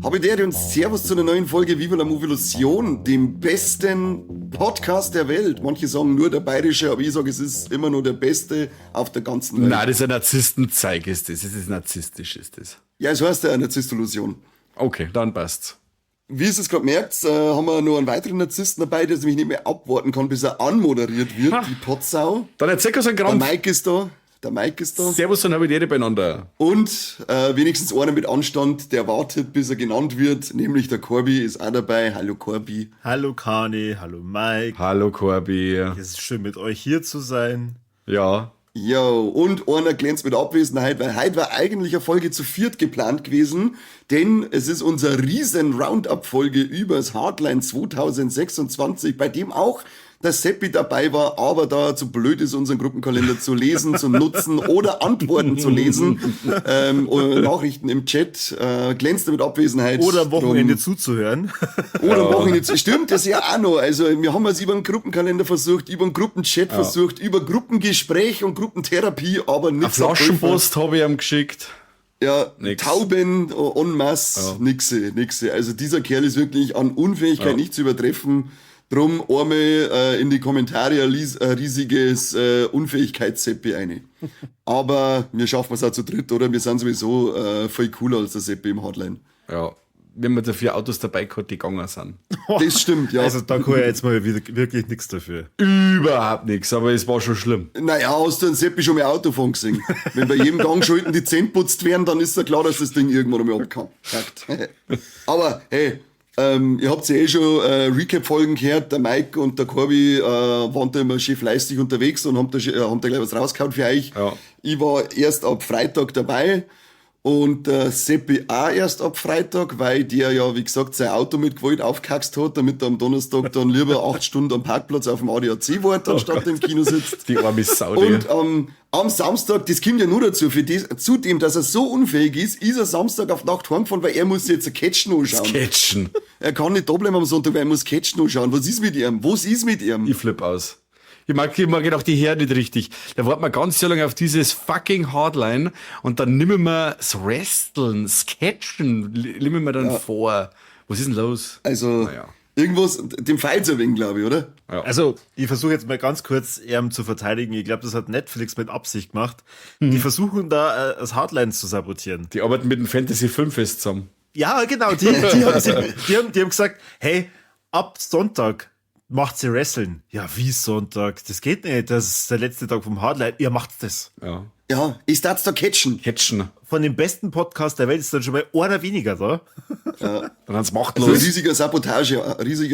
Habidere und Servus zu einer neuen Folge Viva la Movilusion, dem besten Podcast der Welt. Manche sagen nur der bayerische, aber ich sage, es ist immer nur der beste auf der ganzen Welt. Nein, das ist ein Narzisstenzeig, ist das. Das ist narzisstisch, ist das. Ja, es heißt ja eine Narzisstolution. Okay, dann passt's. Wie ihr es gerade merkt, haben wir noch einen weiteren Narzissten dabei, der nämlich nicht mehr abwarten kann, bis er anmoderiert wird, die Potsau. Dann erzähl uns einen Der Krampf. Mike ist da. Der Mike ist da. Servus und Habidere beieinander. Und wenigstens einer mit Anstand, der wartet, bis er genannt wird, nämlich der Corby ist auch dabei. Hallo Corby. Hallo Kani, hallo Mike. Hallo Corby. Es ist schön, mit euch hier zu sein. Ja. Jo, und einer glänzt mit Abwesenheit, weil heute war eigentlich eine Folge zu viert geplant gewesen, denn es ist unser riesen Roundup-Folge übers Hardline 2026, bei dem auch der Seppi dabei war, aber da er zu blöd ist, unseren Gruppenkalender zu lesen, zu nutzen oder Antworten zu lesen, oder Nachrichten im Chat, glänzt er mit Abwesenheit. Oder am Wochenende Drum- zuzuhören. Oder am Wochenende zu. Stimmt, das ist ja auch noch. Also, wir haben es über den Gruppenkalender versucht, über den Gruppenchat versucht, über Gruppengespräch und Gruppentherapie, aber Eine nichts hat geholfen. Flaschenpost habe ich ihm geschickt. Ja, Nix. Tauben en masse, nixe, nixe. Also dieser Kerl ist wirklich an Unfähigkeit nicht zu übertreffen. Drum arme in die Kommentare ein riesiges Unfähigkeitsseppi eine. Aber wir schaffen es auch zu dritt, oder? Wir sind sowieso viel cooler als der Seppi im Hardline. Ja. Wenn wir dafür Autos dabei gehabt, die gegangen sind. Das stimmt, ja. Also da kann ich jetzt mal wieder wirklich nichts dafür. Überhaupt nichts, aber es war schon schlimm. Naja, hast du einen Seppi schon mal Auto fahren gesehen? Wenn bei jedem Gang schon hinten die Zähne putzt werden, dann ist ja klar, dass das Ding irgendwann einmal abkackt. Aber hey, ihr habt ja eh schon Recap-Folgen gehört, der Mike und der Corby waren da immer schön fleißig unterwegs und haben da gleich was rausgehauen für euch. Ja. Ich war erst ab Freitag dabei und der Seppi auch erst ab Freitag, weil der ja, wie gesagt, sein Auto mit Gewalt aufgehaxt hat, damit er am Donnerstag dann lieber 8 Stunden am Parkplatz auf dem ADAC wartet, anstatt im Kino sitzt. Die arme Sau, die. Und am Samstag, das kommt ja nur dazu, für das, zudem, dass er so unfähig ist, ist er Samstag auf Nacht heimgefahren, weil er muss jetzt ein Catchen anschauen. Catchen. Er kann nicht da bleiben am Sonntag, weil er muss Catchen anschauen. Was ist mit ihm? Was ist mit ihm? Ich flipp aus. Ich mag auch die Herren nicht richtig. Da warten wir ganz so lange auf dieses fucking Hardline und dann nehmen wir das Wrestlen, das Catchen, nehmen wir dann vor. Was ist denn los? Also, Naja. irgendwas, dem feilt's ein wenig, glaub ich, oder? Ja. Also, ich versuche jetzt mal ganz kurz ihn zu verteidigen. Ich glaub, das hat Netflix mit Absicht gemacht. Die versuchen da das Hardline zu sabotieren. Die arbeiten mit dem Fantasy Filmfest zusammen. Ja, genau. Die haben gesagt, hey, ab Sonntag macht sie Wrestling. Ja, wie Sonntag? Das geht nicht. Das ist der letzte Tag vom Hardline. Ihr macht das. Ja. Ja, ich darf's da catchen. Catchen. Von dem besten Podcast der Welt ist dann schon mal einer weniger da. Ja. Dann haben's machtlos. Also riesiger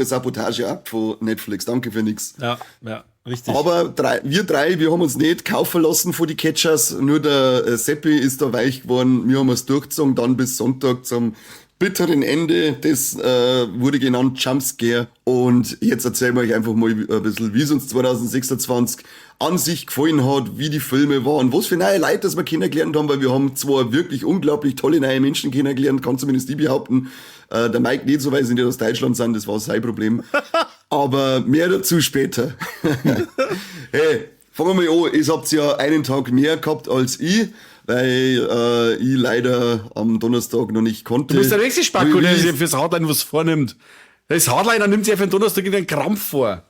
Sabotageakt von Netflix. Danke für nix. Ja, ja, richtig. Aber wir drei, wir haben uns nicht kaufen lassen von die Catchers. Nur der Seppi ist da weich geworden. Wir haben es durchgezogen, dann bis Sonntag zum bitteren Ende. Das wurde genannt Jumpscare. Und jetzt erzählen wir euch einfach mal ein bisschen, wie es uns 2026 an sich gefallen hat, wie die Filme waren, was für neue Leute, das wir kennengelernt haben, weil wir haben zwar wirklich unglaublich tolle neue Menschen kennengelernt, kann zumindest ich behaupten. Der Mike nicht so, weil sie nicht aus Deutschland sind, das war sein Problem. Aber mehr dazu später. Hey, fangen wir mal an. Ihr habt ja einen Tag mehr gehabt als ich, weil ich leider am Donnerstag noch nicht konnte. Du bist der nächste Spacko, Wie der ist sich fürs Hardline was vornimmt. Das Hardliner nimmt sich ja für den Donnerstag in den Krampf vor.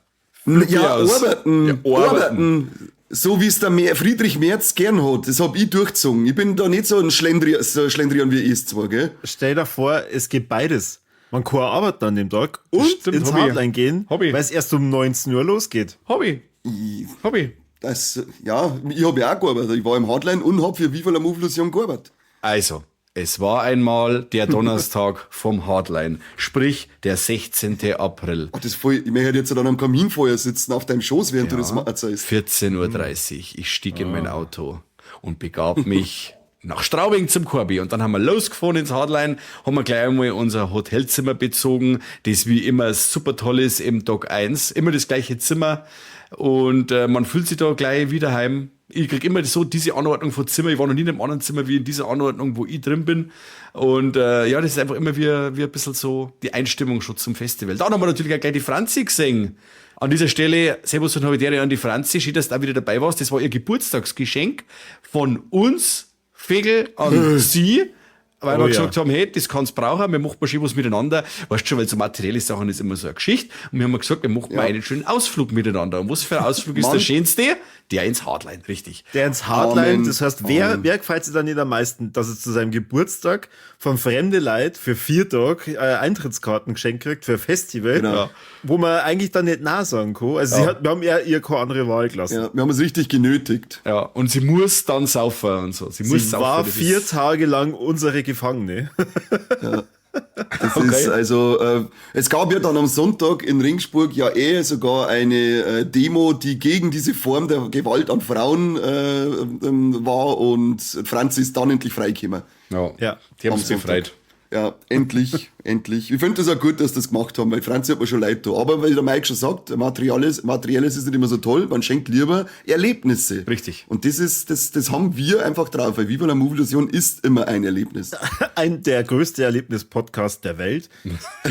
Ja, aus. arbeiten, Ja, arbeiten. arbeiten. So wie es der Friedrich Merz gern hat, das hab ich durchgezogen. Ich bin da nicht so ein so Schlendrian wie ich zwar, gell? Stell dir vor, es geht beides. Man kann arbeiten an dem Tag und Stimmt, ins Hobby. Hardline gehen, Hobby. weil es erst um 19 Uhr losgeht. Hobby. Ich, Hobby. Das, ja, ich hab ja auch gearbeitet. Ich war im Hardline und hab für Viva la Movolution gearbeitet. Also, es war einmal der Donnerstag vom Hardline, sprich der 16. April. Ach, das ist voll, ich möchte jetzt dann am Kaminfeuer sitzen auf deinem Schoß, während du das erzählst. 14:30 Uhr. Ich stieg in mein Auto und begab mich nach Straubing zum Corby. Und dann haben wir losgefahren ins Hardline, haben wir gleich einmal unser Hotelzimmer bezogen, das wie immer super toll ist im Dock 1. Immer das gleiche Zimmer. Und man fühlt sich da gleich wieder heim. Ich krieg immer so diese Anordnung von Zimmer. Ich war noch nie in einem anderen Zimmer wie in dieser Anordnung, wo ich drin bin. Und ja, das ist einfach immer wie ein bisschen so die Einstimmung schon zum Festival. Dann haben wir natürlich auch gleich die Franzi gesehen. An dieser Stelle, Servus und Habitäre an die Franzi. Schön, dass du auch wieder dabei warst. Das war ihr Geburtstagsgeschenk von uns, Fegel, an sie. Weil wir gesagt haben, hey, das kannst brauchen, wir machen mal schön was miteinander. Weißt schon, weil so materielle Sachen ist immer so eine Geschichte. Und wir haben gesagt, wir machen mal einen schönen Ausflug miteinander. Und was für ein Ausflug ist der schönste? Der ins Hardline, richtig. Der ins Hardline, Amen. Das heißt, wer gefällt sich dann nicht am meisten, dass er zu seinem Geburtstag von fremde Leid für 4 Tage Eintrittskarten geschenkt kriegt für ein Festival, genau, wo man eigentlich dann nicht nah sagen kann. Also wir haben ihr keine andere Wahl gelassen. Ja, wir haben es richtig genötigt. Ja, und sie muss dann saufen und so. Sie muss saufen. War 4 Tage lang unsere Gefangene. Ja. Das ist also, es gab ja dann am Sonntag in Regensburg ja sogar eine Demo, die gegen diese Form der Gewalt an Frauen war, und Franzi ist dann endlich freigekommen. Ja, die haben es befreit. Ja, endlich, endlich. Ich finde das auch gut, dass das gemacht haben, weil Franzi hat mir schon leid da. Aber weil der Mike schon sagt, Materielles ist nicht immer so toll, man schenkt lieber Erlebnisse. Richtig. Und das ist, das haben wir einfach drauf, weil Viva la Movolution ist immer ein Erlebnis. Der größte Erlebnis-Podcast der Welt.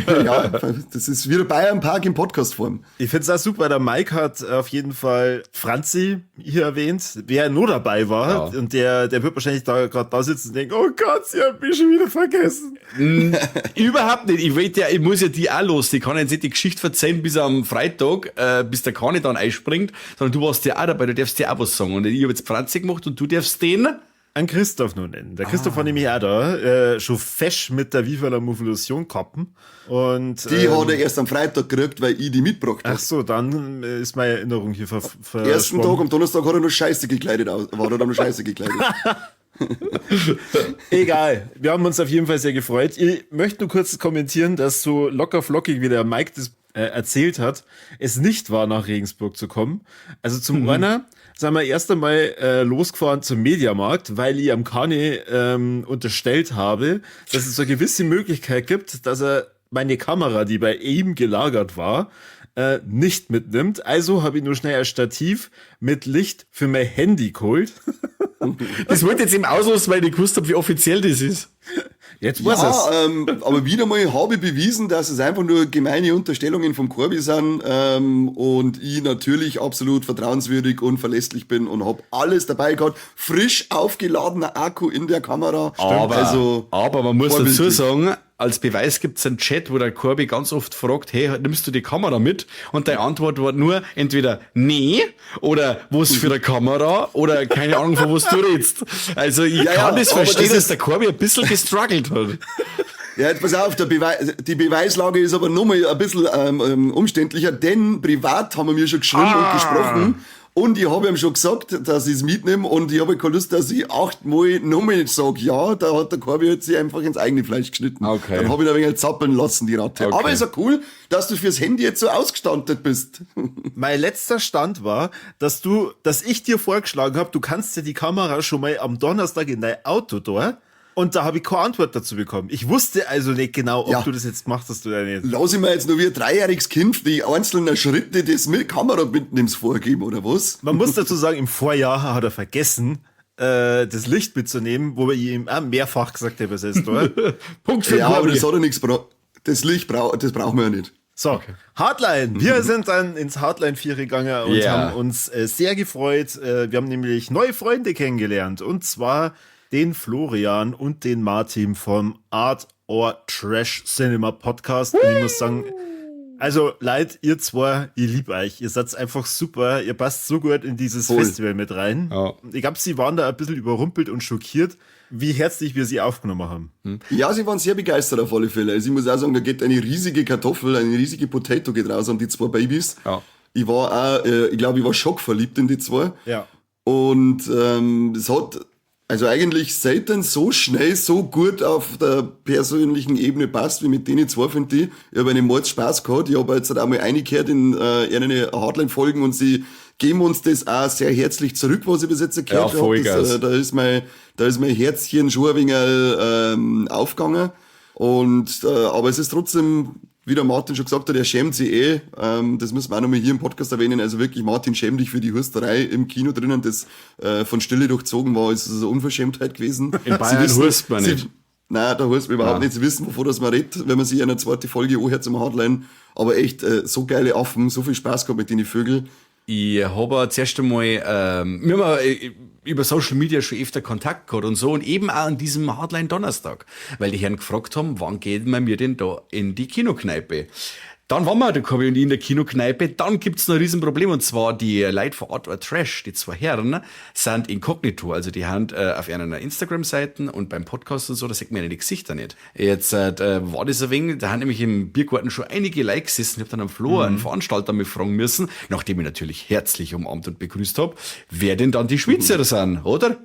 Ja, das ist wieder Bayern Park in Podcast-Form. Ich finde es auch super, der Mike hat auf jeden Fall Franzi hier erwähnt, wer nur dabei war. Ja. Und der wird wahrscheinlich da gerade da sitzen und denken, oh Gott, sie hat mich schon wieder vergessen. Überhaupt nicht. Ich muss ja die auch los. Ich kann jetzt nicht die Geschichte verzeihen bis am Freitag, bis der Kani dann einspringt, sondern du warst ja auch dabei, du darfst ja auch was sagen. Und ich habe jetzt Franzi gemacht und du darfst den an Christoph nur nennen. Der Christoph war nämlich auch da, schon fesch mit der Viva la Movolution kappen. Und, die hat er erst am Freitag gekriegt, weil ich die mitgebracht habe. Ach so, dann ist meine Erinnerung hier verschwommen. Ersten Tag, am Donnerstag hat er noch Scheiße gekleidet, war er noch Scheiße gekleidet. Egal, wir haben uns auf jeden Fall sehr gefreut. Ich möchte nur kurz kommentieren, dass so locker flockig, wie der Mike das erzählt hat, es nicht war, nach Regensburg zu kommen. Also zum einen sind wir erst einmal losgefahren zum Mediamarkt, weil ich am Kani unterstellt habe, dass es so eine gewisse Möglichkeit gibt, dass er meine Kamera, die bei ihm gelagert war, nicht mitnimmt. Also habe ich nur schnell ein Stativ mit Licht für mein Handy geholt. Das wollte jetzt eben auslassen, weil ich gewusst habe, wie offiziell das ist. Jetzt weiß ja, aber wieder mal habe ich bewiesen, dass es einfach nur gemeine Unterstellungen vom Corby sind, und ich natürlich absolut vertrauenswürdig und verlässlich bin und habe alles dabei gehabt. Frisch aufgeladener Akku in der Kamera. Aber man muss dazu sagen, als Beweis gibt's einen Chat, wo der Corby ganz oft fragt, hey, nimmst du die Kamera mit? Und deine Antwort war nur entweder nee oder was für eine Kamera oder keine Ahnung, von was du redest. Also ich kann das verstehen, dass der Corby ein bisschen gestruggelt hat. Ja, jetzt pass auf, die Beweislage ist aber nochmal ein bisschen umständlicher, denn privat haben wir mir schon geschrieben und gesprochen. Und ich habe ihm schon gesagt, dass ich es mitnehme, und ich habe keine Lust, dass ich 8-mal nochmal sage, ja, da hat der Corby jetzt sich einfach ins eigene Fleisch geschnitten. Okay. Dann habe ich da ein wenig zappeln lassen, die Ratte. Okay. Aber ist ja cool, dass du fürs Handy jetzt so ausgestattet bist. Mein letzter Stand war, dass ich dir vorgeschlagen habe, du kannst dir die Kamera schon mal am Donnerstag in dein Auto da. Und da habe ich keine Antwort dazu bekommen. Ich wusste also nicht genau, ob du das jetzt gemacht hast oder nicht. Lass ich mir jetzt nur wie ein 3-jähriges Kind die einzelnen Schritte des mit Kamera mitnimmst vorgeben, oder was? Man muss dazu sagen, im Vorjahr hat er vergessen, das Licht mitzunehmen, wo wir ihm auch mehrfach gesagt haben, was ist, oder? Punkt für Ja, aber das hat er nichts Das Licht das brauchen wir ja nicht. So, okay. Hardline. Wir sind dann ins Hardline 4 gegangen und haben uns sehr gefreut. Wir haben nämlich neue Freunde kennengelernt. Und zwar den Florian und den Martin vom Art or Trash Cinema Podcast. Und ich muss sagen, also Leute, ihr zwei, ich lieb euch. Ihr seid einfach super. Ihr passt so gut in dieses Festival mit rein. Ja. Ich glaube, sie waren da ein bisschen überrumpelt und schockiert, wie herzlich wir sie aufgenommen haben. Ja, sie waren sehr begeistert auf alle Fälle. Also ich muss auch sagen, da geht eine riesige Kartoffel, eine riesige Potato geht raus an die zwei Babys. Ja. Ich war auch, ich glaube, ich war schockverliebt in die zwei. Ja. Und es hat also eigentlich selten so schnell, so gut auf der persönlichen Ebene passt, wie mit denen zwei, finde ich. Ich habe einen Mords Spaß gehabt. Ich habe jetzt halt einmal reingehört in eine Hardline-Folgen und sie geben uns das auch sehr herzlich zurück, was ich bis jetzt gehört habe. Ja, da ist mein Herzchen schon ein wenig aufgegangen. Und, aber es ist trotzdem, Wie der Martin schon gesagt hat, er schämt sich eh. Das müssen wir auch nochmal hier im Podcast erwähnen. Also wirklich, Martin, schäm dich für die Husterei im Kino drinnen, das von Stille durchzogen war, ist es eine Unverschämtheit gewesen. In Bayern hust man nicht. Nein, da hust man überhaupt nicht. Sie wissen, wovon das man redet, wenn man sich eine zweite Folge anhört zum Hardline. Aber echt, so geile Affen, so viel Spaß gehabt mit den Vögeln. Ich habe zuerst einmal, wir haben über Social Media schon öfter Kontakt gehabt und so und eben auch an diesem Hardline Donnerstag, weil die Herren gefragt haben, wann geht man mir denn da in die Kinokneipe? Dann waren wir, der Corby und ich, in der Kinokneipe. Dann gibt's noch ein Riesenproblem, und zwar die Leute von Art or Trash, die zwei Herren, sind inkognito. Also die haben auf einer Instagram-Seiten und beim Podcast und so, da sieht man ja die Gesichter nicht. Jetzt war das ein wenig, da haben nämlich im Biergarten schon einige Leute gesessen. Ich hab dann am Flo, einen Veranstalter, mich fragen müssen, nachdem ich natürlich herzlich umarmt und begrüßt hab, wer denn dann die Schweizer sind, oder?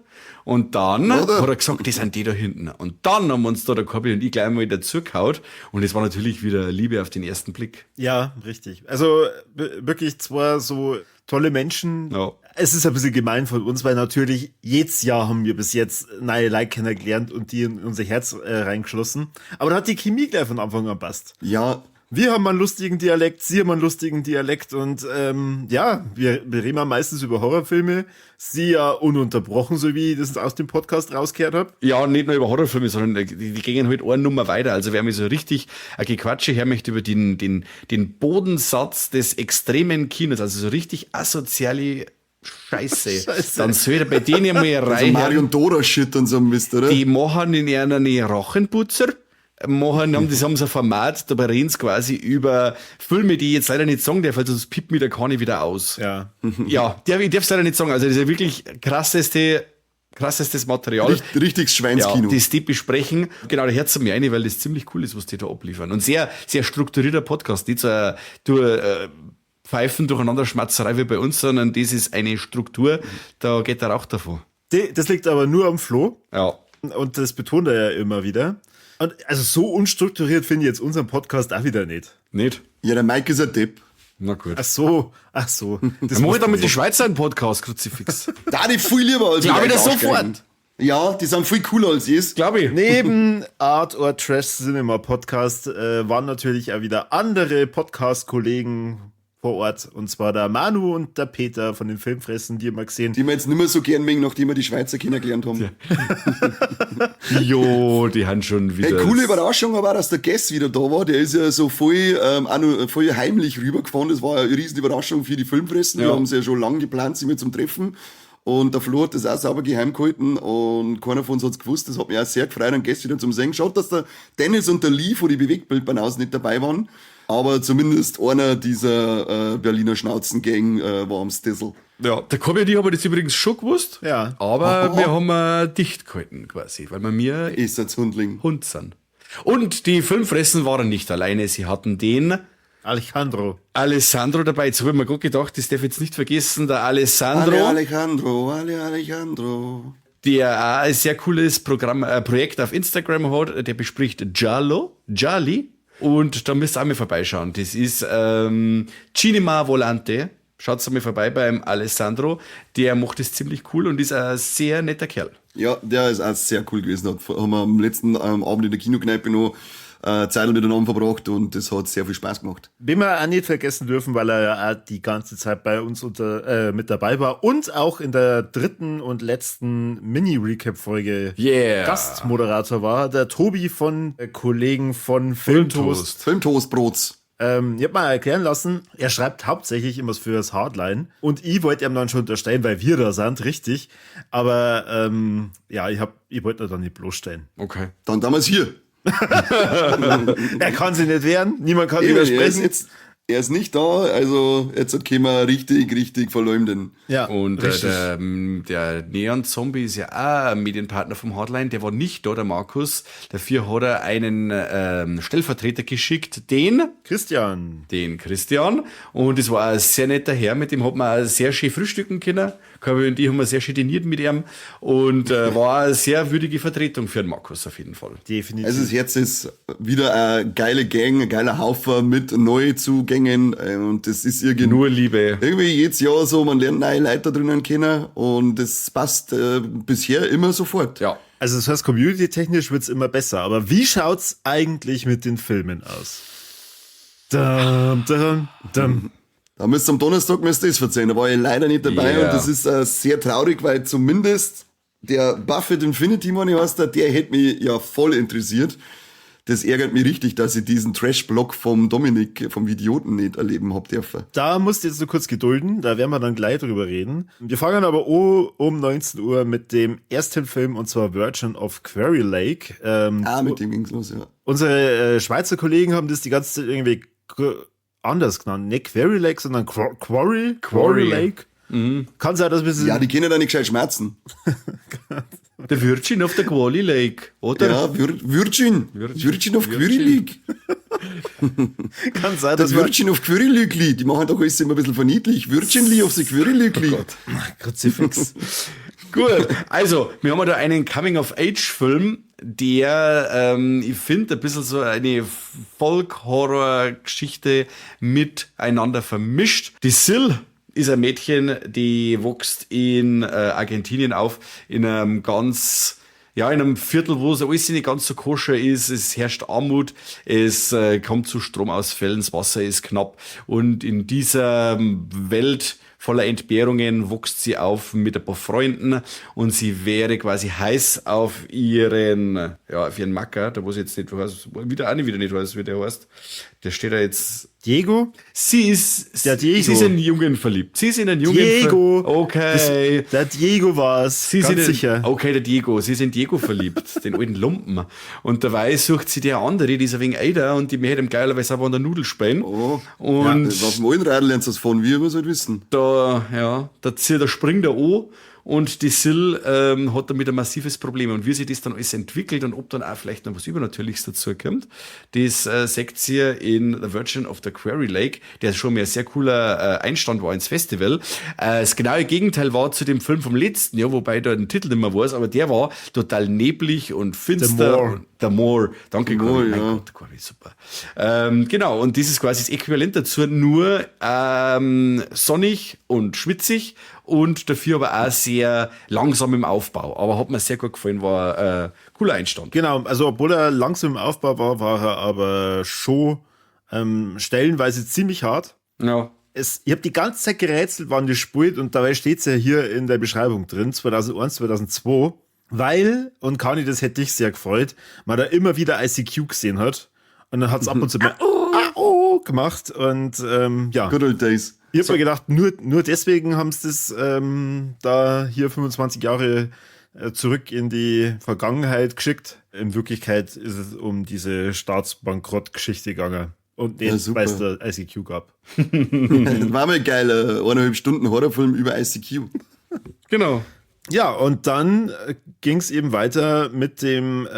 Und dann Oder? hat er gesagt, das sind die da hinten. Und dann haben uns da der Corby und ich gleich mal dazu gehauen. Und es war natürlich wieder Liebe auf den ersten Blick. Ja, richtig. Also wirklich zwei so tolle Menschen. Ja. Es ist ein bisschen gemein von uns, weil natürlich jedes Jahr haben wir bis jetzt neue Leute kennengelernt und die in unser Herz reingeschlossen. Aber da hat die Chemie gleich von Anfang an passt. Ja. Wir haben einen lustigen Dialekt, sie haben einen lustigen Dialekt und ja, wir reden meistens über Horrorfilme, sie ja ununterbrochen, so wie ich das aus dem Podcast rausgehört hab. Ja, nicht nur über Horrorfilme, sondern die gehen halt eine Nummer weiter. Also wer mich so richtig ein Gequatsche her möchte über den Bodensatz des extremen Kinos, also so richtig asoziale Scheiße. Scheiße. Dann soll er bei denen mal Also rein. Marion Dora Shit und so ein Mist, oder? Die machen in ihren Rachenputzer. Machen, haben, das haben sie ein Format, da reden sie quasi über Filme, die ich jetzt leider nicht sagen darf, weil sonst piept mir der Kani wieder aus. Ja. Ja, ich darf's leider nicht sagen. Also das ist ja wirklich krassestes Material. Richtiges Schweinskino. Ja, das die besprechen. Genau, da hört's mir rein, weil das ziemlich cool ist, was die da abliefern. Und sehr, sehr strukturierter Podcast. Nicht so ein, Pfeifen durcheinander Schmatzerei wie bei uns, sondern das ist eine Struktur, da geht der Rauch davon. Das liegt aber nur am Flo. Ja. Und das betont er ja immer wieder. Und also so unstrukturiert finde ich jetzt unseren Podcast auch wieder nicht. Nicht? Ja, der Mike ist ein Depp. Na gut. Ach so, ach so. Das mach ich dann mit den Schweizer einen Podcast, Kruzifix. Da die viel lieber als Glaub mit ich das euch sofort. Arschgeigen. Ja, die sind viel cooler als ich. Glaub ich. Neben Art or Trash Cinema Podcast waren natürlich auch wieder andere Podcast-Kollegen vor Ort. Und zwar der Manu und der Peter von den Filmfressen, die haben wir gesehen. Die wir jetzt nicht mehr so gern mögen, nachdem wir die Schweizer kennengelernt haben. Ja. Jo, die haben schon wieder. Hey, coole Überraschung aber auch, dass der Guess wieder da war. Der ist ja so voll, auch noch voll heimlich rübergefahren. Das war eine riesen Überraschung für die Filmfressen. Ja. Die haben sie ja schon lange geplant, sie mit zum Treffen. Und der Flo hat das auch sauber geheim gehalten und keiner von uns hat's gewusst. Das hat mich auch sehr gefreut, einen Guess wieder zum Sehen. Schaut, dass der Dennis und der Lee von die Bewegtbildbanausen nicht dabei waren. Aber zumindest einer dieser Berliner Schnauzengang war am Stissel. Ja, der Corby und ich haben das übrigens schon gewusst. Ja. Aber wir haben dicht gehalten quasi, weil wir mir Ist ein Hundling. Hund sind. Und die Filmfressen waren nicht alleine, sie hatten den Alejandro. Alessandro dabei. Jetzt habe ich mir gut gedacht, das darf ich jetzt nicht vergessen, der Alessandro. Ale Alejandro, Ale Alejandro. Der auch ein sehr cooles Projekt auf Instagram hat, der bespricht Giallo, Gialli. Und da müsst ihr auch mal vorbeischauen. Das ist Cinema Volante. Schaut mal vorbei beim Alessandro. Der macht das ziemlich cool und ist ein sehr netter Kerl. Ja, der ist auch sehr cool gewesen. Haben wir am letzten Abend in der Kinokneipe noch Zeit miteinander verbracht und das hat sehr viel Spaß gemacht. Wen wir auch nicht vergessen dürfen, weil er ja auch die ganze Zeit bei uns mit dabei war und auch in der dritten und letzten Mini-Recap-Folge Gastmoderator war, der Tobi von Kollegen von Filmtoast. Filmtoastbrots. Ich hab mal erklären lassen, er schreibt hauptsächlich immer für das Hardline und ich wollte ihm dann schon unterstellen, weil wir da sind, richtig. Aber ja, ich wollte ihn dann nicht bloßstellen. Okay. Dann damals hier. Er kann sich nicht wehren, niemand kann Eben, widersprechen. er ist nicht da, also jetzt können wir richtig, richtig verleumden. Ja, und richtig. der Neon-Zombie ist ja auch ein Medienpartner vom Hardline, der war nicht da, der Markus. Dafür hat er einen Stellvertreter geschickt, den Christian. Den Christian. Und es war ein sehr netter Herr, mit dem hat man auch sehr schön frühstücken können. Corby und ich haben wir sehr schön diniert mit ihm und war eine sehr würdige Vertretung für den Markus auf jeden Fall. Definitiv. Also das Herz ist wieder eine geile Gang, ein geiler Haufen mit Neuzugängen und das ist irgendwie nur Liebe. Irgendwie jedes Jahr so, man lernt neue Leute da drinnen kennen und das passt bisher immer sofort. Ja. Also das heißt, community-technisch wird's immer besser, aber wie schaut's eigentlich mit den Filmen aus? Dum, dum, dum. Da müsst ihr am Donnerstag müsst ihr das verzeihen. Da war ich leider nicht dabei Yeah. und das ist sehr traurig, weil zumindest der Buffett Infinity, meine ich, heißt der, der hätte mich ja voll interessiert. Das ärgert mich richtig, dass ich diesen Trash-Block vom Dominik, vom Idioten nicht erleben hab dürfen. Da musst du jetzt nur kurz gedulden, da werden wir dann gleich drüber reden. Wir fangen aber um 19 Uhr mit dem ersten Film, und zwar Virgin of Quarry Lake. Mit dem ging's los, ja. Unsere Schweizer Kollegen haben das die ganze Zeit irgendwie anders genannt. Nicht Quarry Lake, sondern Quarry, Quarry Lake. Mhm. Kann sein, dass wir Ja, die können da nicht gescheit schmerzen. Der Virgin of the Quarry Lake, oder? Ja, Virgin. Virgin of Quarry Lake. Kann sein, Das dass wir Virgin of Quarry Lake. Die machen doch alles immer ein bisschen verniedlich. Virginly of the Quarry Lake. Oh Gott. Kruzifix. Gut, also, wir haben da einen Coming-of-Age-Film, der, ich finde, ein bisschen so eine Folk-Horror-Geschichte miteinander vermischt. Die Sil ist ein Mädchen, die wächst in Argentinien auf, in einem ganz, ja, in einem Viertel, wo es alles nicht ganz so koscher ist, es herrscht Armut, es kommt zu Stromausfällen, das Wasser ist knapp und in dieser Welt voller Entbehrungen wächst sie auf mit ein paar Freunden und sie wäre quasi heiß auf ihren, ja, auf ihren Macker, da wo sie jetzt nicht weiß, wieder auch nicht wieder nicht weiß, wie der heißt. Der steht da jetzt. Diego? Sie ist, Der Diego. Sie ist in einen Jungen verliebt. Sie ist in einen Jungen Diego. Okay. Das, der Diego war's. Sie ganz sind in, sicher. Okay, der Diego. Sie ist in Diego verliebt, den alten Lumpen. Und dabei sucht sie der andere, die ist ein wenig älter und die möchte ihm geilerweise aber an der Nudel spielen. Oh. Und Ja, auf dem alten Radl lernst du das von, wie wir es halt wissen. da, ja, da zieht, da springt er an und die Sil hat damit ein massives Problem. Und wie sich das dann alles entwickelt und ob dann auch vielleicht noch was Übernatürliches dazu kommt, das seht ihr in The Virgin of the Quarry Lake, der schon mal ein sehr cooler Einstand war ins Festival. Das genaue Gegenteil war zu dem Film vom letzten Jahr, wobei ich da den Titel nicht mehr weiß, aber der war total neblig und finster. The Moor. Und The Moor. Danke, The Corby. Moor, Mein ja. Gott, Corby, super. Genau, und das ist quasi das Äquivalent dazu, nur sonnig und schwitzig und dafür aber auch sehr langsam im Aufbau. Aber hat mir sehr gut gefallen, war cooler Einstand. Genau, also obwohl er langsam im Aufbau war, war er aber schon stellenweise ziemlich hart. Ja. Ich habe die ganze Zeit gerätselt, wann das spielt, und dabei steht's ja hier in der Beschreibung drin, 2001, 2002, weil, und Kani, das hätte dich sehr gefreut, man da immer wieder ICQ gesehen hat und dann hat's ab und zu mal oh gemacht und ja. Good old days. Ich hab mir gedacht, nur deswegen haben sie das da hier 25 Jahre zurück in die Vergangenheit geschickt. In Wirklichkeit ist es um diese Staatsbankrott-Geschichte gegangen. Und Ja, nicht, super. weil es da ICQ gab. Das war mal geil, 1,5 Stunden Horrorfilm über ICQ. Genau. Ja, und dann ging's eben weiter mit dem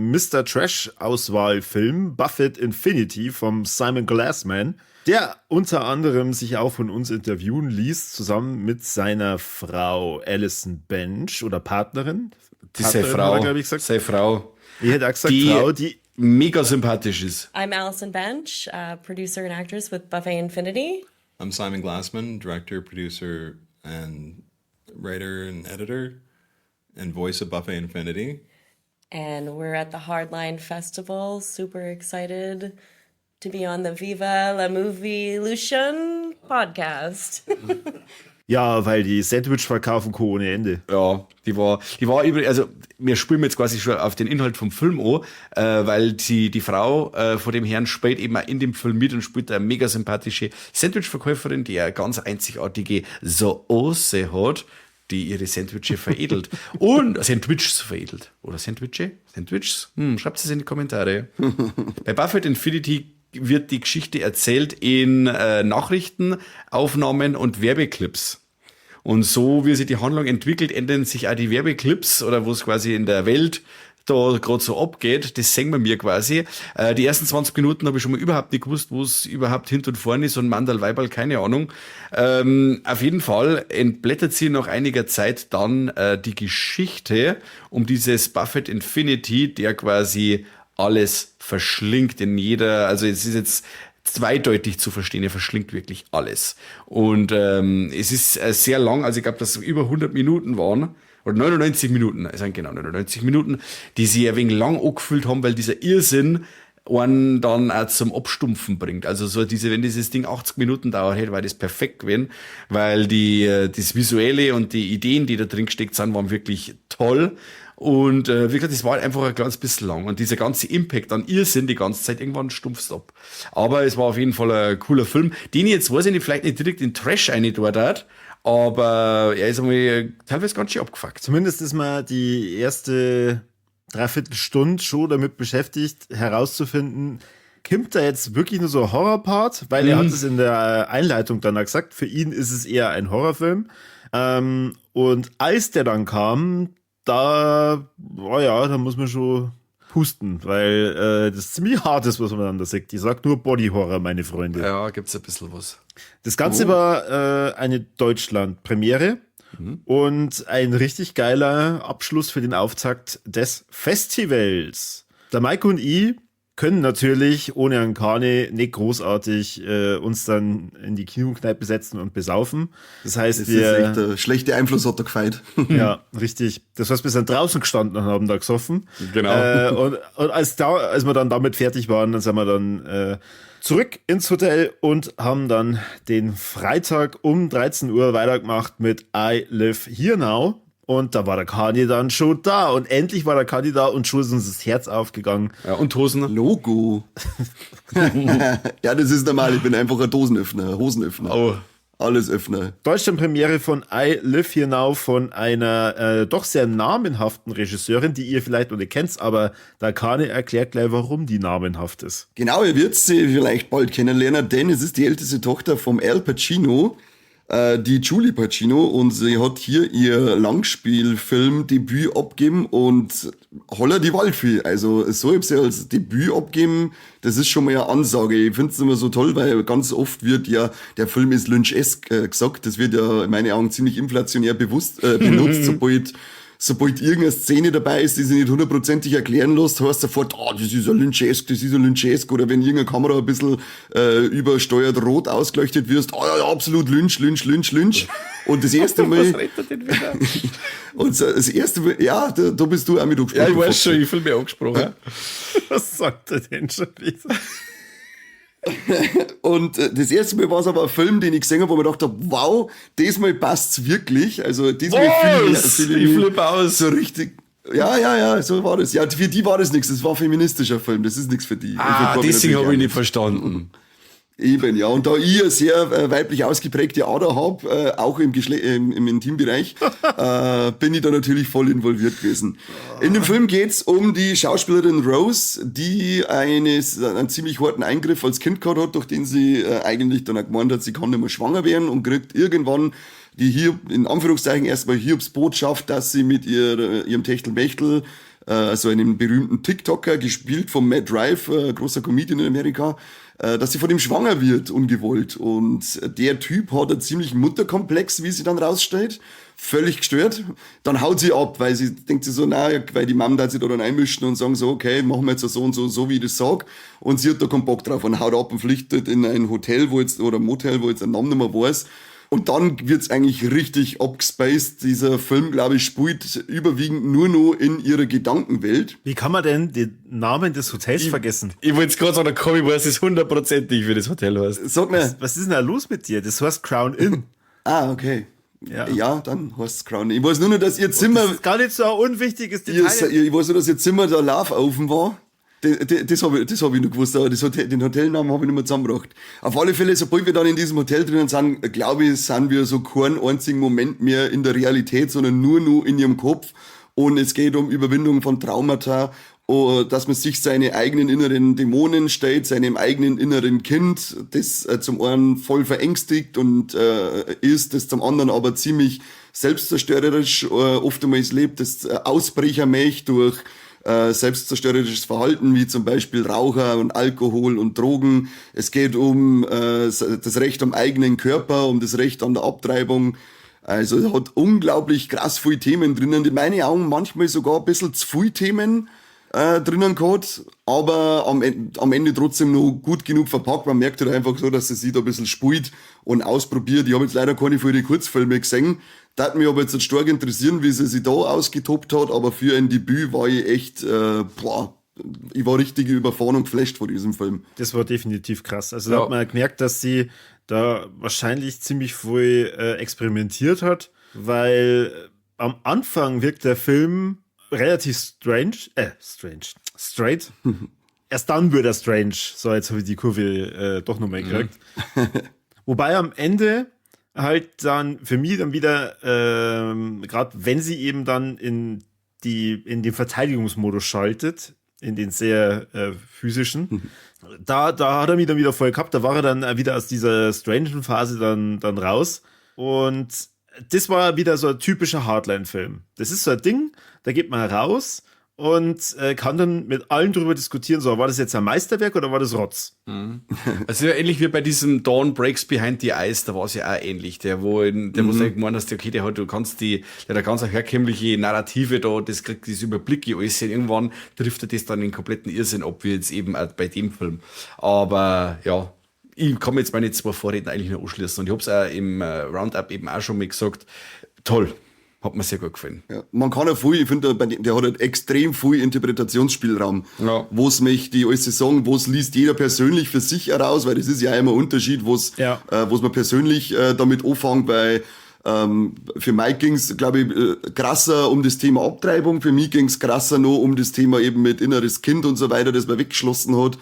Mister Trash Auswahlfilm Buffett Infinity vom Simon Glassman, der unter anderem sich auch von uns interviewen ließ, zusammen mit seiner Frau Alison Bench oder Partnerin. Die seine Partnerin, Frau. hat er, glaub ich, gesagt. Seine Frau. Ich hätte auch gesagt, Die Frau, die mega sympathisch ist. I'm Alison Bench, producer and actress with Buffet Infinity. I'm Simon Glassman, director, producer, and writer and editor and voice of Buffet Infinity. And we're at the Hardline Festival, super excited to be on the Viva la Movielution podcast. Ja, weil die Sandwich verkaufen Co. ohne Ende. Ja, die war übrig, also wir spielen jetzt quasi schon auf den Inhalt vom Film an, weil die Frau von dem Herrn spielt eben auch in dem Film mit und spielt eine mega sympathische Sandwich-Verkäuferin, die eine ganz einzigartige Soße hat, die ihre Sandwiches veredelt. Und Sandwiches veredelt. Oder Sandwiches? Sandwiches? Schreibt es in die Kommentare. Bei Buffett Infinity wird die Geschichte erzählt in Nachrichten, Aufnahmen und Werbeclips. Und so, wie sich die Handlung entwickelt, ändern sich auch die Werbeclips oder wo es quasi in der Welt da grad so abgeht, das sehen wir mir quasi. Die ersten 20 Minuten habe ich schon mal überhaupt nicht gewusst, wo es überhaupt hint und vorne ist und Mandal Weiberl, keine Ahnung. Auf jeden Fall entblättert sie nach einiger Zeit dann die Geschichte um dieses Buffett Infinity, der quasi alles verschlingt in jeder, also es ist jetzt zweideutig zu verstehen, er verschlingt wirklich alles. Und es ist sehr lang, also ich glaub, dass es über 100 Minuten waren, oder 99 Minuten, es sind genau 99 Minuten, die sie ein wenig lang angefühlt haben, weil dieser Irrsinn einen dann auch zum Abstumpfen bringt. Also so diese, wenn dieses Ding 80 Minuten dauert hätte, war das perfekt gewesen, weil das Visuelle und die Ideen, die da drin gesteckt sind, waren wirklich toll. Und wie gesagt, das war einfach ein kleines bisschen lang. Und dieser ganze Impact an Irrsinn die ganze Zeit, irgendwann stumpfst ab. Aber es war auf jeden Fall ein cooler Film, den ich jetzt, weiß ich nicht, vielleicht nicht direkt in Trash rein hat, aber er ist einmal teilweise ganz schön abgefuckt. Zumindest ist man die erste Dreiviertelstunde schon damit beschäftigt, herauszufinden, kommt da jetzt wirklich nur so ein Horror-Part? Weil er hat es in der Einleitung dann auch gesagt, für ihn ist es eher ein Horrorfilm. Und als der dann kam, da, oh ja, da muss man schon husten, weil das ziemlich hart ist, was man dann da sieht. Ich sag nur Body Horror, meine Freunde. Ja, gibt's ein bisschen was. Das Ganze war eine Deutschland-Premiere und ein richtig geiler Abschluss für den Auftakt des Festivals. Der Maiko und ich können natürlich ohne Ankane nicht großartig uns dann in die Kinokneipe setzen und besaufen. Das heißt, Das ist echt der schlechte Einfluss hat er gefeiert. Ja, richtig. Das heißt, wir sind draußen gestanden und haben da gesoffen. Genau. Und als wir dann damit fertig waren, dann sind wir dann zurück ins Hotel und haben dann den Freitag um 13 Uhr weitergemacht mit I Live Here Now. Und da war der Kani dann schon da. Und endlich war der Kani da und schon ist uns das Herz aufgegangen. Ja, und Hosen. Logo. Ja, das ist normal. Ich bin einfach ein Dosenöffner, Hosenöffner. Oh. Alles Öffner. Deutschlandpremiere von I Live Here Now von einer doch sehr namenhaften Regisseurin, die ihr vielleicht noch nicht kennt, aber der Kani erklärt gleich, warum die namenhaft ist. Genau, ihr werdet sie vielleicht bald kennenlernen, denn es ist die älteste Tochter vom Al Pacino, die Julie Pacino, und sie hat hier ihr Langspielfilm-Debüt abgegeben und holla die Waldfee. Also so hab sie als Debüt abgegeben, das ist schon mal eine Ansage. Ich find's immer so toll, weil ganz oft wird ja, der Film ist Lynch-esque gesagt, das wird ja in meinen Augen ziemlich inflationär bewusst benutzt, sobald irgendeine Szene dabei ist, die sich nicht hundertprozentig erklären lässt, heißt sofort, das ist ja Lynch-esque, das ist ja Lynch-esque. Oder wenn irgendeine Kamera ein bisschen übersteuert rot ausgeleuchtet wirst, ja, absolut Lynch, Lynch, Lynch, Lynch. Und das erste Mal... Was redet er denn wieder? Und das erste Mal, ja, da bist du auch mit angesprochen. Ja, ich weiß schon, ich fühle mich angesprochen. Was sagt er denn schon wieder? Und das erste Mal war es aber ein Film, den ich gesehen habe, wo ich mir gedacht habe, wow, diesmal passt's wirklich. Also diesmal fühle ich flippe aus. So richtig. Ja, so war das. Ja, für die war das nichts. Das war ein feministischer Film. Das ist nichts für die. Ah, deswegen habe ich nicht verstanden. Eben, ja. Und da ich eine sehr weiblich ausgeprägte Ader hab, auch im Intimbereich, bin ich da natürlich voll involviert gewesen. In dem Film geht's um die Schauspielerin Rose, die einen ziemlich harten Eingriff als Kind gehabt hat, durch den sie eigentlich dann auch gemeint hat, sie kann nicht mehr schwanger werden, und kriegt irgendwann die hier, in Anführungszeichen, erstmal Hiobsbotschaft, dass sie mit ihrem Techtelmechtel, also einem berühmten TikToker, gespielt von Matt Rife, großer Comedian in Amerika, dass sie von ihm schwanger wird, ungewollt. Und der Typ hat einen ziemlichen Mutterkomplex, wie sie dann rausstellt. Völlig gestört. Dann haut sie ab, weil sie denkt sich so, na, weil die Mom da sich da dann einmischen und sagen so, okay, machen wir jetzt so und so, so wie ich das sag. Und sie hat da keinen Bock drauf und haut ab und flüchtet in ein Hotel, wo jetzt, oder Motel, wo jetzt ein Name nicht mehr weiß. Und dann wird's eigentlich richtig abgespaced. Dieser Film, glaube ich, spielt überwiegend nur noch in ihrer Gedankenwelt. Wie kann man denn den Namen des Hotels vergessen? Ich wollte es gerade sagen, der Comic weiß es hundertprozentig, wie das Hotel heißt. Sag mir. Was ist denn da los mit dir? Das heißt Crown Inn. Ah, okay. Ja, dann heißt es Crown Inn. Ich weiß nur noch, dass ihr Zimmer... Das ist gar nicht so ein unwichtiges Detail. Ich weiß nur, dass ihr Zimmer der Love Oven war. Das hab ich noch gewusst, aber den Hotelnamen habe ich nicht mehr zusammengebracht. Auf alle Fälle, sobald wir dann in diesem Hotel drinnen sind, glaube ich, sind wir so keinen einzigen Moment mehr in der Realität, sondern nur noch in ihrem Kopf. Und es geht um Überwindung von Traumata, dass man sich seine eigenen inneren Dämonen stellt, seinem eigenen inneren Kind, das zum einen voll verängstigt und ist, das zum anderen aber ziemlich selbstzerstörerisch oftmals lebt, das Ausbrechermächt durch selbstzerstörerisches Verhalten, wie zum Beispiel Raucher und Alkohol und Drogen. Es geht um das Recht am eigenen Körper, um das Recht an der Abtreibung. Also es hat unglaublich krass viele Themen drinnen, die in meinen Augen manchmal sogar ein bisschen zu viele Themen drinnen gehabt, aber am Ende trotzdem noch gut genug verpackt. Man merkt halt einfach so, dass sie sich da ein bisschen spielt und ausprobiert. Ich habe jetzt leider keine von ihren Kurzfilme gesehen. Das hat mich aber jetzt stark interessieren, wie sie sich da ausgetobt hat, aber für ein Debüt war ich echt ich war richtig überfahren und geflasht von diesem Film. Das war definitiv krass. Also da hat man gemerkt, dass sie da wahrscheinlich ziemlich viel experimentiert hat, weil am Anfang wirkt der Film relativ strange, straight. Erst dann wird er strange. So, jetzt habe ich die Kurve doch nochmal gekriegt. Wobei am Ende halt dann für mich dann wieder, gerade wenn sie eben dann in den Verteidigungsmodus schaltet, in den sehr physischen, da hat er mich dann wieder voll gehabt, da war er dann wieder aus dieser strangen Phase dann raus. Und das war wieder so ein typischer Hardline-Film. Das ist so ein Ding, da geht man raus und kann dann mit allen drüber diskutieren, so, war das jetzt ein Meisterwerk oder war das Rotz? Mhm. Also ja, ähnlich wie bei diesem Dawn Breaks Behind the Eyes, da war es ja auch ähnlich, der wo gemeint hast, okay, der hat, du kannst der hat eine ganz herkömmliche Narrative da, das kriegt, das überblicke alles, und irgendwann trifft er das dann in kompletten Irrsinn ab, wie jetzt eben auch bei dem Film. Aber ja, ich kann mir jetzt meine zwei Vorredner eigentlich nur anschließen und ich hab's auch im Roundup eben auch schon mal gesagt, toll. Hat mir sehr gut gefallen. Ja, man kann ja viel, ich finde, der hat halt extrem viel Interpretationsspielraum. Ja. Wo's möchte ich alles sagen, wo's liest jeder persönlich für sich heraus, weil das ist ja immer ein Unterschied, wo's man persönlich damit anfängt, weil für Mike ging's, glaube ich, krasser um das Thema Abtreibung, für mich ging's krasser noch um das Thema eben mit inneres Kind und so weiter, das man weggeschlossen hat.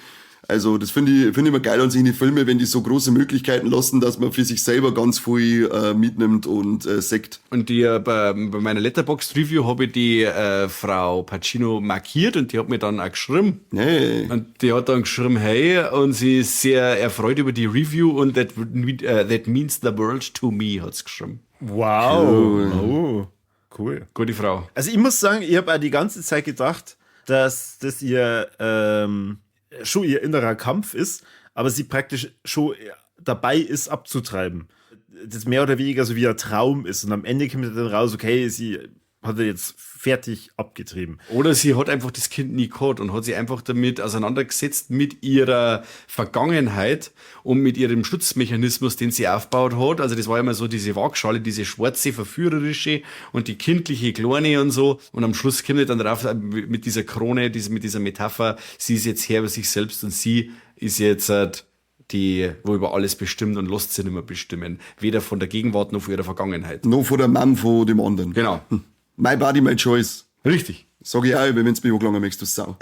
Also das finde ich immer geil an sich in die Filme, wenn die so große Möglichkeiten lassen, dass man für sich selber ganz viel mitnimmt und sagt. Und die, bei meiner Letterboxd-Review habe ich die Frau Pacino markiert und die hat mir dann auch geschrieben. Hey. Und die hat dann geschrieben, hey, und sie ist sehr erfreut über die Review und that means the world to me, hat sie geschrieben. Wow. Cool. Oh, cool. Gute Frau. Also ich muss sagen, ich habe auch die ganze Zeit gedacht, dass das ihr schon ihr innerer Kampf ist, aber sie praktisch schon dabei ist, abzutreiben. Das mehr oder weniger so wie ein Traum ist. Und am Ende kommt dann raus, okay, sie hat er jetzt fertig abgetrieben. Oder sie hat einfach das Kind nie gehabt und hat sich einfach damit auseinandergesetzt mit ihrer Vergangenheit und mit ihrem Schutzmechanismus, den sie aufgebaut hat. Also das war immer so diese Waagschale, diese schwarze, verführerische und die kindliche Kleine und so. Und am Schluss kommt dann drauf mit dieser Krone, mit dieser Metapher, sie ist jetzt Herr über sich selbst und sie ist jetzt halt die, wo über alles bestimmt und lässt sich nicht mehr bestimmen. Weder von der Gegenwart noch von ihrer Vergangenheit. Noch von der Mann von dem anderen. Genau. My body, my choice. Richtig. Sag ich auch, wenn du mich angelangen möchtest, du Sau.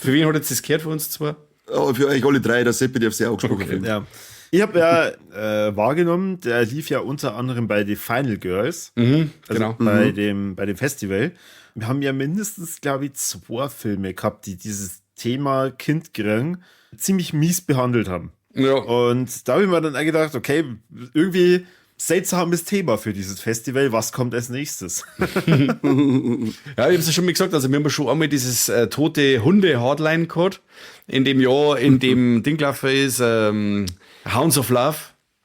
Für wen hat jetzt das gehört von uns zwei? Oh, für euch alle drei, der Seppi darf sich auch gesprochen okay, ja. Ich habe ja wahrgenommen, der lief ja unter anderem bei The Final Girls. Mhm, also genau. Bei dem Festival. Wir haben ja mindestens, glaube ich, 2 Filme gehabt, die dieses Thema Kindkriegen ziemlich mies behandelt haben. Ja. Und da habe ich mir dann auch gedacht, okay, irgendwie seltsames Thema für dieses Festival. Was kommt als nächstes? Ja, ich habe es ja schon mal gesagt, also wir haben schon einmal dieses tote Hunde-Hardline gehabt, in dem Jahr, in dem Ding gelaufen ist, Hounds of Love.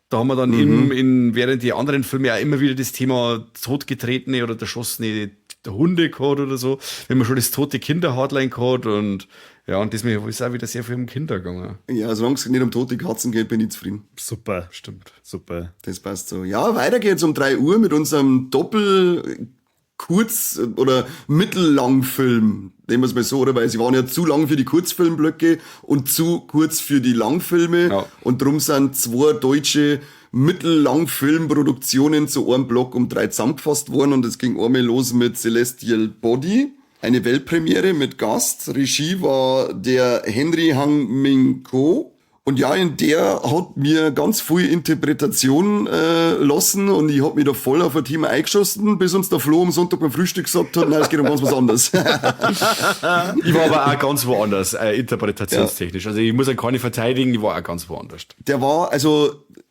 Da haben wir dann während die anderen Filme ja immer wieder das Thema totgetretene oder erschossene Hunde gehabt oder so. Wir haben schon das tote Kinder-Hardline gehabt und ja, und deswegen ist auch wieder sehr viel um Kinder gegangen. Ja, solange es nicht um tote Katzen geht, bin ich zufrieden. Super. Stimmt. Super. Das passt so. Ja, weiter geht's um 3 Uhr mit unserem Doppel-Kurz- oder Mittellangfilm. Nehmen wir es mal so, oder? Weil sie waren ja zu lang für die Kurzfilmblöcke und zu kurz für die Langfilme. Ja. Und drum sind 2 deutsche Mittellangfilmproduktionen zu einem Block um 3 zusammengefasst worden. Und es ging einmal los mit Celestial Body. Eine Weltpremiere mit Gast. Regie war der Henry Hang Ming Ko. Und ja, in der hat mir ganz viel Interpretation lassen und ich hab mich da voll auf ein Thema eingeschossen, bis uns der Flo am Sonntag beim Frühstück gesagt hat, nein, es geht um ganz was anderes. Ich war aber auch ganz woanders, interpretationstechnisch. Ja. Also ich muss ja keine verteidigen, ich war auch ganz woanders.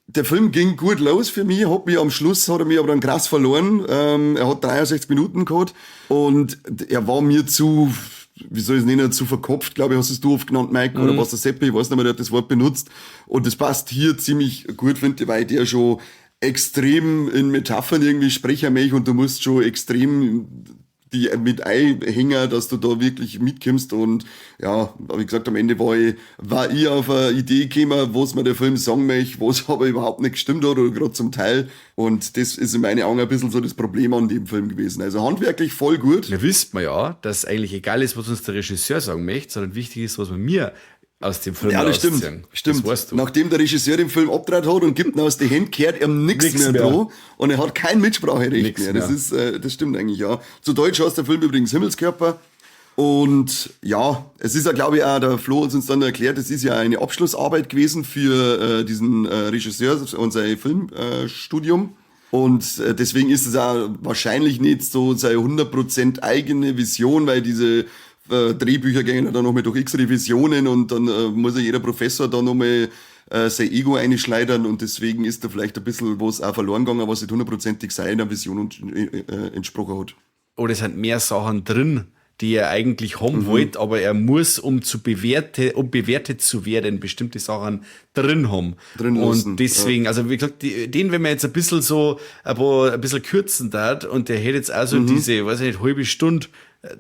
Der Film ging gut los für mich, hat mich am Schluss, hat er mich aber dann krass verloren. Er hat 63 Minuten gehabt und er war mir zu, wie soll ich es nennen, zu verkopft, glaube ich, hast es du oft genannt, Mike, oder was der Seppi, ich weiß nicht mehr, der hat das Wort benutzt. Und das passt hier ziemlich gut, finde ich, weil der schon extrem in Metaphern irgendwie sprechen möchte und du musst schon extrem die mit einhängen, dass du da wirklich mitkommst und ja, wie gesagt, am Ende war ich auf eine Idee gekommen, was mir der Film sagen möchte, was aber überhaupt nicht gestimmt hat oder gerade zum Teil und das ist in meinen Augen ein bisschen so das Problem an dem Film gewesen. Also handwerklich voll gut. Ja, wisst man ja, dass eigentlich egal ist, was uns der Regisseur sagen möchte, sondern wichtig ist, was man mir aus dem Film Ja, das stimmt. Stimmt. Das weißt du. Nachdem der Regisseur den Film abgedreht hat und gibt ihn aus die Hände, kehrt ihm nichts mehr dran und er hat kein Mitspracherecht nix mehr. Das stimmt eigentlich, ja. Zu Deutsch heißt der Film übrigens Himmelskörper. Und ja, es ist ja, glaube ich, auch, der Flo hat uns dann erklärt, es ist ja eine Abschlussarbeit gewesen für diesen Regisseur und sein Filmstudium. Und deswegen ist es auch wahrscheinlich nicht so seine 100% eigene Vision, weil diese Drehbücher gehen dann nochmal durch x Revisionen und dann muss ja jeder Professor da nochmal sein Ego einschleudern und deswegen ist da vielleicht ein bisschen was auch verloren gegangen, was nicht hundertprozentig seiner Vision entsprochen hat. Oder es sind mehr Sachen drin, die er eigentlich haben wollte, aber er muss, um bewertet zu werden, bestimmte Sachen drin haben. Drin lassen, und deswegen, ja. Also wie gesagt, den, wenn man jetzt ein bisschen so, aber ein bisschen kürzen darf und der hätte jetzt also diese, weiß ich nicht, halbe Stunde,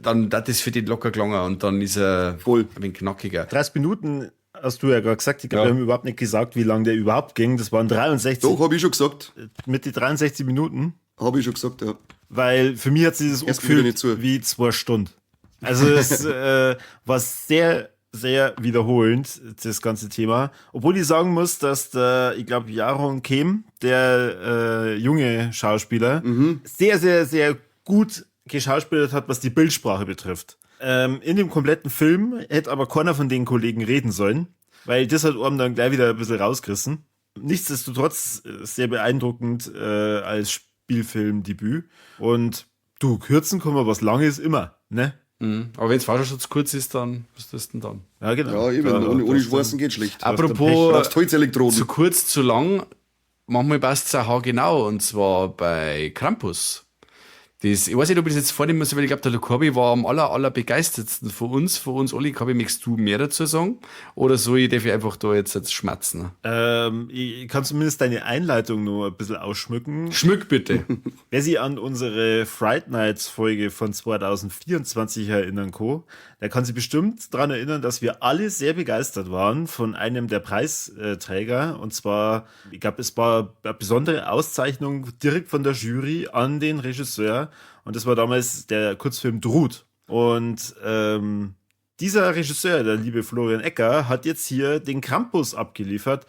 dann das ist für den locker gelangen und dann ist er voll ein wenig knackiger. 30 Minuten hast du ja gerade gesagt. Ich glaube, wir haben überhaupt nicht gesagt, wie lange der überhaupt ging. Das waren 63. Doch, habe ich schon gesagt. Mit die 63 Minuten. Habe ich schon gesagt, ja. Weil für mich hat sich das angefühlt wie 2 Stunden. Also es war sehr, sehr wiederholend, das ganze Thema. Obwohl ich sagen muss, dass der, ich glaube, Jaron Kehm, der junge Schauspieler, sehr, sehr, sehr gut geschauspielert hat, was die Bildsprache betrifft. In dem kompletten Film hätte aber keiner von den Kollegen reden sollen, weil das hat einem dann gleich wieder ein bisschen rausgerissen. Nichtsdestotrotz sehr beeindruckend als Spielfilmdebüt. Und du, kürzen kann man was Langes immer, ne? Mhm. Aber wenn es fast schon zu kurz ist, dann was ist das denn dann? Ja, genau. Ja, eben. Da, ohne Schwarzen geht schlecht. Apropos zu kurz, zu lang, manchmal passt es auch genau, und zwar bei Krampus. Das, ich weiß nicht, ob ich das jetzt vornehmen muss, weil ich glaube, der Corby war am aller begeistertsten von uns alle. Corby, möchtest du mehr dazu sagen? Oder soll ich, darf ich einfach da jetzt schmatzen? Ich kann zumindest deine Einleitung nur ein bisschen ausschmücken. Schmück bitte. Wer sich an unsere Fright Nights Folge von 2024 erinnern kann, der kann sich bestimmt daran erinnern, dass wir alle sehr begeistert waren von einem der Preisträger. Und zwar, ich glaube, es war eine besondere Auszeichnung direkt von der Jury an den Regisseur. Und das war damals der Kurzfilm Drut. Und dieser Regisseur, der liebe Florian Ecker, hat jetzt hier den Krampus abgeliefert.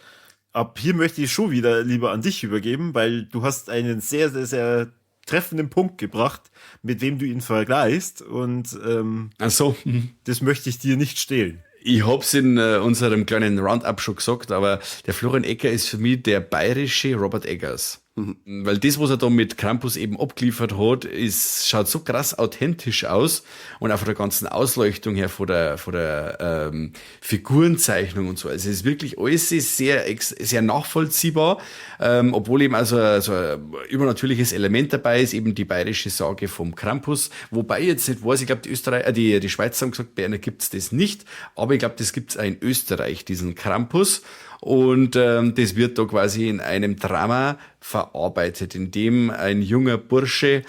Ab hier möchte ich schon wieder lieber an dich übergeben, weil du hast einen sehr, sehr, sehr treffenden Punkt gebracht, mit wem du ihn vergleichst. Und ach so. Das möchte ich dir nicht stehlen. Ich hab's in unserem kleinen Roundup schon gesagt, aber der Florian Ecker ist für mich der bayerische Robert Eggers. Weil das, was er da mit Krampus eben abgeliefert hat, schaut so krass authentisch aus und auch von der ganzen Ausleuchtung her, von der Figurenzeichnung und so. Also es ist wirklich alles sehr, sehr nachvollziehbar, obwohl eben also so ein übernatürliches Element dabei ist, eben die bayerische Sage vom Krampus. Wobei ich jetzt nicht weiß, ich glaube, die die Schweizer haben gesagt, bei einer gibt's das nicht, aber ich glaube, das gibt's auch in Österreich, diesen Krampus. Und das wird da quasi in einem Drama verarbeitet, in dem ein junger Bursche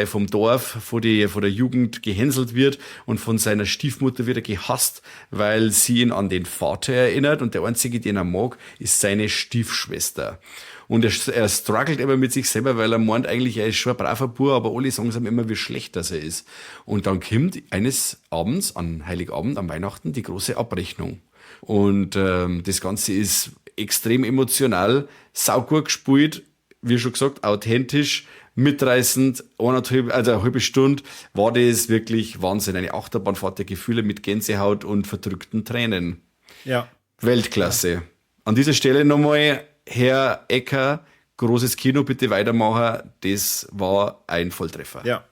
vom Dorf, von der Jugend gehänselt wird und von seiner Stiefmutter wird er gehasst, weil sie ihn an den Vater erinnert und der einzige, den er mag, ist seine Stiefschwester. Und er struggelt immer mit sich selber, weil er meint eigentlich, er ist schon ein braver Bub, aber alle sagen es ihm immer, wie schlecht das er ist. Und dann kommt eines Abends, an Heiligabend, an Weihnachten, die große Abrechnung. Und das Ganze ist extrem emotional, saugut gespielt, wie schon gesagt, authentisch, mitreißend, eine halbe Stunde war das wirklich Wahnsinn. Eine Achterbahnfahrt der Gefühle mit Gänsehaut und verdrückten Tränen. Ja. Weltklasse. Ja. An dieser Stelle nochmal, Herr Ecker, großes Kino, bitte weitermachen. Das war ein Volltreffer. Ja.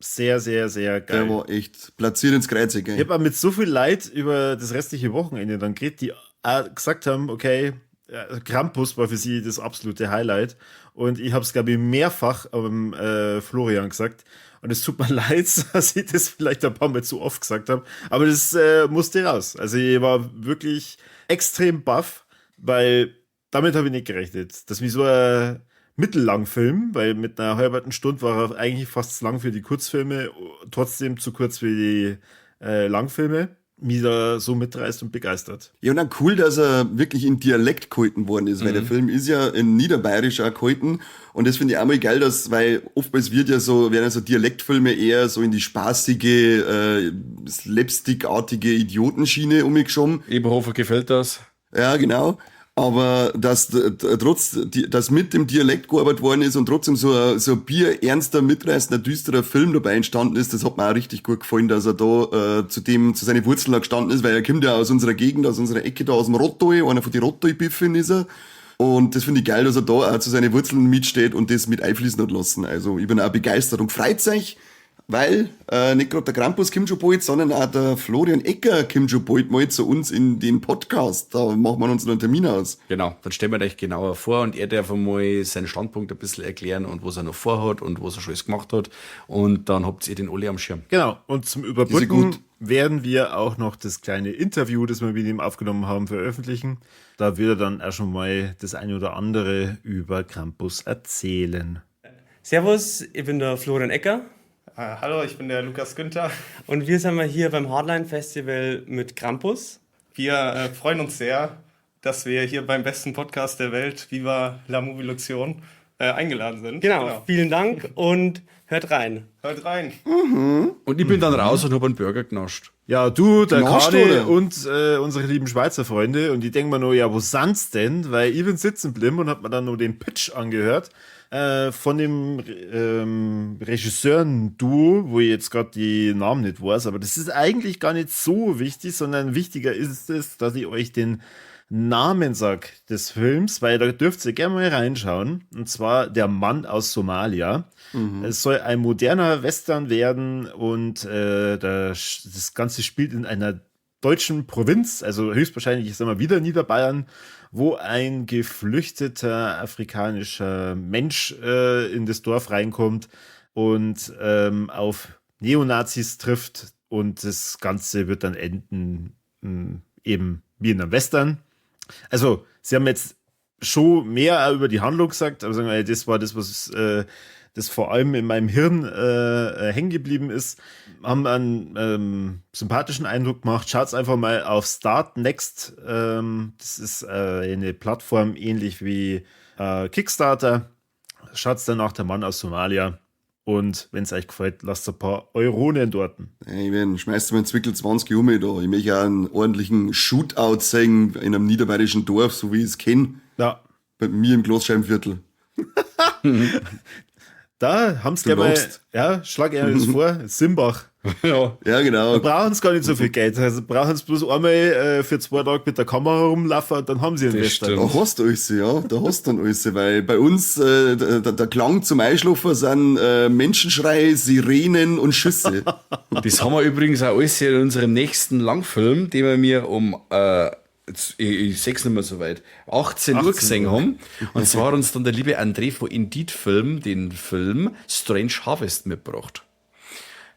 Sehr, sehr, sehr geil. Der war echt platziert ins Kreuz, gell? Ich habe auch mit so viel Leid über das restliche Wochenende dann geredet, die auch gesagt haben, okay, Krampus war für sie das absolute Highlight. Und ich habe es, glaube ich, mehrfach Florian gesagt. Und es tut mir leid, dass ich das vielleicht ein paar Mal zu oft gesagt habe. Aber das musste raus. Also ich war wirklich extrem baff, weil damit habe ich nicht gerechnet, dass mich so ein Mittellangfilm, weil mit einer halben Stunde war er eigentlich fast zu lang für die Kurzfilme, trotzdem zu kurz für die Langfilme, mich da so mitreißt und begeistert. Ja, und dann cool, dass er wirklich in Dialekt gehalten worden ist, weil der Film ist ja in Niederbayerisch auch gehalten und das finde ich auch mal geil, dass, weil oftmals wird ja so, werden ja so Dialektfilme eher so in die spaßige, slapstickartige Idiotenschiene umgeschoben. Eberhofer gefällt das. Ja, genau. Aber dass trotz, dass mit dem Dialekt gearbeitet worden ist und trotzdem so ein bierernster, mitreißender, düsterer Film dabei entstanden ist, das hat mir auch richtig gut gefallen, dass er da zu seinen Wurzeln gestanden ist, weil er kommt ja aus unserer Gegend, aus unserer Ecke da, aus dem Rottal, einer von den Rottal-Biffen ist er. Und das finde ich geil, dass er da auch zu seinen Wurzeln mitsteht und das mit einfließen hat lassen. Also ich bin auch begeistert und freut euch, weil nicht gerade der Krampus kommt schon bald, sondern auch der Florian Ecker kommt schon bald mal zu uns in den Podcast. Da machen wir uns noch einen Termin aus. Genau, dann stellen wir euch genauer vor und er darf einmal seinen Standpunkt ein bisschen erklären und was er noch vorhat und was er schon alles gemacht hat. Und dann habt ihr den alle am Schirm. Genau, und zum Überbrücken werden wir auch noch das kleine Interview, das wir mit ihm aufgenommen haben, veröffentlichen. Da wird er dann auch schon mal das eine oder andere über Krampus erzählen. Servus, ich bin der Florian Ecker. Hallo, ich bin der Lukas Günther. Und wir sind mal hier beim Hardline Festival mit Krampus. Wir freuen uns sehr, dass wir hier beim besten Podcast der Welt, Viva la Movilution, eingeladen sind. Genau, vielen Dank und hört rein. Hört rein. Mhm. Und ich bin dann raus und habe einen Burger genascht. Ja, du, der Kani und unsere lieben Schweizer Freunde. Und die denken mir nur, ja, wo sind's denn? Weil ich bin sitzen geblieben und hab mir dann nur den Pitch angehört. Von dem Regisseuren-Duo, wo ich jetzt gerade die Namen nicht weiß, aber das ist eigentlich gar nicht so wichtig, sondern wichtiger ist es, dass ich euch den Namen sag des Films, weil da dürft ihr gerne mal reinschauen, und zwar Der Mann aus Somalia. Mhm. Es soll ein moderner Western werden und das Ganze spielt in einer deutschen Provinz, also höchstwahrscheinlich, ich sag mal, wieder Niederbayern, wo ein geflüchteter afrikanischer Mensch in das Dorf reinkommt und auf Neonazis trifft und das Ganze wird dann enden eben wie in einem Western. Also, sie haben jetzt schon mehr über die Handlung gesagt, aber sagen wir, das war das, was das vor allem in meinem Hirn hängen geblieben ist, haben einen sympathischen Eindruck gemacht. Schaut's einfach mal auf Startnext. Das ist eine Plattform ähnlich wie Kickstarter. Schaut's danach, der Mann aus Somalia. Und wenn es euch gefällt, lasst ein paar Euronen dort. Hey, wenn, schmeißt mir einen Zwickel 20 um da. Ich möchte auch einen ordentlichen Shootout sehen in einem niederbayerischen Dorf, so wie ich es kenne. Ja. Bei mir im Glasscheibenviertel. Da haben sie gleich mal, ja, schlag ihnen das vor, Simbach. Ja. Ja, genau. Da brauchen sie gar nicht so viel Geld. Also brauchen sie bloß einmal für 2 Tage mit der Kamera rumlaufen und dann haben sie einen Western. Da hast du alles, ja. Da hast du dann alles. Weil bei uns, der Klang zum Einschlafen sind Menschenschrei, Sirenen und Schüsse. Das haben wir übrigens auch alles in unserem nächsten Langfilm, den wir mir um ich seh's nicht mehr so weit, 18 Uhr gesehen haben. Und zwar hat uns dann der liebe André von Indeed Film den Film Strange Harvest mitgebracht.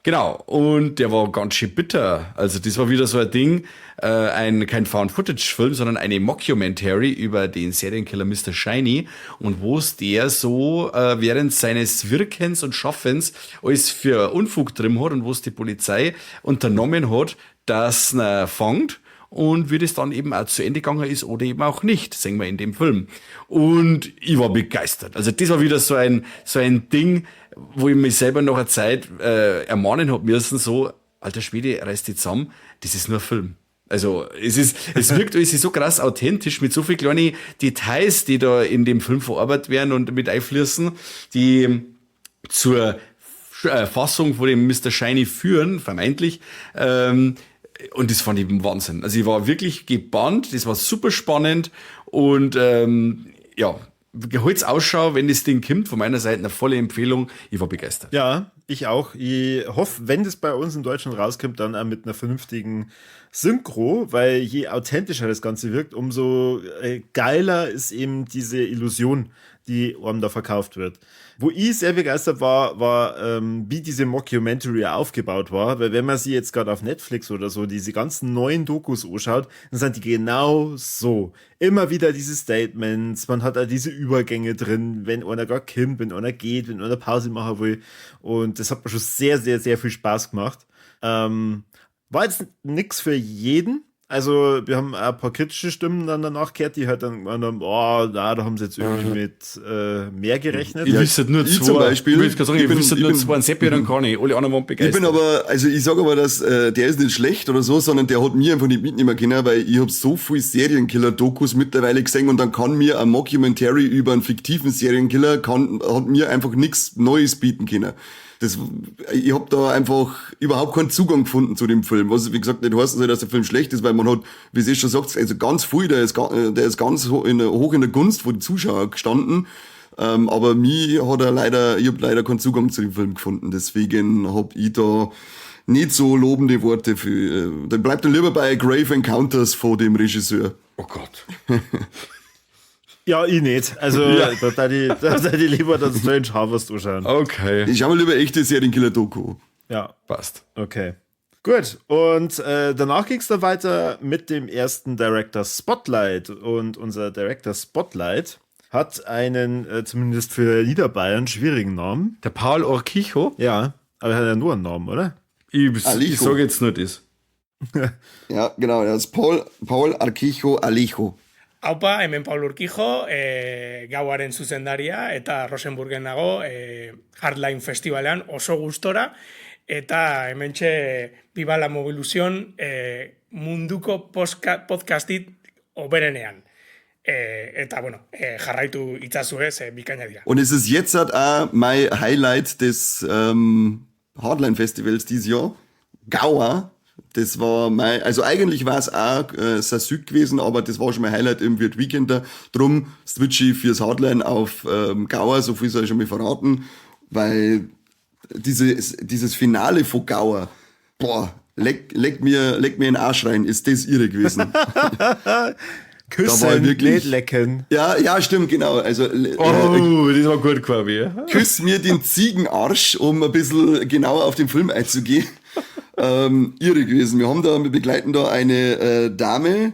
Genau, und der war ganz schön bitter. Also das war wieder so ein Ding, kein Found-Footage-Film, sondern eine Mockumentary über den Serienkiller Mr. Shiny und wo es der so während seines Wirkens und Schaffens alles für Unfug drin hat und wo es die Polizei unternommen hat, dass er fangt. Und wie das dann eben auch zu Ende gegangen ist oder eben auch nicht, sehen wir in dem Film. Und ich war begeistert. Also das war wieder so ein Ding, wo ich mich selber nach einer Zeit ermahnen hab müssen, so, alter Schwede, reiß dich zusammen, das ist nur ein Film. Also es wirkt alles so krass authentisch mit so vielen kleinen Details, die da in dem Film verarbeitet werden und mit einfließen, die zur Fassung von dem Mr. Shiny führen, vermeintlich. Und das fand ich Wahnsinn. Also ich war wirklich gebannt, das war super spannend und ja, Holz Ausschau, wenn das Ding kommt, von meiner Seite eine volle Empfehlung. Ich war begeistert. Ja, Ich auch. Ich hoffe, wenn das bei uns in Deutschland rauskommt, dann auch mit einer vernünftigen Synchro, weil je authentischer das Ganze wirkt, umso geiler ist eben diese Illusion, die einem da verkauft wird. Wo ich sehr begeistert war, wie diese Mockumentary aufgebaut war, weil wenn man sie jetzt gerade auf Netflix oder so diese ganzen neuen Dokus anschaut, dann sind die genau so. Immer wieder diese Statements, man hat da diese Übergänge drin, wenn einer gerade kommt, wenn einer geht, wenn einer Pause machen will, und das hat mir schon sehr, sehr, sehr viel Spaß gemacht. War jetzt nix für jeden. Also wir haben ein paar kritische Stimmen dann danach gehört, die halt dann gemeint haben, oh, na, da haben sie jetzt irgendwie mit mehr gerechnet. Ich wüsste nur ich zwei. Zum Beispiel, Ich würde sagen, ich wüsste nur ich bin- zwei, einen Seppi und einen Conny. Alle anderen waren begeistert. Ich bin aber, also ich sag aber, dass der ist nicht schlecht oder so, sondern der hat mir einfach nicht mitnehmen können, weil ich hab so viel Serienkiller-Dokus mittlerweile gesehen und dann kann mir ein Mockumentary über einen fiktiven Serienkiller, hat mir einfach nichts Neues bieten können. Ich hab da einfach überhaupt keinen Zugang gefunden zu dem Film. Was, wie gesagt, nicht heißen soll, dass der Film schlecht ist, weil man hat, wie es eh schon sagt, also ganz viel, der ist ganz hoch in der Gunst vor den Zuschauern gestanden. Aber mich hat er leider, ich hab leider keinen Zugang zu dem Film gefunden. Deswegen hab ich da nicht so lobende Worte für. Dann bleibt dann lieber bei Grave Encounters vor dem Regisseur. Oh Gott. Ja, ich nicht. Also, Ja. da da die lieber das Strange Harvest anschauen. Okay. Ich schau mir lieber echte Serienkiller-Doku. Ja. Passt. Okay. Gut. Und danach ging's dann weiter mit dem ersten Director Spotlight. Und unser Director Spotlight hat einen, zumindest für Niederbayern, schwierigen Namen. Der Paul Urkijo? Ja, aber er hat ja nur einen Namen, oder? Ich Alejo. sag jetzt nur das. Ja, genau. Das ist Paul Urkijo Alejo. Aupa, hemen Paul Urkijo, gauaren zuzendaria eta Rosenburgen nago, Hardline Festivalean oso gustora, eta hementxe Viva la Movilusión, munduko podcastit hoberenean. Eta, bueno, jarraitu itzazue, ze bikaina dira. Und es ist jetzt halt auch mein Highlight des Hardline Festivals dieses Jahr. Gaua. Das war mein, also eigentlich war es auch Sasük gewesen, aber das war schon mein Highlight im Weird Weekender. Drum switch ich fürs Hardline auf Gaua, so viel soll ich schon mal verraten, weil dieses Finale von Gaua, boah, leck mir in den Arsch rein, ist das irre gewesen. Küssen, Da war ich wirklich nicht lecken. Ja, ja, stimmt, genau. Also, Oh, das war gut, Corby. Küss mir den Ziegenarsch, um ein bisschen genauer auf den Film einzugehen. Irre gewesen. Wir begleiten da eine Dame,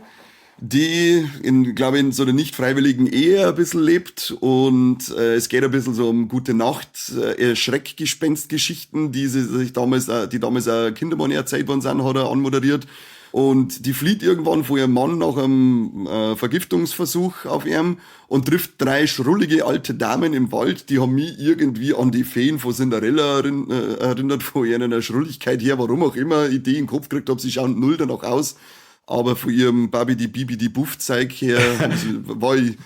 die in, glaube ich, in so einer nicht freiwilligen Ehe ein bisschen lebt und es geht ein bisschen so um Gute Nacht, Schreckgespenstgeschichten, die sie sich damals, die damals auch Kindermann erzählt worden sind, hat er anmoderiert. Und die flieht irgendwann vor ihrem Mann nach einem Vergiftungsversuch auf ihm und trifft 3 schrullige alte Damen im Wald, die haben mich irgendwie an die Feen von Cinderella erinnert, von ihrer Schrulligkeit her, warum auch immer ich die in den Kopf gekriegt hab, sie schauen null danach aus. Aber von ihrem Babidi Bibidi Buff Zeug her war ich.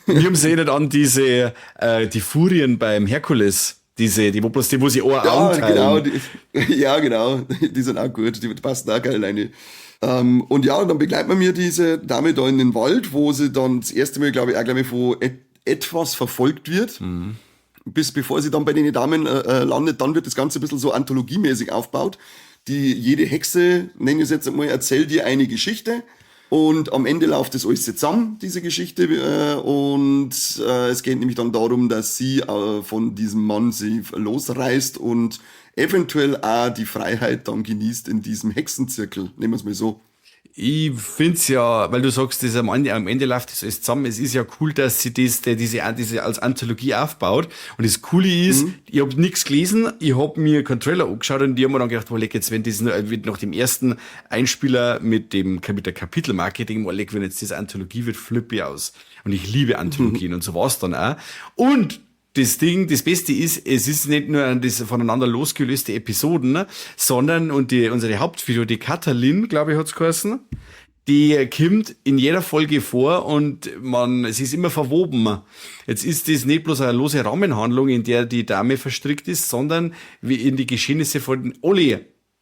Wir haben sie erinnert an diese, die Furien beim Herkules. Diese, die, wo bloß die, wo sie Ohr Ja, anteilen. genau, die, ja, genau. Die sind auch gut, die passen auch geil rein. Und ja, dann begleiten wir mir diese Dame da in den Wald, wo sie dann das erste Mal, glaube ich, auch gleich mal von etwas verfolgt wird. Bis bevor sie dann bei den Damen landet, dann wird das Ganze ein bisschen so anthologiemäßig aufgebaut. Die, jede Hexe, nenne ich es jetzt einmal, erzählt ihr eine Geschichte. Und am Ende läuft das alles zusammen, diese Geschichte. Und es geht nämlich dann darum, dass sie von diesem Mann sie losreißt und eventuell auch die Freiheit dann genießt in diesem Hexenzirkel. Nehmen wir es mal so. Ich find's ja, weil du sagst, das am Ende läuft das alles zusammen. Es ist ja cool, dass sie das, diese als Anthologie aufbaut. Und das Coole ist, ich hab nix gelesen, ich hab mir keinen Trailer angeschaut und die haben mir dann gedacht, oh, leck, jetzt, wenn das nur, wird nach dem ersten Einspieler mit der Kapitelmarke, denke ich mir, oh, leck, wenn jetzt das Anthologie wird, flippe ich aus. Und ich liebe Anthologien und so war's dann auch. Und das Ding, das Beste ist, es ist nicht nur das voneinander losgelöste Episoden, ne, sondern und die, unsere Hauptfigur, die Katalin, glaube ich, hat's geheißen, die kommt in jeder Folge vor und es ist immer verwoben. Jetzt ist das nicht bloß eine lose Rahmenhandlung, in der die Dame verstrickt ist, sondern wie in die Geschehnisse von den Olli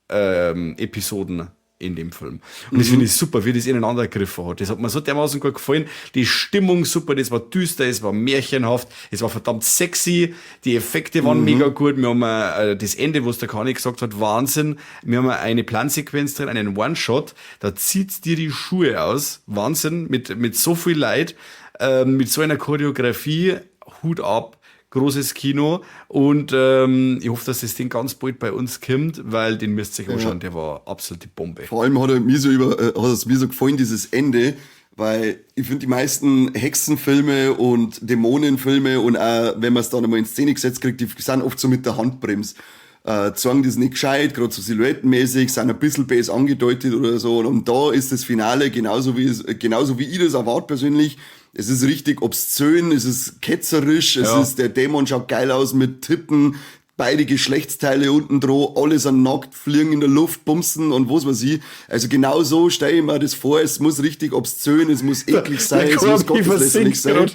Episoden. in dem Film. Und das finde ich super, wie das ineinander gegriffen hat. Das hat mir so dermaßen gut gefallen. Die Stimmung super, das war düster, es war märchenhaft, es war verdammt sexy, die Effekte waren mega gut. Wir haben das Ende, was der Kani gesagt hat, Wahnsinn. Wir haben eine Plansequenz drin, einen One-Shot, da zieht's dir die Schuhe aus. Wahnsinn, mit so viel Leid, mit so einer Choreografie, Hut ab. Großes Kino und ich hoffe, dass das Ding ganz bald bei uns kommt, weil den müsst ihr euch anschauen, der war absolute Bombe. Vor allem hat er mir so hat es mir so gefallen, dieses Ende, weil ich finde die meisten Hexenfilme und Dämonenfilme und auch, wenn man es dann einmal in Szene gesetzt kriegt, die sind oft so mit der Handbremse. Zeigen das nicht gescheit, gerade so silhouettenmäßig, sind ein bisschen besser angedeutet oder so. Und da ist das Finale genauso wie ich das erwarte persönlich. Es ist richtig obszön, es ist ketzerisch, es ist, der Dämon schaut geil aus mit Titten, beide Geschlechtsteile unten dran, alle sind nackt, fliegen in der Luft, bumsen und was weiß ich. Also genau so stelle ich mir das vor, es muss richtig obszön, es muss eklig sein, es muss gotteslästerlich sein.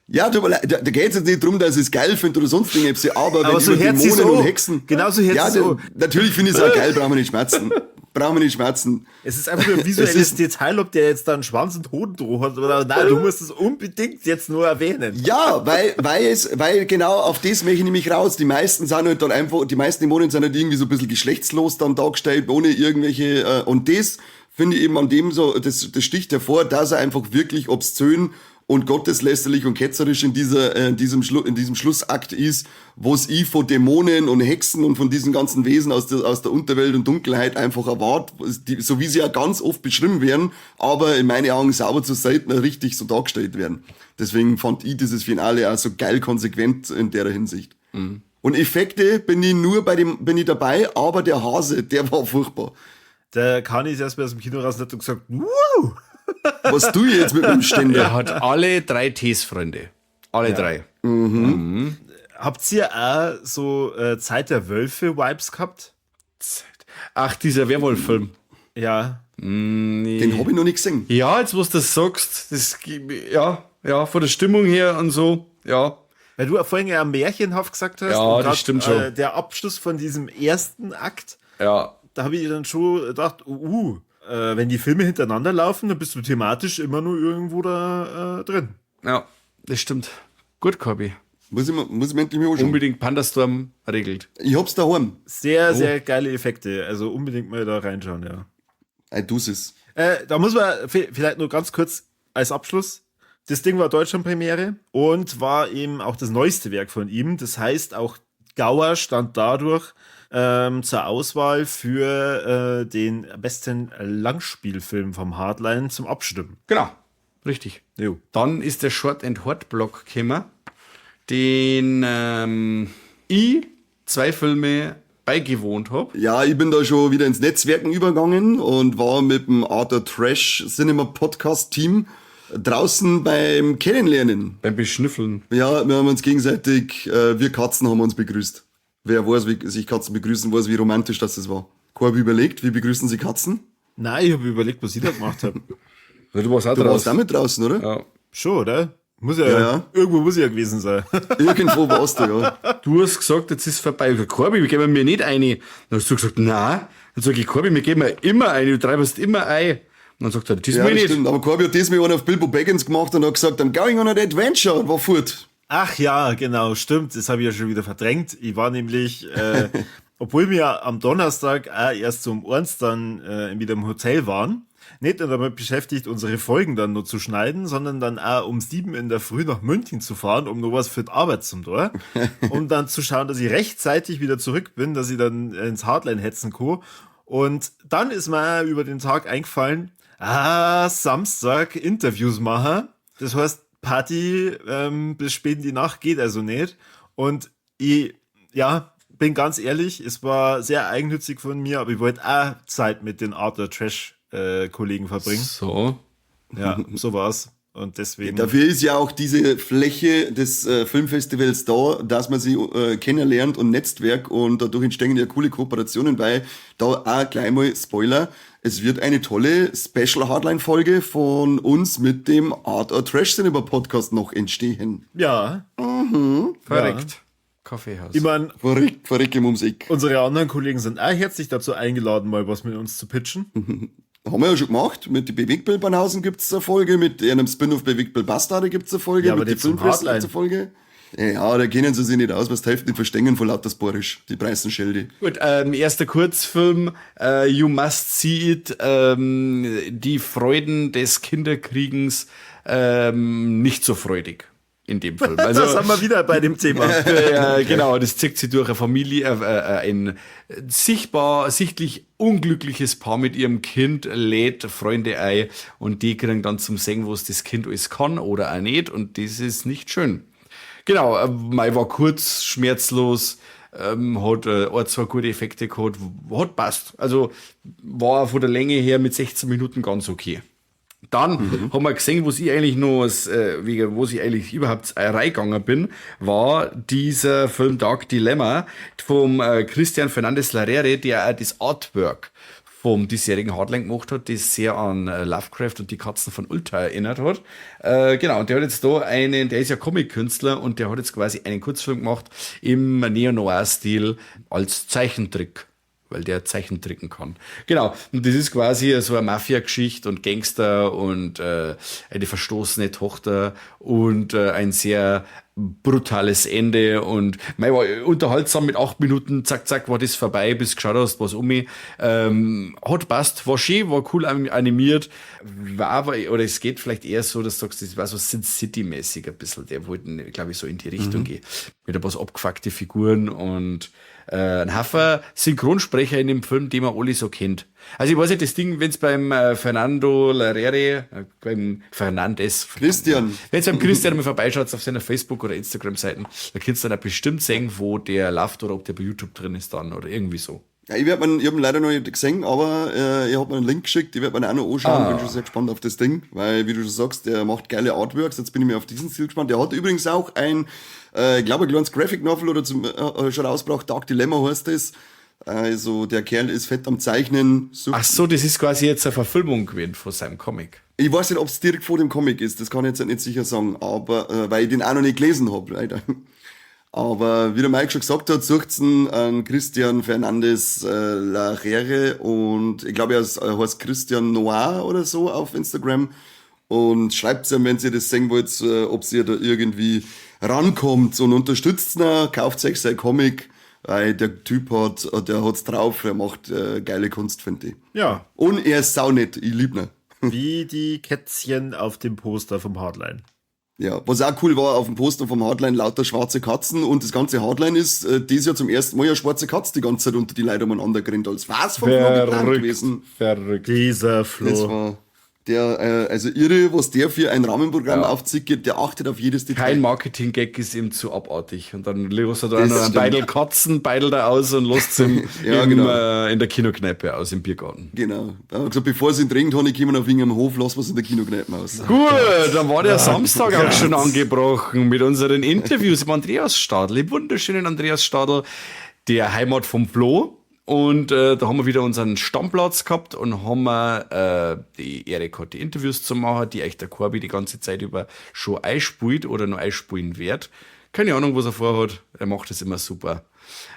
Ja, tut mir leid, da geht's jetzt nicht drum, dass ich es geil finde oder sonst irgendwas, aber wenn so über Dämonen und Hexen... Genauso ja, natürlich finde ich es auch geil, brauchen wir nicht schmerzen. Brauchen wir nicht schmerzen. Es ist einfach nur ein visuelles Detail, ob der jetzt da einen Schwanz und Hoden droh hat oder nein, du musst es unbedingt jetzt nur erwähnen. Ja, weil genau auf das möchte ich nämlich raus. Die meisten sind halt dann einfach, die meisten Dämonen sind halt irgendwie so ein bisschen geschlechtslos dann dargestellt, ohne irgendwelche, und das finde ich eben an dem so, das sticht hervor, dass er einfach wirklich obszön und gotteslästerlich und ketzerisch in diesem Schlussakt ist, was ich von Dämonen und Hexen und von diesen ganzen Wesen aus der Unterwelt und Dunkelheit einfach erwarte, so wie sie ja ganz oft beschrieben werden, aber in meinen Augen sauber zu selten richtig so dargestellt werden. Deswegen fand ich dieses Finale auch so geil konsequent in der Hinsicht. Mhm. Und Effekte bin ich nur bin ich dabei, aber der Hase, der war furchtbar. Der Kani ist erstmal aus dem Kino raus und hat gesagt, wow! Was du jetzt mit dem Ständer? Er hat alle drei Ts, Freunde. Alle drei. Mhm. Mhm. Habt ihr auch so Zeit der Wölfe-Vibes gehabt? Ach, dieser Werwolf-Film. Ja. Nee. Den hab ich noch nicht gesehen. Ja, jetzt wo du das sagst, das, ja, von der Stimmung her und so, ja. Weil du vorhin ja märchenhaft gesagt hast. Ja, und das grad, stimmt schon. Der Abschluss von diesem ersten Akt, ja. Da habe ich dann schon gedacht, wenn die Filme hintereinander laufen, dann bist du thematisch immer nur irgendwo da drin. Ja, das stimmt. Gut, Corby. Muss ich mir endlich mal anschauen. Unbedingt Pandastorm regelt. Ich hab's daheim. Sehr, sehr geile Effekte. Also unbedingt mal da reinschauen, ja. Ey, du es. Da muss man vielleicht nur ganz kurz als Abschluss. Das Ding war Deutschlandpremiere und war eben auch das neueste Werk von ihm. Das heißt, auch Gauer stand dadurch zur Auswahl für den besten Langspielfilm vom Hardline zum Abstimmen. Genau, richtig. Jo. Dann ist der Short and Hard Block gekommen, den ich 2 Filme beigewohnt habe. Ja, ich bin da schon wieder ins Netzwerken übergegangen und war mit dem Arthur Trash Cinema Podcast Team draußen beim Kennenlernen. Beim Beschnüffeln. Ja, wir haben uns gegenseitig, wir Katzen haben uns begrüßt. Wer weiß, wie sich Katzen begrüßen, weiß, wie romantisch das war. Corby überlegt, wie begrüßen sie Katzen? Nein, ich habe überlegt, was ich da gemacht habe. Du warst auch draußen. Du warst auch mit draußen, oder? Ja. Schon, oder? Muss ja. Irgendwo muss ich ja gewesen sein. Irgendwo warst du, ja. Du hast gesagt, jetzt ist vorbei. Ich sag, Corby, wir geben mir nicht eine. Dann hast du gesagt, nein. Dann sag ich, Corby, wir geben mir immer eine. Du treibst immer ein. Und dann sagt er, das ja, will ich nicht. Stimmt. Aber Corby hat diesmal einen auf Bilbo Baggins gemacht und hat gesagt, I'm going on an adventure und war fort. Ach ja, genau, stimmt. Das habe ich ja schon wieder verdrängt. Ich war nämlich, obwohl wir am Donnerstag auch erst um 1 dann wieder im Hotel waren, nicht nur damit beschäftigt, unsere Folgen dann nur zu schneiden, sondern dann auch um 7 in der Früh nach München zu fahren, um noch was für die Arbeit zum Tor, um dann zu schauen, dass ich rechtzeitig wieder zurück bin, dass ich dann ins Hardline hetzen kann. Und dann ist mir über den Tag eingefallen, Samstag Interviews machen. Das heißt, Party bis spät in die Nacht geht also nicht. Und ich, ja, bin ganz ehrlich, es war sehr eigennützig von mir, aber ich wollte auch Zeit mit den Arthur Trash Kollegen verbringen. So. Ja, so war's. Und deswegen. Dafür ist ja auch diese Fläche des Filmfestivals da, dass man sie kennenlernt und Netzwerk und dadurch entstehen ja coole Kooperationen, weil da auch gleich mal Spoiler, es wird eine tolle Special Hardline-Folge von uns mit dem Art or Trash Cinema Podcast noch entstehen. Ja. Mhm. Verrückt. Ja. Kaffeehaus. Ich mein, Verrückt, verrückt im ums Eck. Unsere anderen Kollegen sind auch herzlich dazu eingeladen, mal was mit uns zu pitchen. Haben wir ja schon gemacht. Mit die Bewegtbildbanausen gibt's eine Folge, mit einem Spin-off Bewegtbild Bastarde gibt's eine Folge, Ja, aber mit die nicht zum Filmfressen Hardline. gibt's eine Folge. Ja, da kennen sie sich nicht aus, was die Hälfte nicht verstehen von lauter Sporisch, die Preisenschilde. Gut, erster Kurzfilm, You Must See It, die Freuden des Kinderkriegens, nicht so freudig in dem Film. Also, da sind wir wieder bei dem Thema. Ja, genau, das zieht sie durch eine Familie, ein sichtlich unglückliches Paar mit ihrem Kind lädt Freunde ein und die kriegen dann zum Sehen, was das Kind alles kann oder auch nicht und das ist nicht schön. Genau, mei war kurz, schmerzlos, hat ein, zwei gute Effekte gehabt, hat passt. Also war von der Länge her mit 16 Minuten ganz okay. Dann haben wir gesehen, wo ich eigentlich noch, wo ich eigentlich überhaupt reingegangen bin, war dieser Film Dark Dilemma vom Christian Fernandez Larere, der auch das Artwork vom diesjährigen Hardline gemacht hat, das sehr an Lovecraft und die Katzen von Ulta erinnert hat. Genau, und der hat jetzt da einen, der ist ja Comic-Künstler und der hat jetzt quasi einen Kurzfilm gemacht im Neo-Noir-Stil als Zeichentrick, weil der Zeichentricken kann. Genau, und das ist quasi so eine Mafia-Geschichte und Gangster und eine verstoßene Tochter und ein sehr brutales Ende und mei, war unterhaltsam mit 8 Minuten, zack, zack, war das vorbei, bis geschaut hast, was um mich. Hat passt, war schön, war cool animiert, war aber, oder es geht vielleicht eher so, dass du sagst, das war so Sin City-mäßig ein bisschen, der wollten, glaub ich, so in die Richtung gehen. Mit ein paar so abgefuckte Figuren und ein Haufen Synchronsprecher in dem Film, den man alle so kennt. Also ich weiß nicht, das Ding, wenn's beim Fernando Larere, beim Fernandes, Christian. Wenn's beim Christian mal vorbeischaut auf seiner Facebook- oder Instagram-Seiten, da kannst du dann auch bestimmt sehen, wo der läuft oder ob der bei YouTube drin ist dann oder irgendwie so. Ja, ich hab ihn leider noch nicht gesehen, aber ich hab mir einen Link geschickt, ich werd mir ihn auch noch anschauen, bin schon sehr gespannt auf das Ding, weil, wie du schon sagst, der macht geile Artworks, jetzt bin ich mir auf diesen Stil gespannt. Der hat übrigens auch ein, ich glaube, ein kleines Graphic Novel oder zum schon rausgebracht, Dark Dilemma heißt das. Also der Kerl ist fett am Zeichnen. So. Ach so, das ist quasi jetzt eine Verfilmung gewesen von seinem Comic. Ich weiß nicht, ob's direkt vor dem Comic ist, das kann ich jetzt nicht sicher sagen, aber weil ich den auch noch nicht gelesen hab, leider. Aber wie der Mike schon gesagt hat, sucht's einen Christian Fernandez Larere und ich glaube, er heißt Christian Noir oder so auf Instagram und schreibt's ihm, wenn ihr das sehen wollt, ob ihr da irgendwie rankommt und unterstützt ihn, kauft euch sein Comic, weil der Typ der hat's drauf, er macht geile Kunst, finde ich. Ja. Und er ist saunett, ich lieb ihn. Wie die Kätzchen auf dem Poster vom Hardline. Ja, was auch cool war, auf dem Poster vom Hardline lauter schwarze Katzen und das ganze Hardline ist dieses Jahr zum ersten Mal ja schwarze Katze die ganze Zeit unter die Leute umeinander gerannt, als war's vom Flo geplant Verrückt, gewesen. Verrückt. Dieser Flo. Das war der also irre, was der für ein Rahmenprogramm aufzieht, der achtet auf jedes Detail. Kein Marketing-Gag ist ihm zu abartig. Und dann lässt er da Das noch einen stimmt. Beidel Katzen, beidelt er aus und lässt es Ja, genau. in der Kinokneipe aus, im Biergarten. Genau. Er hat gesagt, bevor es ihn dringend habe, ich komme auf irgendeinem Hof, lassen wir es in der Kinokneipe aus. Gut, dann war der Samstag auch schon angebrochen mit unseren Interviews im Andreas Stadl, im wunderschönen Andreas Stadl, der Heimat vom Flo. Und da haben wir wieder unseren Stammplatz gehabt und haben wir die Ehre gehabt, die Interviews zu machen, die echt der Corby die ganze Zeit über schon einspult oder noch einspulen wird. Keine Ahnung, was er vorhat. Er macht das immer super.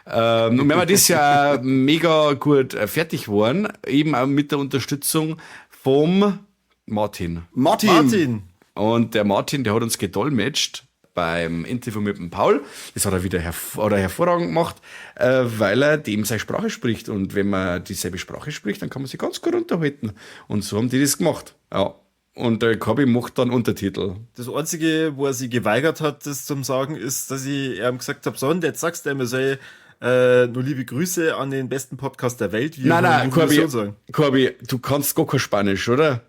Und wir haben das ja mega gut fertig geworden, eben auch mit der Unterstützung vom Martin. Martin! Martin! Und der Martin, der hat uns gedolmetscht beim Interview mit dem Paul. Das hat er wieder hervorragend gemacht, weil er dem seine Sprache spricht. Und wenn man dieselbe Sprache spricht, dann kann man sich ganz gut unterhalten. Und so haben die das gemacht. Ja. Und der Corby macht dann Untertitel. Das Einzige, wo er sich geweigert hat, das zum Sagen, ist, dass ich ihm gesagt hab, so, und jetzt sagst du ihm, er soll nur liebe Grüße an den besten Podcast der Welt. Wie Nein, wir nein, in Evolution sagen. Corby, du kannst gar kein Spanisch, oder?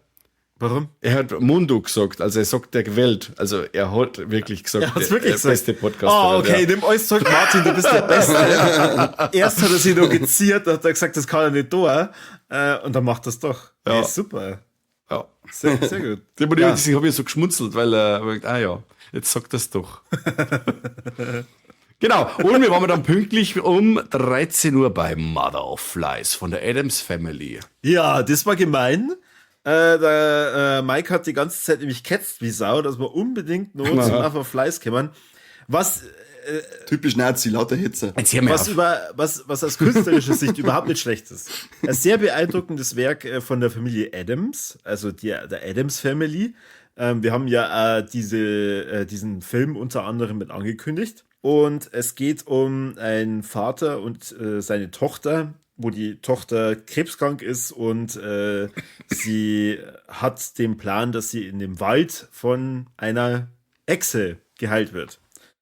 Warum? Er hat Mundo gesagt, also er sagt der Welt. Also er hat wirklich gesagt, Er hat's wirklich der gesagt. beste Podcast Ah, der Welt, okay, ja. nimm alles zurück, Martin, du bist der Beste. Erst hat er sich noch geziert, hat er gesagt, das kann er nicht tun. Und dann macht das doch. Ja. Ey, super. Ja. Sehr, sehr gut. Ich hab Ja. ja so geschmunzelt, weil er gesagt, ah ja, jetzt sagt das doch. Genau, und wir waren dann pünktlich um 13 Uhr bei Mother of Flies von der Addams Family. Ja, das war gemein. Der Mike hat die ganze Zeit nämlich ketzt wie Sau, dass wir unbedingt noch zum Mother of Flies kommen. Was Typisch Nazi, lauter Hetzer. Jetzt hör mal was, auf. über, was, was aus künstlerischer Sicht überhaupt nicht schlecht ist. Ein sehr beeindruckendes Werk von der Familie Adams, also der Adams Family. Wir haben ja diesen Film unter anderem mit angekündigt. Und es geht um einen Vater und seine Tochter, wo die Tochter krebskrank ist und sie hat den Plan, dass sie in dem Wald von einer Hexe geheilt wird.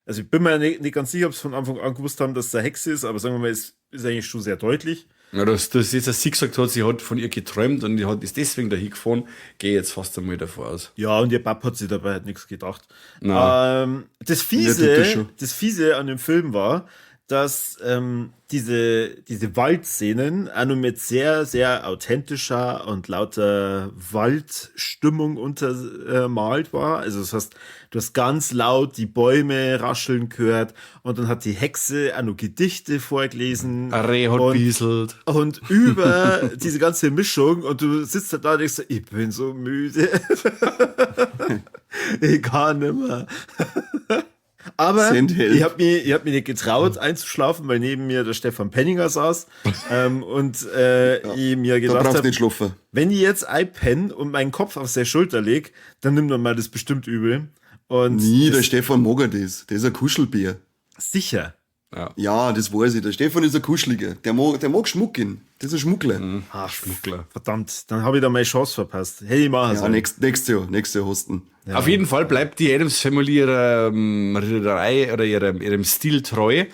Also ich bin mir nicht ganz sicher, ob sie von Anfang an gewusst haben, dass es eine Hexe ist, aber sagen wir mal, es ist eigentlich schon sehr deutlich. Ja, dass jetzt, dass sie gesagt hat, sie hat von ihr geträumt und die ist deswegen dahin gefahren, gehe jetzt fast einmal davor aus. Ja, und ihr Pap hat sich dabei halt nichts gedacht. Nein. Das Ja, tut das Fiese, schon. das Fiese an dem Film war, dass diese Waldszenen auch nur mit sehr, sehr authentischer und lauter Waldstimmung untermalt war. Also das heißt, du hast ganz laut die Bäume rascheln gehört und dann hat die Hexe auch noch Gedichte vorgelesen. Ein Reh hat und bieselt. und über diese ganze Mischung und du sitzt halt da und denkst, so, ich bin so müde. Ich kann nicht mehr. Aber Send help. ich hab mich nicht getraut einzuschlafen, weil neben mir der Stefan Penninger saß und ich mir Da gedacht brauchst du hab, nicht schlafen. wenn ich jetzt einpenne und meinen Kopf auf seine Schulter leg, dann nimmt man mal das bestimmt übel. Und Nie, der das Stefan mag ja das. Der ist ein Kuschelbär. sicher. Ja, das weiß ich. Der Stefan ist ein Kuscheliger. Der mag schmucken. Das ist ein Schmuggler. Ach, Schmuggler. Verdammt, dann habe ich da meine Chance verpasst. Hätte ich machen Ja, sollen. nächstes Jahr hosten. Ja. Auf jeden Fall bleibt die Addams Family ihrer Reederei oder ihrem Stil treu.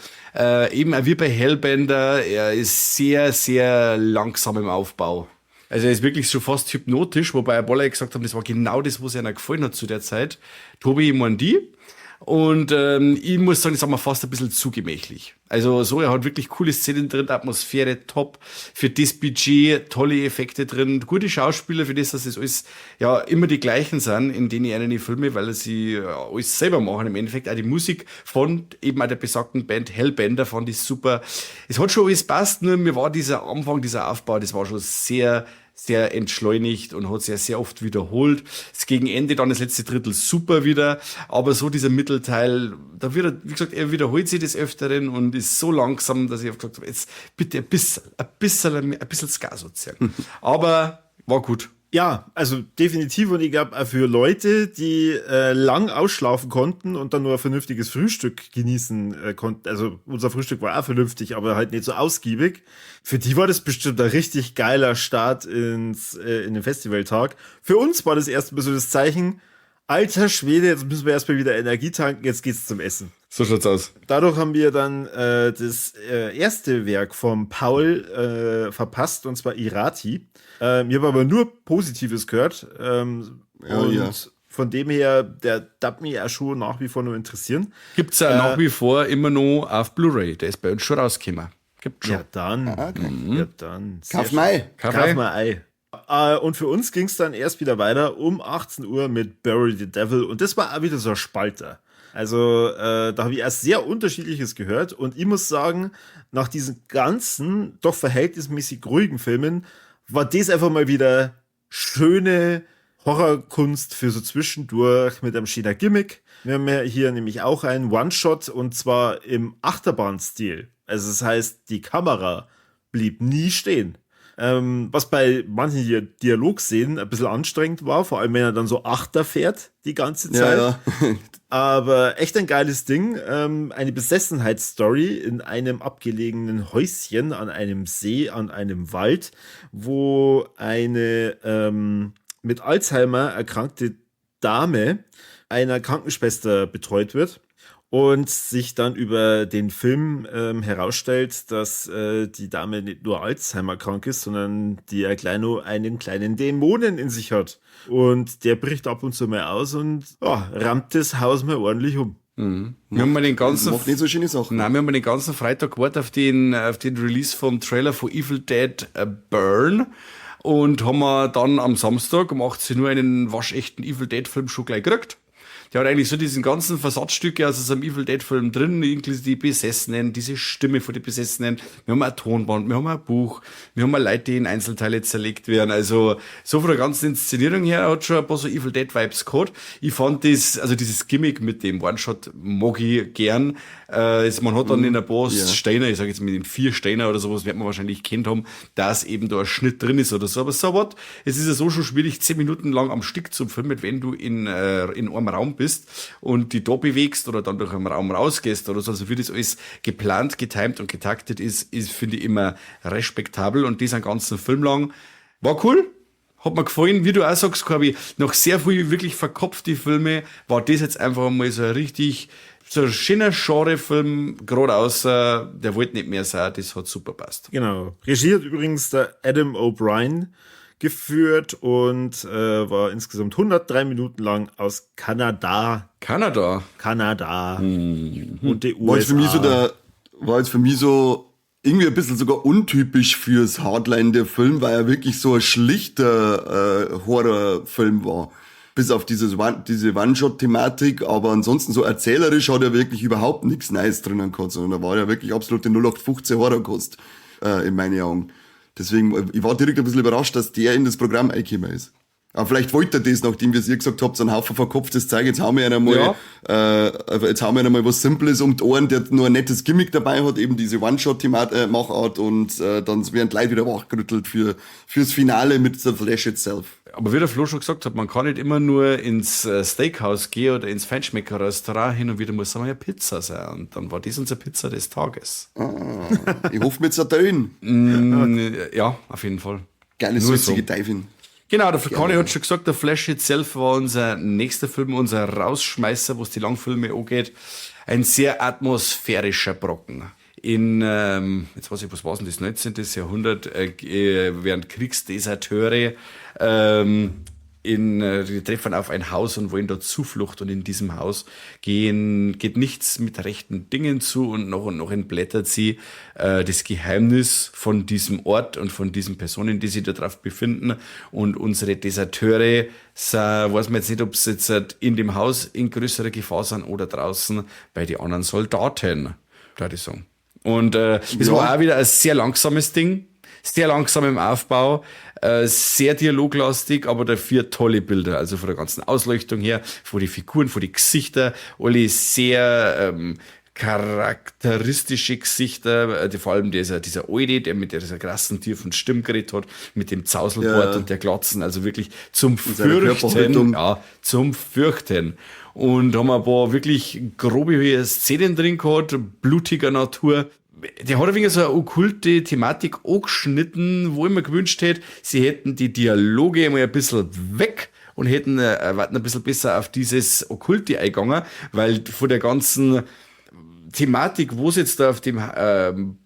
Eben auch wie bei Hellbender, er ist sehr, sehr langsam im Aufbau. Also er ist wirklich schon fast hypnotisch, wobei ein paar Leute gesagt haben, das war genau das, was ihnen gefallen hat zu der Zeit. Tobi, ich mein die. Und ich muss sagen, das war mir fast ein bisschen zu gemächlich. Also so, er hat wirklich coole Szenen drin, Atmosphäre top, für das Budget tolle Effekte drin, gute Schauspieler, für das, dass es alles ja immer die gleichen sind, in denen ich einen Filme, weil sie alles selber machen im Endeffekt. Auch die Musik von eben auch der besagten Band Hellbender fand ich super. Es hat schon alles passt, nur mir war dieser Anfang, dieser Aufbau, das war schon sehr, sehr entschleunigt und hat sich sehr oft wiederholt. Das gegen Ende dann das letzte Drittel super wieder, aber so dieser Mittelteil, da wird er, wie gesagt, er wiederholt sich des Öfteren und ist so langsam, dass ich gesagt habe, jetzt bitte ein bisschen das Gas sozusagen. Aber war gut. Ja, also definitiv und ich glaube auch für Leute, die lang ausschlafen konnten und dann nur ein vernünftiges Frühstück genießen konnten. Also unser Frühstück war auch vernünftig, aber halt nicht so ausgiebig. Für die war das bestimmt ein richtig geiler Start in den Festivaltag. Für uns war das erstmal so das Zeichen, alter Schwede, jetzt müssen wir erstmal wieder Energie tanken, jetzt geht's zum Essen. So schaut's aus. Dadurch haben wir dann das erste Werk vom Paul verpasst, und zwar Irati. Ich habe aber nur Positives gehört. Und von dem her, der darf mich auch schon nach wie vor noch interessieren. Gibt's ja nach wie vor immer noch auf Blu-ray. Der ist bei uns schon rausgekommen. Gibt's schon. Ja, dann. Ah, okay. Ja, dann. Kauf mal. Kauf mal Ei. Und für uns ging's dann erst wieder weiter um 18 Uhr mit Bury the Devil. Und das war auch wieder so ein Spalter. Also da habe ich erst sehr Unterschiedliches gehört. Und ich muss sagen, nach diesen ganzen, doch verhältnismäßig ruhigen Filmen, war das einfach mal wieder schöne Horrorkunst für so zwischendurch mit einem schönen Gimmick. Wir haben ja hier nämlich auch einen One-Shot und zwar im Achterbahn-Stil. Also das heißt, die Kamera blieb nie stehen. Was bei manchen hier Dialogszenen ein bisschen anstrengend war, vor allem wenn er dann so Achter fährt die ganze Zeit. Ja, ja. Aber echt ein geiles Ding. Eine Besessenheitsstory in einem abgelegenen Häuschen an einem See, an einem Wald, wo eine mit Alzheimer erkrankte Dame einer Krankenschwester betreut wird. Und sich dann über den Film herausstellt, dass die Dame nicht nur Alzheimer krank ist, sondern die ja gleich nur einen kleinen Dämonen in sich hat. Und der bricht ab und zu mal aus und rammt das Haus mal ordentlich um. Mhm. Wir haben den ganzen, macht nicht so schöne Sachen. Nein, wir haben den ganzen Freitag gewartet auf den Release vom Trailer von Evil Dead Burn. Und haben wir dann am Samstag um 18 Uhr einen waschechten Evil Dead Film schon gleich gekriegt. Der hat eigentlich so diesen ganzen Versatzstücke aus so einem Evil Dead Film drin, inklusive die Besessenen, diese Stimme von den Besessenen. Wir haben ein Tonband, wir haben ein Buch, wir haben Leute, die in Einzelteile zerlegt werden. Also so von der ganzen Inszenierung her hat schon ein paar so Evil Dead Vibes gehabt. Ich fand das, also dieses Gimmick mit dem One-Shot mag ich gern. Man hat dann in ein paar Steine, ich sag jetzt mit den 4 Steiner oder sowas, wird man wahrscheinlich kennt haben, dass eben da ein Schnitt drin ist oder so. Aber so what? Es ist ja so schon schwierig, 10 Minuten lang am Stück zu filmen, wenn du in einem Raum bist und die da bewegst oder dann durch einen Raum rausgehst oder so. Also wie das alles geplant, getimt und getaktet ist, finde ich immer respektabel und das einen ganzen Film lang. War cool. Hat mir gefallen, wie du auch sagst, Corby, nach sehr viel wirklich verkopfte Filme war das jetzt einfach mal so ein richtig, so ein schöner Genrefilm, geradeaus, der wollte nicht mehr sein, das hat super passt. Genau. Regie hat übrigens der Adam O'Brien geführt und war insgesamt 103 Minuten lang aus Kanada. Kanada? Kanada. Mhm. Und die USA. War jetzt für mich so irgendwie ein bisschen sogar untypisch fürs Hardline der Film, weil er wirklich so ein schlichter Horrorfilm war. Bis auf diese One-Shot-Thematik, aber ansonsten so erzählerisch hat er wirklich überhaupt nichts Neues drinnen gehabt, sondern er war ja wirklich absolute 0815 Horrorkost, in meinen Augen. Deswegen, ich war direkt ein bisschen überrascht, dass der in das Programm reingekommen ist. Aber vielleicht wollte er das, nachdem wir es ihr gesagt habt, so einen Haufen verkopftes Zeug, jetzt haben wir einmal, jetzt haben wir einmal was Simples um die Ohren, der nur ein nettes Gimmick dabei hat, eben diese One-Shot-Machart und dann werden die Leute wieder wachgerüttelt fürs Finale mit The Flesh Itself. Aber wie der Flo schon gesagt hat, man kann nicht immer nur ins Steakhouse gehen oder ins Feinschmecker-Restaurant, hin und wieder muss einmal eine Pizza sein. Und dann war das unsere Pizza des Tages. Ah, ich hoffe mit Sardinen. Ja, auf jeden Fall. Geile süßige Teifin. Genau, der Conny hat schon gesagt, der Flesh Itself war unser nächster Film, unser Rausschmeißer, wo es die Langfilme angeht. Ein sehr atmosphärischer Brocken. In, jetzt weiß ich, was war denn das, 19. Jahrhundert, während Kriegsdeserteure, die treffen auf ein Haus und wollen dort Zuflucht und in diesem Haus geht nichts mit rechten Dingen zu und noch entblättert sie das Geheimnis von diesem Ort und von diesen Personen, die sich da drauf befinden und unsere Deserteure, weiß man jetzt nicht, ob sie jetzt in dem Haus in größerer Gefahr sind oder draußen bei den anderen Soldaten, würde ich sagen. Und es war auch wieder ein sehr langsames Ding, sehr langsam im Aufbau, sehr dialoglastig, aber dafür tolle Bilder, also von der ganzen Ausleuchtung her, von den Figuren, von den Gesichtern, alle sehr charakteristische Gesichter, vor allem dieser Alte, der mit dieser krassen, tiefen Stimme geredet hat, mit dem Zauselbart und der Glatzen, also wirklich zum Fürchten. Ja, zum Fürchten. Und haben ein paar wirklich grobe Szenen drin gehabt, blutiger Natur. Der hat ein wenig so eine okkulte Thematik angeschnitten, wo ich mir gewünscht hätte, sie hätten die Dialoge einmal ein bisschen weg und hätten ein bisschen besser auf dieses Okkulte eingegangen, weil von der ganzen Thematik, wo es jetzt da auf dem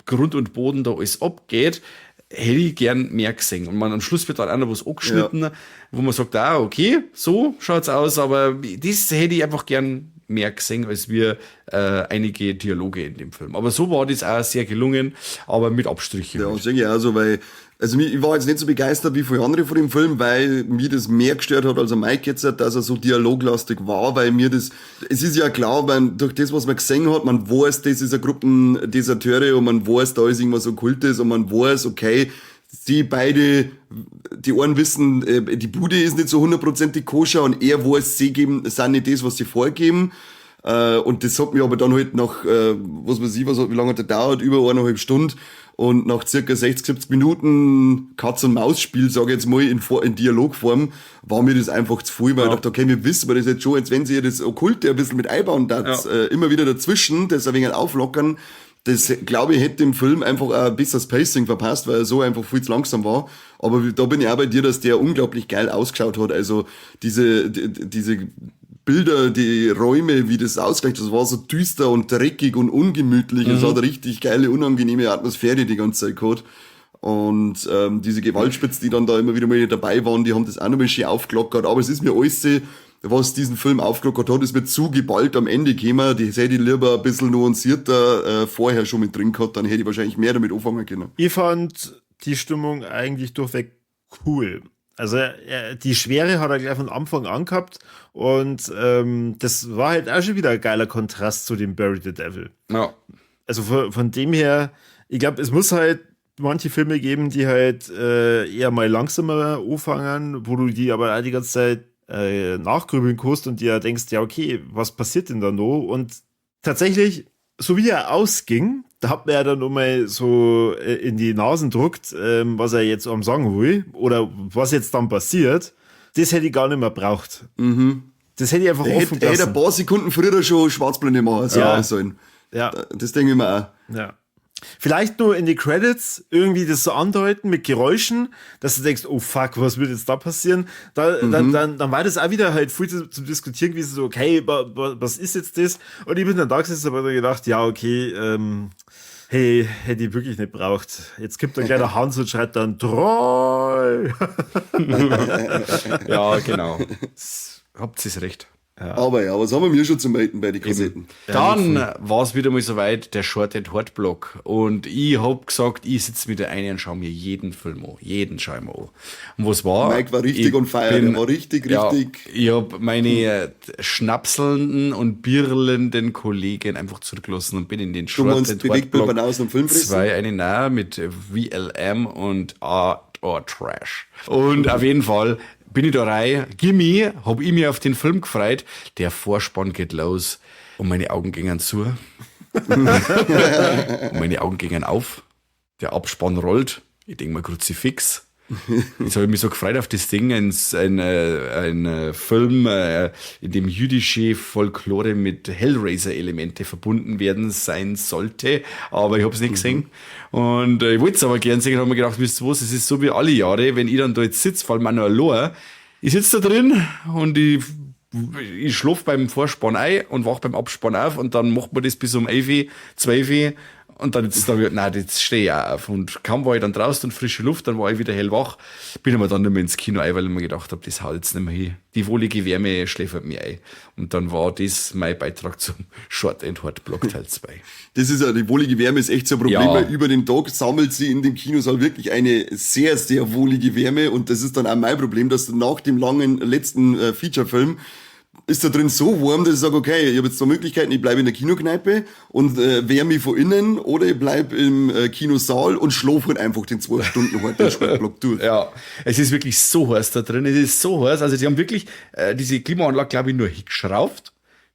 Grund und Boden da alles abgeht, hätte ich gern mehr gesehen. Und man am Schluss wird dann auch noch was angeschnitten, wo man sagt, ah, okay, so schaut's aus, aber das hätte ich einfach gern mehr gesehen, als wir einige Dialoge in dem Film. Aber so war das auch sehr gelungen, aber mit Abstrichen. Ja, sehe ich auch so, weil, also ich war jetzt nicht so begeistert wie viele andere von dem Film, weil mir das mehr gestört hat als Mike jetzt, dass er so dialoglastig war, weil mir das, es ist ja klar, man, durch das, was man gesehen hat, man weiß, das ist eine Gruppe Deserteure und man weiß, da ist irgendwas Okkultes und man weiß, okay, sie beide, die einen wissen, die Bude ist nicht so hundertprozentig koscher und er weiß, sie geben, sind nicht das, was sie vorgeben. Und das hat mir aber dann halt nach, was weiß ich, wie lange hat der dauert, über 1,5 Stunden und nach circa 60, 70 Minuten Katz-und-Maus-Spiel, sag ich jetzt mal, in Dialogform, war mir das einfach zu viel, weil ich dachte, okay, wir wissen wir das jetzt schon, jetzt wenn sie ja das Okkulte ein bisschen mit einbauen, das, immer wieder dazwischen, das ein wenig auflockern, das, glaube ich, hätte dem Film einfach ein besseres Pacing verpasst, weil er so einfach viel zu langsam war. Aber da bin ich auch bei dir, dass der unglaublich geil ausgeschaut hat. Also diese Bilder, die Räume, wie das ausgleicht, das war so düster und dreckig und ungemütlich. Es hat eine richtig geile, unangenehme Atmosphäre die ganze Zeit gehabt. Und diese Gewaltspitzen, die dann da immer wieder mal dabei waren, die haben das auch noch mal schön aufgelockert. Aber es ist mir alles, was diesen Film aufgelockert hat, ist mir zu geballt am Ende gekommen. Die hätte ich lieber ein bisschen nuancierter vorher schon mit drin gehabt, dann hätte ich wahrscheinlich mehr damit anfangen können. Ich fand die Stimmung eigentlich durchweg cool. Also die Schwere hat er gleich von Anfang an gehabt und das war halt auch schon wieder ein geiler Kontrast zu dem Bury the Devil. Ja. Also von dem her, ich glaube, es muss halt manche Filme geben, die halt eher mal langsamer anfangen, wo du die aber auch die ganze Zeit nachgrübeln kannst und dir denkst, ja, okay, was passiert denn da noch? Und tatsächlich, so wie er ausging, da hat man ja dann nochmal so in die Nasen druckt, was er jetzt am sagen will oder was jetzt dann passiert. Das hätte ich gar nicht mehr braucht. Mhm. Das hätte ich einfach Der offen hätte ein gelassen. paar Sekunden früher schon Schwarzblende machen sollen. Ja. Das denke ich mir auch. Ja. Vielleicht nur in die Credits irgendwie das so andeuten mit Geräuschen, dass du denkst, oh fuck, was wird jetzt da passieren? Dann war das auch wieder halt viel zum Diskutieren gewesen, so, okay, was ist jetzt das? Und ich bin dann da gesessen und hab mir gedacht, ja, okay, hey, hätte ich wirklich nicht braucht. Jetzt kommt dann gleich der Hans und schreit dann, Troll! Ja, genau. Habt ihr's recht. Ja. Aber ja, was haben wir schon zu melden bei den Kassetten? Dann war es wieder mal soweit, der Short and Hard Block. Und ich hab gesagt, ich sitz mit der einen und schau mir jeden Film an. Jeden schau ich mir an. Und was war? Mike war richtig on fire, der war richtig, richtig. Ich hab meine schnapselnden und birlenden Kollegen einfach zurückgelassen und bin in den Short meinst and Hard Bewegtbild Block Banausen und Filmfressen? 2, eine nahe mit VLM und Art or Trash. Und auf jeden Fall bin ich da rein, gimme, hab ich mich auf den Film gefreut, der Vorspann geht los und meine Augen gingen zu. Und meine Augen gingen auf, der Abspann rollt, ich denk mir Kruzifix. Jetzt hab ich mich so gefreut auf das Ding, ein Film, in dem jüdische Folklore mit Hellraiser-Elemente verbunden werden sein sollte, aber ich hab's nicht gesehen. Und ich wollt's aber gern sehen und hab mir gedacht, wisst ihr was, es ist so wie alle Jahre, wenn ich dann da jetzt sitz, vor allem auch noch allein, ich sitz da drin und ich schlaf beim Vorspann ein und wach beim Abspann auf und dann macht man das bis um 11, 12 und dann jetzt da wieder, nein, jetzt stehe ich auch auf. Und kaum war ich dann draußen und frische Luft, dann war ich wieder hellwach, bin aber dann nicht mehr ins Kino ein, weil ich mir gedacht hab, das haut jetzt nicht mehr hin. Die wohlige Wärme schläfert mich ein. Und dann war das mein Beitrag zum Short and Hard Block Teil 2. Das ist ja, die wohlige Wärme ist echt so ein Problem, Ja. weil über den Tag sammelt sie in dem Kinosaal wirklich eine sehr, sehr wohlige Wärme und das ist dann auch mein Problem, dass nach dem langen letzten Feature-Film ist da drin so warm, dass ich sage, okay, ich habe jetzt zwei Möglichkeiten, ich bleibe in der Kinokneipe und wärme mich von innen oder ich bleib im Kinosaal und schlafe halt einfach den 2 Stunden heute den Sportblock durch. Ja, es ist wirklich so heiß da drin, es ist so heiß, also die haben wirklich diese Klimaanlage, glaube ich, nur hingeschraubt,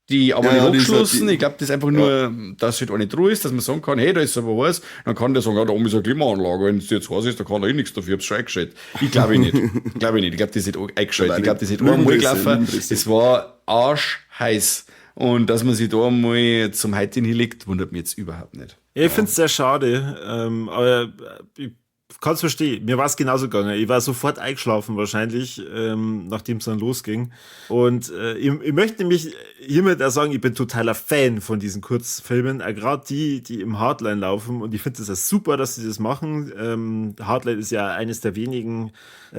die aber Ja, nicht ja, die ist halt angeschlossen. die Ich glaub, das ist einfach nur, dass halt eine Truhe ist, dass man sagen kann, hey, da ist aber heiß. Dann kann der sagen, ja, da oben ist eine Klimaanlage, wenn es jetzt heiß ist, da kann er eh nichts dafür, ich hab's schon eingeschaltet. Ich glaube nicht. Glaube ich nicht. Ich glaub, das ist nicht eingeschaltet. Ich glaub, das ist nicht einmal Lügenpresse, gelaufen. Lügenpresse. Es war arschheiß. Und dass man sich da mal zum Heiten hinlegt, wundert mich jetzt überhaupt nicht. Ja, ich find's sehr schade, aber ich kann's verstehen. Mir war's genauso gegangen. Ich war sofort eingeschlafen wahrscheinlich, nachdem's dann losging. Und ich möchte nämlich hiermit auch sagen, ich bin totaler Fan von diesen Kurzfilmen, auch grad die, die im Hardline laufen. Und ich find das ja super, dass sie das machen. Hardline ist ja eines der wenigen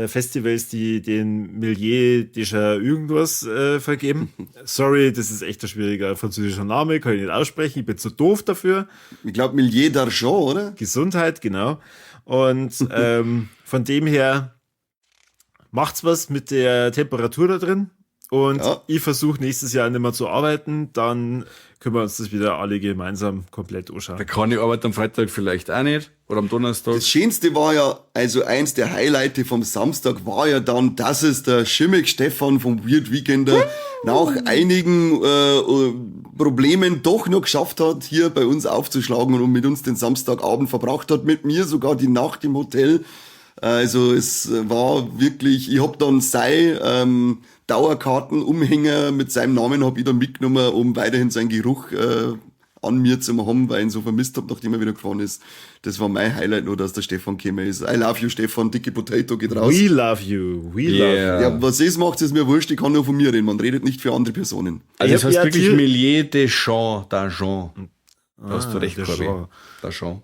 Festivals, die den Millier déjà irgendwas vergeben. Sorry, das ist echt ein schwieriger französischer Name, kann ich nicht aussprechen. Ich bin zu doof dafür. Ich glaub, Millier d'Argent, oder? Gesundheit, genau. Und von dem her macht's was mit der Temperatur da drin. Und ich versuche nächstes Jahr nicht mehr zu arbeiten, dann können wir uns das wieder alle gemeinsam komplett anschauen. Da kann ich arbeiten am Freitag vielleicht auch nicht oder am Donnerstag. Das Schönste war ja, also eins der Highlights vom Samstag war ja dann, dass es der Schimmick Stefan vom Weird Weekender nach einigen Problemen doch noch geschafft hat, hier bei uns aufzuschlagen und mit uns den Samstagabend verbracht hat, mit mir sogar die Nacht im Hotel. Also es war wirklich, ich hab dann sei Dauerkartenumhänger mit seinem Namen hab ich dann mitgenommen, um weiterhin seinen Geruch an mir zu haben, weil ich ihn so vermisst hab, nachdem er wieder gefahren ist. Das war mein Highlight nur, dass der Stefan gekommen ist. I love you, Stefan, dicke Potato geht raus. We love you, we love you. Ja, was es macht, ist mir wurscht, ich kann nur von mir reden. Man redet nicht für andere Personen. Also das Ich hab heißt ja wirklich die- Millier de Champs, d'Argent. Da hast du recht, de Corby. Champs. D'Argent.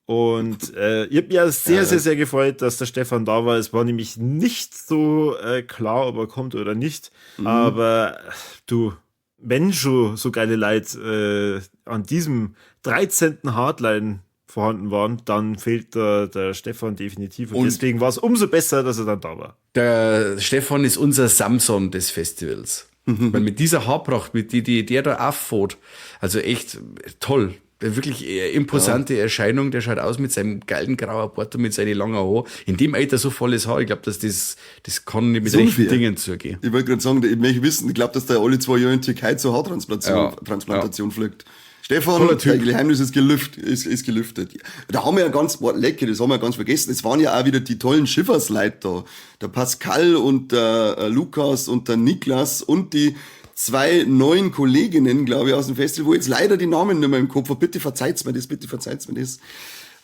Und ich hab mich ja sehr, sehr, sehr gefreut, dass der Stefan da war. Es war nämlich nicht so klar, ob er kommt oder nicht. Aber du, wenn schon so geile Leute an diesem 13. Hardline vorhanden waren, dann fehlt der Stefan definitiv. Und deswegen war es umso besser, dass er dann da war. Der Stefan ist unser Samson des Festivals. Weil mit dieser Haarpracht, mit die der da auffährt, also echt toll. Wirklich imposante Erscheinung, der schaut aus mit seinem geilen grauen Bart und mit seinen langen Haaren. In dem Alter so volles Haar, ich glaube, dass das kann nicht mit So rechten viel. Dingen zugehen. Ich wollte gerade sagen, ich möchte wissen, ich glaube, dass der alle 2 Jahre in Türkei zur Haartransplantation Ja. Fliegt. Stefan, Toller Typ. dein Geheimnis ist gelüftet. Da haben wir ja ganz, boah, lecker, das haben wir ja ganz vergessen. Es waren ja auch wieder die tollen Schiffersleute da. Der Pascal und der Lukas und der Niklas und die 2 neuen Kolleginnen, glaube ich, aus dem Festival, wo jetzt leider die Namen nicht mehr im Kopf habe. Bitte verzeiht's mir das, bitte verzeiht's mir das.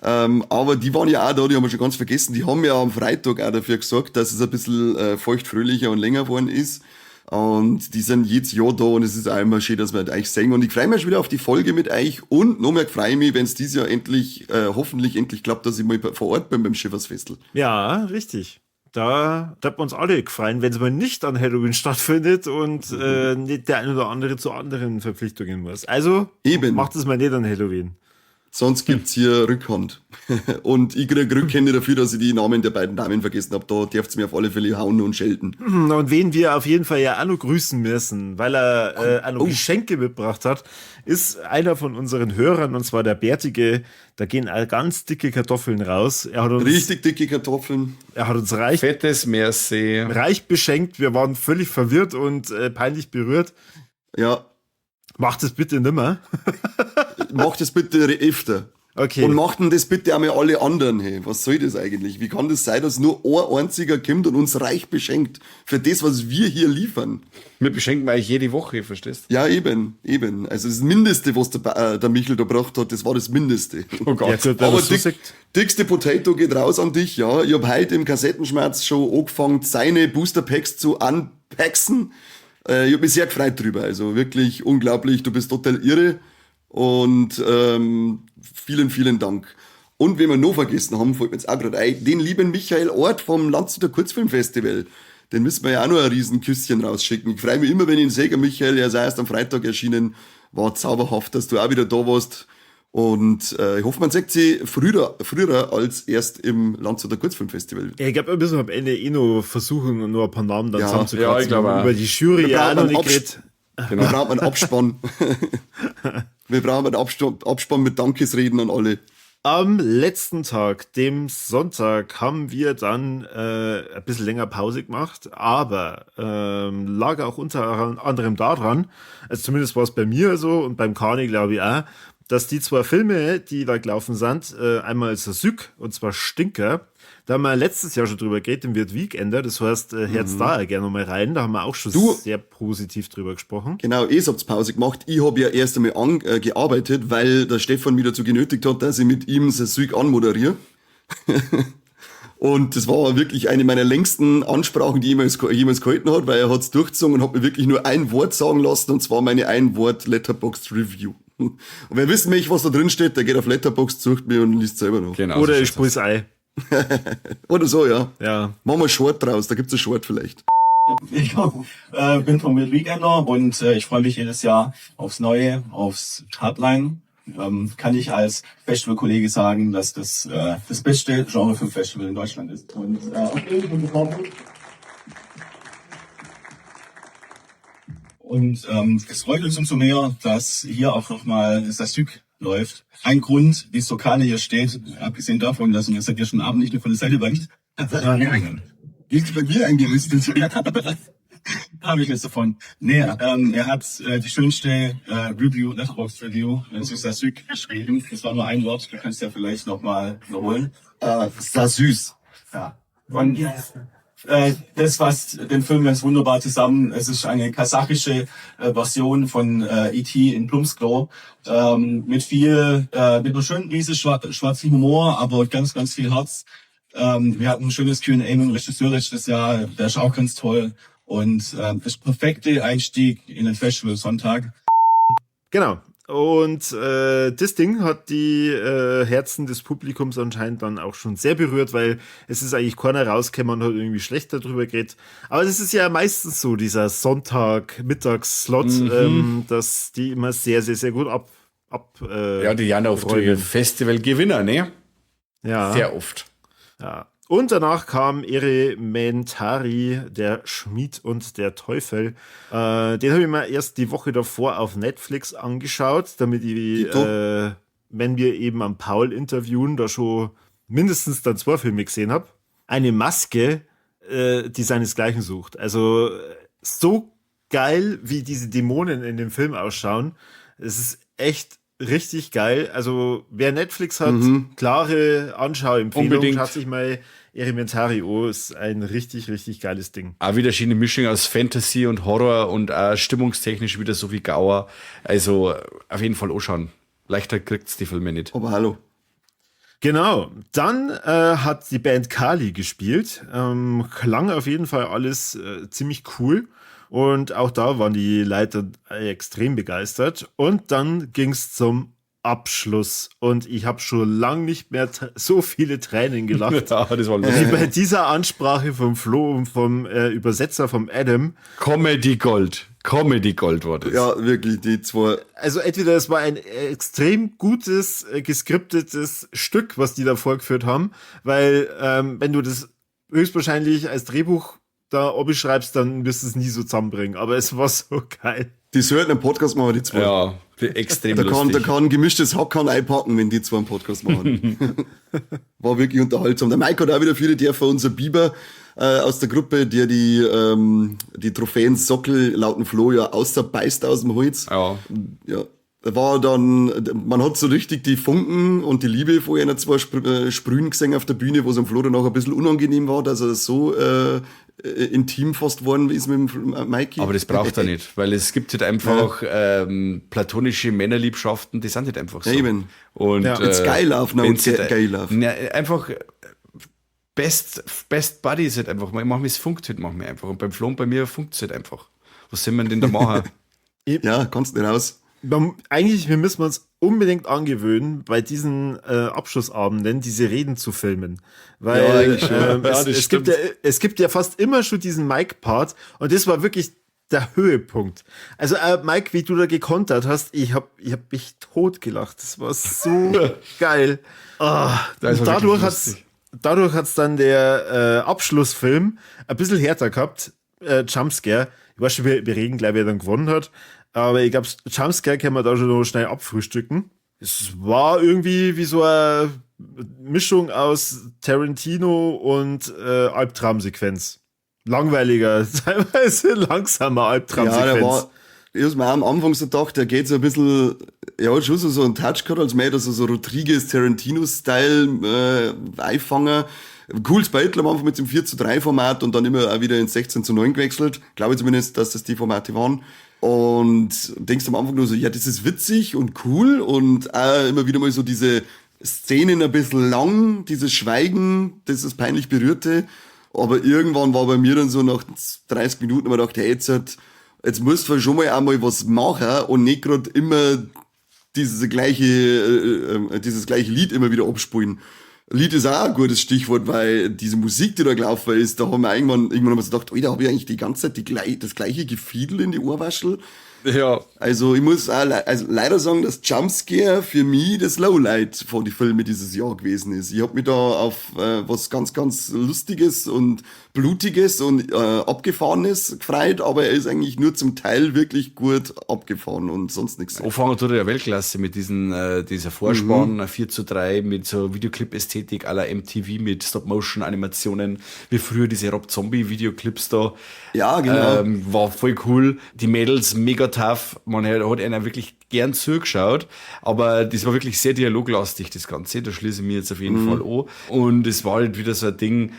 Aber die waren ja auch da, die haben wir schon ganz vergessen. Die haben ja am Freitag auch dafür gesorgt, dass es ein bisschen feuchtfröhlicher und länger geworden ist. Und die sind jedes Jahr da und es ist auch immer schön, dass wir euch sehen. Und ich freue mich schon wieder auf die Folge mit euch und noch mehr freue ich mich, wenn's dieses Jahr hoffentlich endlich klappt, dass ich mal vor Ort bin beim Schiffersfestl. Ja, richtig. Da darf man uns alle freuen, wenn's mal nicht an Halloween stattfindet und nicht der ein oder andere zu anderen Verpflichtungen muss. Also, Eben. macht es mal nicht an Halloween. Sonst gibt's hier Rückhand. Und ich krieg Rückhände dafür, dass ich die Namen der beiden Damen vergessen hab. Da dürft's mir auf alle Fälle hauen und schelten. Und wen wir auf jeden Fall ja auch noch grüßen müssen, weil er auch noch Geschenke mitgebracht hat, ist einer von unseren Hörern, und zwar der Bärtige. Da gehen all ganz dicke Kartoffeln raus. Er hat uns, Richtig dicke Kartoffeln. Er hat uns Fettes Merci. reich beschenkt. Wir waren völlig verwirrt und peinlich berührt. Ja. Macht es bitte nimmer. Macht es bitte öfter. Okay. Und macht denn das bitte einmal alle anderen. Hey, was soll das eigentlich? Wie kann das sein, dass nur ein einziger kommt und uns reich beschenkt für das, was wir hier liefern? Wir beschenken euch jede Woche, verstehst du? Ja, eben, eben. Also das Mindeste, was der Michel da gebracht hat, das war das Mindeste. Oh Gott. Ja, gut, wenn Aber man's so sagt. dickste Potato geht raus an dich, ja. Ich hab heute im Kassettenschmerz schon angefangen, seine Booster Packs zu unpacksen. Ich hab mich sehr gefreut drüber. Also wirklich unglaublich. Du bist total irre. Und vielen, vielen Dank. Und wen wir noch vergessen haben, fällt mir jetzt auch gerade ein, den lieben Michael Ort vom Landshuter Kurzfilmfestival. Den müssen wir ja auch noch ein Riesenküsschen rausschicken. Ich freue mich immer, wenn ich ihn sehe. Michael, er ist erst am Freitag erschienen. War zauberhaft, dass du auch wieder da warst. Und ich hoffe, man sieht sie früher als erst im Landshuter Kurzfilmfestival. Ja, ich glaub, wir müssen am Ende eh noch versuchen, nur ein paar Namen dann Ja. zusammenzukratzen. Ja, ich glaub auch. Über die Jury Wir ja auch brauchen noch einen nicht geredet. Wir brauchen einen Abspann. Wir brauchen einen Abspann mit Dankesreden an alle. Am letzten Tag, dem Sonntag, haben wir dann ein bisschen länger Pause gemacht, aber lag auch unter anderem daran, also zumindest war es bei mir so und beim Kani glaube ich auch, dass die zwei Filme, die da gelaufen sind, einmal ist der Sück und zwar Stinker, da haben wir letztes Jahr schon drüber geredet, im Weird Weekender, das heißt, hört's da gerne nochmal rein, da haben wir auch schon sehr positiv drüber gesprochen. Genau, ihr habt's Pause gemacht, ich hab ja erst einmal gearbeitet, weil der Stefan mich dazu genötigt hat, dass ich mit ihm das Sück anmoderiere. Und das war wirklich eine meiner längsten Ansprachen, die ich jemals gehalten hat, weil er hat's durchgezogen und hat mir wirklich nur ein Wort sagen lassen, und zwar meine ein Wort Letterboxd Review. Und wer wissen möchte, was da drin steht, der geht auf Letterboxd, sucht mir und liest selber noch. Genau, Oder so ich schaut's aus. sprüh's Ei. Oder so, ja. Ja. Machen wir Short draus, da gibt's ein Short vielleicht. Ich bin vom Weird Weekender und ich freue mich jedes Jahr aufs Neue, aufs Hardline. Kann ich als Festivalkollege sagen, dass das das beste Genre für Festival in Deutschland ist. Und es freut uns umso mehr, dass hier auch nochmal Sasük läuft. Ein Grund, wieso Kane hier steht, abgesehen davon, dass mir seit gestern Abend nicht mehr von der Seite weicht. Liegt bei mir eingerüstet. Habe ich jetzt davon. Nee, er hat die schönste Review, Letterboxd Review, zu Sasük geschrieben. Das war nur ein Wort, du kannst ja vielleicht nochmal wiederholen. Sasüß. Ja. Und das fasst den Film ganz wunderbar zusammen. Es ist eine kasachische Version von E.T. in Plumpsklo. Mit mit einer schönen Prise schwarzen Humor, aber ganz, ganz viel Herz. Wir hatten ein schönes Q and A mit dem Regisseur letztes Jahr, der ist auch ganz toll. Und das perfekte Einstieg in den Festival-Sonntag. Genau. Und das Ding hat die Herzen des Publikums anscheinend dann auch schon sehr berührt, weil es ist eigentlich keiner rausgekommen und hat irgendwie schlecht darüber geredet. Aber das ist ja meistens so, dieser Sonntag-Mittags-Slot, dass die immer sehr, sehr, sehr gut ab. Ja, die Jana oft räumen. Festivalgewinner, ne? Ja. Sehr oft. Ja. Und danach kam Elementari, der Schmied und der Teufel. Den habe ich mir erst die Woche davor auf Netflix angeschaut, damit ich, wenn wir eben am Paul interviewen, da schon mindestens dann 2 Filme gesehen habe. Eine Maske, die seinesgleichen sucht. Also so geil, wie diese Dämonen in dem Film ausschauen. Es ist echt richtig geil. Also wer Netflix hat, klare Anschauempfehlung. Unbedingt. Schaut sich mal Elementari an. Ist ein richtig, richtig geiles Ding. Auch wieder schöne Mischung aus Fantasy und Horror und auch stimmungstechnisch wieder so wie Gauer. Also auf jeden Fall anschauen. Leichter kriegt's die Filme nicht. Aber hallo. Genau. Dann hat die Band Kali gespielt. Klang auf jeden Fall alles ziemlich cool. Und auch da waren die Leute extrem begeistert. Und dann ging's zum Abschluss. Und ich habe schon lang nicht mehr so viele Tränen gelacht. Ja, das war lustig. Wie bei dieser Ansprache vom Flo und vom Übersetzer vom Adam. Comedy Gold. Comedy Gold war das. Ja, wirklich, die zwei. Also entweder es war ein extrem gutes, geskriptetes Stück, was die da vorgeführt haben, weil wenn du das höchstwahrscheinlich als Drehbuch da obi schreibst, dann wirst du es nie so zusammenbringen. Aber es war so geil. Die sollten einen Podcast machen, die zwei. Ja, extrem Da kann, lustig. da kann gemischtes Hack kann einpacken, wenn die zwei einen Podcast machen. War wirklich unterhaltsam. Der Mike hat auch wieder viele dürfen, unser Biber aus der Gruppe, der die Trophäensockel laut dem Flo ja außerbeißt aus dem Holz. Ja. Ja. War dann, man hat so richtig die Funken und die Liebe vor einer zwei sprühen gesehen auf der Bühne, wo es am Flo danach ein bisschen unangenehm war, dass er so intim fast worden ist mit dem Mikey. Aber das braucht er nicht, weil es gibt halt einfach platonische Männerliebschaften, die sind halt einfach so. Ja, eben. Und, Ja. It's geil auf, ne, wenn's und halt, geil auf. Na, einfach Best Buddies halt einfach. Ich mach mir, es funkt halt, mach mir einfach. Und beim Flo und bei mir funkt es halt einfach. Was soll man denn da machen? Ja, kannst nicht raus. Eigentlich, wir müssen uns unbedingt angewöhnen, bei diesen Abschlussabenden diese Reden zu filmen. Weil Ja, eigentlich schon. Ja, das es gibt ja, es gibt ja fast immer schon diesen Mike-Part und das war wirklich der Höhepunkt. Also Mike, wie du da gekontert hast, ich hab mich totgelacht. Das war so geil. Ah, Das und war wirklich lustig. dadurch hat's dann der Abschlussfilm ein bisschen härter gehabt. Jumpscare. Ich weiß schon, wir reden gleich, wer dann gewonnen hat. Aber ich glaube, Jumpscare kann man da schon noch schnell abfrühstücken. Es war irgendwie wie so eine Mischung aus Tarantino und Albtraumsequenz. Langweiliger, teilweise langsamer Albtraumsequenz. Ja, der war, ich hab's mir auch am Anfang so gedacht, der geht so ein bisschen, er hat schon so einen Touch gehabt, als mehr, dass er so Rodriguez Tarantino-Style Einfanger. Cooles Battle am Anfang mit dem 4:3 Format und dann immer auch wieder ins 16:9 gewechselt. Glaube ich zumindest, dass das die Formate waren. Und denkst am Anfang nur so, ja, das ist witzig und cool und auch immer wieder mal so diese Szenen ein bisschen lang, dieses Schweigen, dieses peinlich Berührte. Aber irgendwann war bei mir dann so nach 30 Minuten, immer gedacht, hey, jetzt musst du schon mal einmal was machen und nicht grad immer dieses gleiche Lied immer wieder abspulen. Lied ist auch ein gutes Stichwort, weil diese Musik, die da gelaufen ist, da haben wir irgendwann haben wir so gedacht, Alter, hab ich eigentlich die ganze Zeit das gleiche Gefiedel in die Ohrwaschel? Ja. Also ich muss auch leider sagen, dass Jumpscare für mich das Lowlight von den Filmen dieses Jahr gewesen ist. Ich hab mich da auf was ganz, ganz Lustiges und Blutiges und Abgefahrenes gefreut, aber er ist eigentlich nur zum Teil wirklich gut abgefahren und sonst nichts. Anfangen tut er ja Weltklasse mit dieser Vorspann, 4:3, mit so Videoclip-Ästhetik à la MTV mit Stop-Motion-Animationen, wie früher diese Rob Zombie-Videoclips da. Ja, genau. War voll cool. Die Mädels mega tough. Man hat einer wirklich gern zugeschaut, aber das war wirklich sehr dialoglastig, das Ganze. Da schließe ich mir jetzt auf jeden Fall an. Und es war halt wieder so ein Ding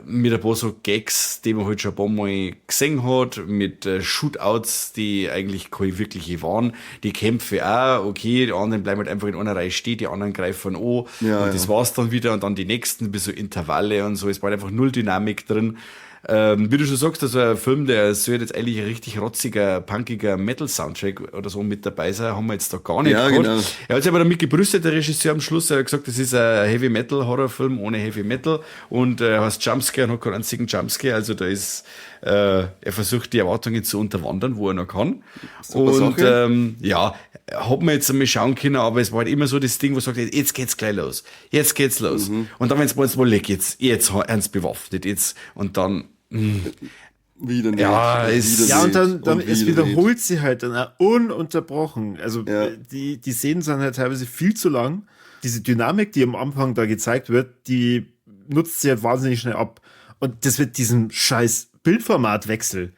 mit ein paar so Gags, die man halt schon ein paar Mal gesehen hat, mit Shootouts, die eigentlich keine wirkliche waren. Die Kämpfe auch, okay, die anderen bleiben halt einfach in einer Reihe stehen, die anderen greifen an. Ja, und das war's dann wieder und dann die nächsten, bis so Intervalle und so. Es war halt einfach null Dynamik drin. Wie du schon sagst, also ein Film, der soll jetzt eigentlich ein richtig rotziger, punkiger Metal-Soundtrack oder so mit dabei sein, haben wir jetzt da gar nicht Ja, gehabt. genau. Er hat sich aber damit gebrüstet, der Regisseur am Schluss. Er hat gesagt, das ist ein Heavy-Metal-Horrorfilm ohne Heavy Metal und er heißt Jumpscare und hat keinen einzigen Jumpscare. Also da ist, er versucht die Erwartungen zu unterwandern, wo er noch kann. Super und Sache. ja, hat man jetzt einmal schauen können, aber es war halt immer so das Ding, wo sagt, jetzt geht's gleich los, jetzt geht's los. Und dann, wenn's mal leck, jetzt haben's bewaffnet, jetzt, und dann, Wieder nicht. Ja, es- wieder Ja, und nicht dann es wieder wiederholt sie halt dann auch ununterbrochen. Also Ja. die Szenen sind halt teilweise viel zu lang. Diese Dynamik, die am Anfang da gezeigt wird, die nutzt sie halt wahnsinnig schnell ab. Und das mit diesem scheiß Bildformatwechsel,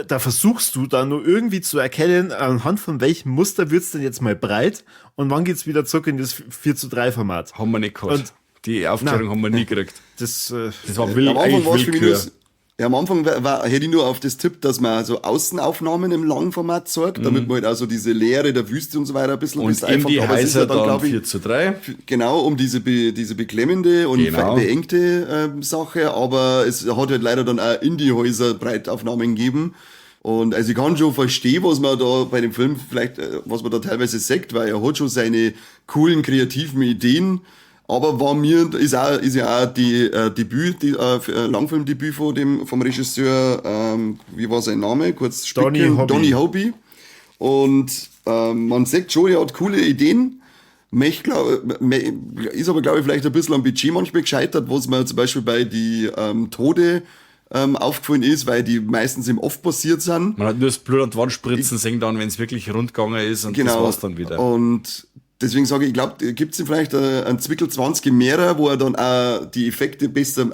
da versuchst du dann nur irgendwie zu erkennen, anhand von welchem Muster wird's denn jetzt mal breit und wann geht's wieder zurück in das 4:3 Format. haben wir nicht gehabt. Und- Die Aufklärung Na. haben wir nie gekriegt. Das, Das war Am Anfang eigentlich war's für mich Willkür. nur, ja, am Anfang hätte ich nur auf das Tipp, dass man so Außenaufnahmen im Langformat zeigt, damit man halt auch so diese Leere der Wüste und so weiter ein bisschen Und bisschen in die Aber es ist Häuser ja dann, dann glaub ich, 4:3. Genau, um diese, diese beklemmende und Genau. beengte Sache, aber es hat halt leider dann auch in die Häuser Breitaufnahmen gegeben. Und also ich kann schon verstehen, was man da bei dem Film vielleicht, was man da teilweise sagt, weil er hat schon seine coolen, kreativen Ideen, aber war mir, ist auch, ist ja auch die Debüt, die Langfilmdebüt von dem, vom Regisseur, wie war sein Name? Kurz Donny spicken. Hobby. Donny Hobby. Und man sieht schon, er hat coole Ideen. Mech, glaub, ist aber, glaube ich, vielleicht ein bisschen am Budget manchmal gescheitert, was mir zum Beispiel bei die Tode aufgefallen ist, weil die meistens im Off passiert sind. Man hat nur das Blut an die Wand spritzen sehen dann, wenn's wirklich rund gegangen ist, und das war's dann wieder. Und deswegen sage ich, ich glaub, gibt's denn vielleicht einen Zwickel 20 mehrer, wo er dann auch die Effekte besser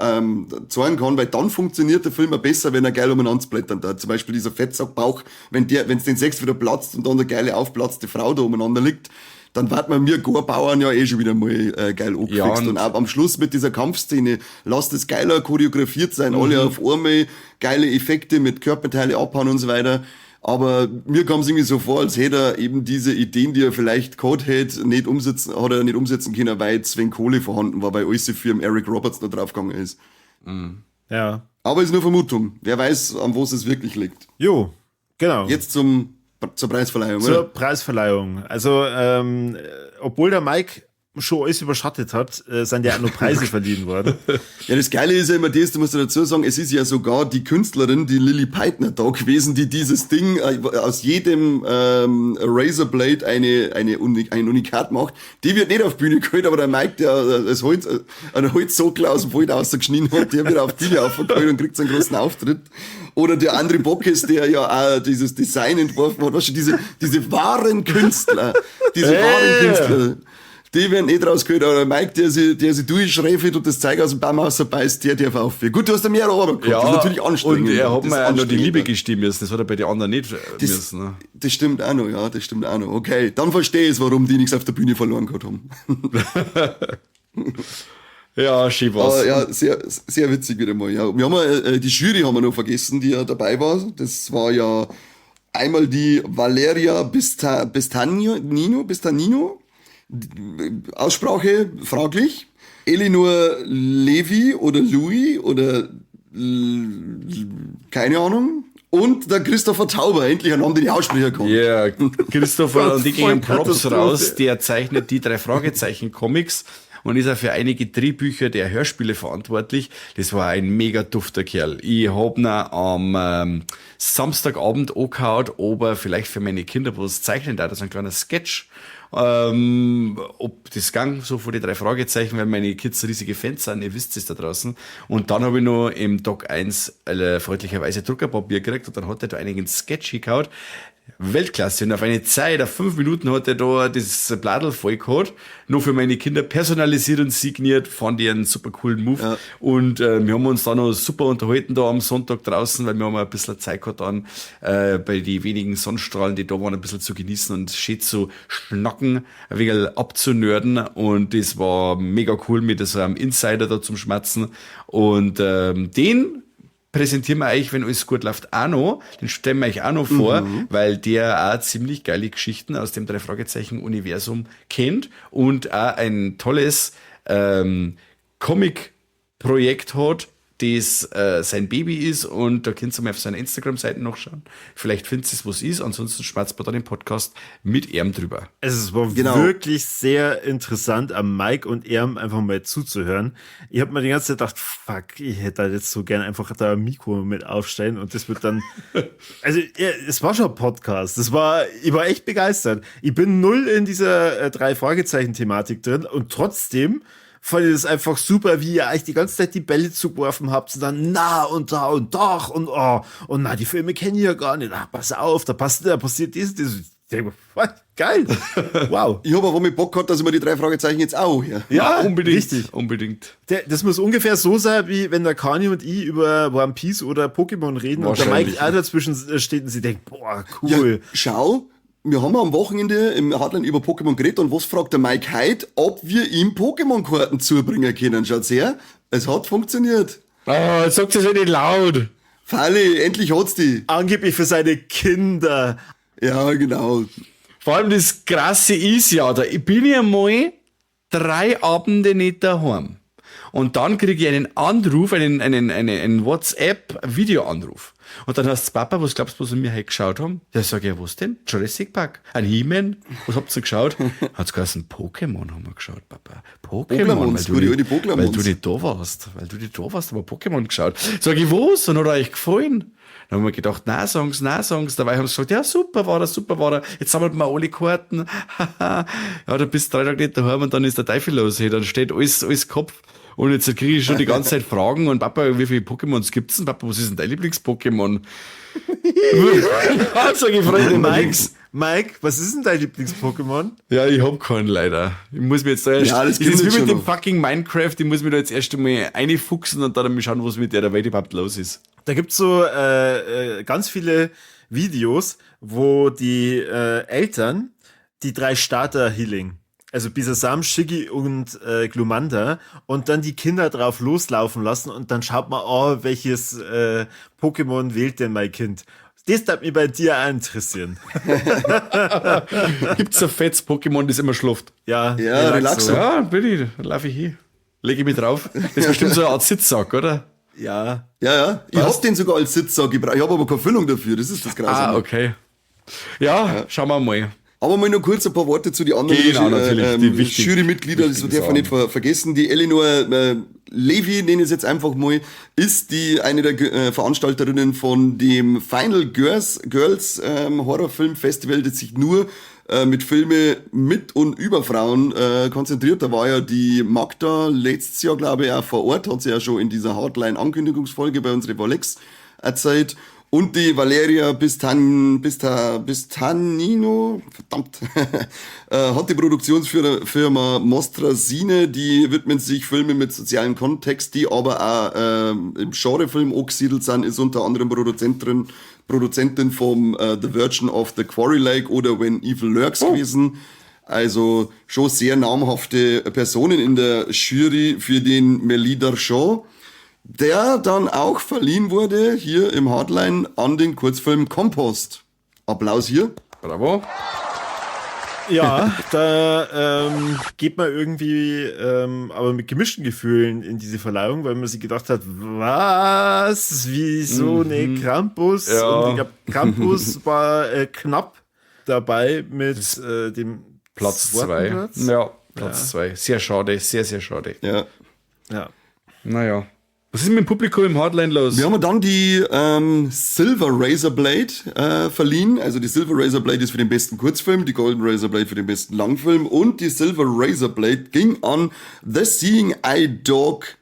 zeigen kann, weil dann funktioniert der Film auch besser, wenn er geil umeinander blättern da. Zum Beispiel dieser Fettsackbauch, wenn's den 6 wieder platzt und dann eine geile aufplatzte Frau da umeinander liegt, dann wird man mir Gore-Bauern ja eh schon wieder mal geil angefixt. Ja, und und auch am Schluss mit dieser Kampfszene, lasst es geiler choreografiert sein, alle auf einmal, geile Effekte mit Körperteile abhauen und so weiter. Aber mir kam es irgendwie so vor, als hätte er eben diese Ideen, die er vielleicht gehabt hätte, nicht umsetzen, hat er nicht umsetzen können, weil zu wenig Kohle vorhanden war, weil alles für Eric Roberts noch draufgegangen ist. Ja. Aber ist nur Vermutung. Wer weiß, an was es wirklich liegt. Jo, genau. Jetzt zur Preisverleihung, Zur oder? Preisverleihung. Also, obwohl der Mike schon alles überschattet hat, sind ja auch noch Preise verliehen worden. Ja, das Geile ist ja immer das, du musst ja dazu sagen, es ist ja sogar die Künstlerin, die Lilly Peitner da gewesen, die dieses Ding aus jedem Razorblade ein Unikat macht. Die wird nicht auf die Bühne geholt, aber der Mike, der das Holz, einen Holzsockel aus dem Wald rausgeschnitten hat, der wird auf die Bühne aufgeholt und kriegt seinen großen Auftritt. Oder der André Bockes, der ja auch dieses Design entworfen hat. Weißt du, diese wahren Künstler, diese wahren Künstler. Die werden eh draus geholt, aber der Mike, der sich durchschräfelt und das Zeug aus dem Baum rausbeißt, der darf aufhören. Gut, du hast ja mehr Arbeit gehabt. Ja, das ist natürlich anstrengend. Und er hat Das mir ist auch noch die anstrengend. Liebe gestehen müssen. Das hat er bei den anderen nicht Das, müssen. Ne? das stimmt auch noch, ja, das stimmt auch noch. Okay, dann verstehe ich es, warum die nichts auf der Bühne verloren gehabt haben. Ja, schön war's. Aber ja, sehr, sehr witzig wieder mal. Ja. Wir haben die Jury haben wir noch vergessen, die ja dabei war. Das war ja einmal die Valeria Bistanino, Aussprache fraglich. Elinor Levy oder Louis oder keine Ahnung. Und der Christopher Tauber, endlich ein Name, den ich aussprechen kann. Ja, Christopher, und die gingen Props Vollkatastrophe. raus, der zeichnet die 3 Fragezeichen Comics und ist auch für einige Drehbücher der Hörspiele verantwortlich. Das war ein mega dufter Kerl. Ich hab ihn am Samstagabend angehauen, ob er vielleicht für meine Kinder was zeichnen darf. Das ist ein kleiner Sketch. Ob das gang so vor die 3 Fragezeichen, weil meine Kids riesige Fans sind, ihr wisst es da draußen. Und dann habe ich noch im Doc 1 freundlicherweise Druckerpapier gekriegt und dann hat er da einigen Sketch gehauen. Weltklasse. Und auf eine Zeit, auf 5 Minuten hat er da das Bladel voll gehabt, nur für meine Kinder personalisiert und signiert, fand ich einen super coolen Move. Ja. Und wir haben uns da noch super unterhalten da am Sonntag draußen, weil wir haben ein bisschen Zeit gehabt dann, bei die wenigen Sonnenstrahlen, die da waren, ein bisschen zu genießen und schön zu schnacken, ein wenig abzunörden. Und das war mega cool mit so einem Insider da zum Schmatzen. Und den präsentieren wir euch, wenn alles gut läuft, auch noch. Den stellen wir euch auch noch vor, weil der auch ziemlich geile Geschichten aus dem 3-Fragezeichen-Universum kennt und auch ein tolles Comic-Projekt hat, das sein Baby ist und da könnt ihr mal auf seiner Instagram-Seite nachschauen. Vielleicht findet ihr es, was ist. Ansonsten schwatzt man dann im Podcast mit ihm drüber. Also es war wirklich sehr interessant, am Mike und ihm einfach mal zuzuhören. Ich habe mir die ganze Zeit gedacht, fuck, ich hätte da jetzt so gern einfach da ein Mikro mit aufstellen und das wird dann, also ja, es war schon ein Podcast. Ich war echt begeistert. Ich bin null in dieser 3-Fragezeichen-Thematik drin und trotzdem fand ich das einfach super, wie ihr euch die ganze Zeit die Bälle zugeworfen habt und dann na und da und doch und oh und na, die Filme kenne ich ja gar nicht. Ach, pass auf, da passiert dies, das. Ich denke, what? Geil. Wow. Ich habe aber mit Bock gehabt, dass ich mir die 3 Fragezeichen jetzt auch höre. Ja, unbedingt. Richtig. Unbedingt. Das muss ungefähr so sein, wie wenn der Kani und ich über One Piece oder Pokémon reden und der Mike auch dazwischen steht und sie denkt, boah, cool. Ja, schau. Wir haben am Wochenende im Hardline über Pokémon geredet und was fragt der Mike heute, ob wir ihm Pokémon-Karten zubringen können. Schaut's her, es hat funktioniert. Oh, sagt es ja nicht laut. Falli, endlich hat's die. Angeblich für seine Kinder. Ja, genau. Vor allem das Krasse ist ja, da bin ich einmal 3 Abende nicht daheim. Und dann kriege ich einen Anruf, einen WhatsApp-Videoanruf. Und dann heißt's, Papa, was glaubst du, was wir heute geschaut haben? Ja, sag ich, ja, was denn? Jurassic Park? Ein He-Man? Was habt ihr geschaut? Hat's geheißen, Pokémon haben wir geschaut, Papa. Pokémon, weil du nicht da warst. Weil du nicht da warst, haben wir Pokémon geschaut. Sag ich, was? Und hat euch gefallen? Dann haben wir gedacht, na, Songs. Dabei haben sie gesagt, ja, super war er. Jetzt sammeln wir alle Karten. Ja, da bist du 3 Tage nicht daheim und dann ist der Teufel los. Hey, dann steht alles Kopf. Und jetzt kriege ich schon die ganze Zeit Fragen und Papa, wie viele Pokémons gibt's denn? Papa, was ist denn dein Lieblings-Pokémon? Sag ich, Freunde, Mike, was ist denn dein Lieblings-Pokémon? Ja, ich hab keinen leider. Ich muss mir jetzt da erst, ja, das ist wie mit dem fucking Minecraft, ich muss mir da jetzt erst einmal reinfuchsen und dann einmal schauen, was mit der Welt überhaupt los ist. Da gibt's so ganz viele Videos, wo die Eltern die 3 Starter Healing, also Bisasam, Shiggy und Glumanda, und dann die Kinder drauf loslaufen lassen und dann schaut man, oh, welches Pokémon wählt denn mein Kind? Das darf mich bei dir auch interessieren. Gibt's ein fettes Pokémon, das immer schläft? Ja, ja, Relaxo. Ja, bin ich, dann laufe ich hin. Lege ich mich drauf. Das ist bestimmt so eine Art Sitzsack, oder? Ja. Ja, ja. Ich hab den sogar als Sitzsack. Ich hab aber keine Füllung dafür. Das ist das Grausame. Ah, okay. Ja, schauen wir mal. Aber mal nur kurz ein paar Worte zu den anderen Jurymitgliedern, das darf man nicht vergessen. Die Eleanor Levy, nenne ich es jetzt einfach mal, ist die eine der Veranstalterinnen von dem Final Girls Horrorfilm Festival, das sich nur mit Filme mit und über Frauen konzentriert. Da war ja die Magda letztes Jahr, glaube ich, auch vor Ort, hat sie ja schon in dieser Hardline-Ankündigungsfolge bei uns Revolex erzählt. Und die Valeria Bistanino, verdammt, hat die Produktionsfirma Mostrasine, die widmen sich Filmen mit sozialem Kontext, die aber auch im Genrefilm angesiedelt sind, ist unter anderem Produzentin vom The Virgin of the Quarry Lake oder When Evil Lurks gewesen. Also schon sehr namhafte Personen in der Jury für den Merli d'Argent, der dann auch verliehen wurde, hier im Hardline, an den Kurzfilm Kompost. Applaus hier. Bravo. Ja, da geht man irgendwie aber mit gemischten Gefühlen in diese Verleihung, weil man sich gedacht hat, was, wieso ne Krampus? Ja. Und ich glaube, Krampus war knapp dabei mit dem Platz 2. Ja, Platz 2. Sehr schade, sehr, sehr schade. Ja. Ja. Naja. Was ist mit dem Publikum im Hardline los? Wir haben dann die Silver Razor Blade verliehen. Also die Silver Razor Blade ist für den besten Kurzfilm, die Golden Razor Blade für den besten Langfilm und die Silver Razor Blade ging an The Seeing Eye Dog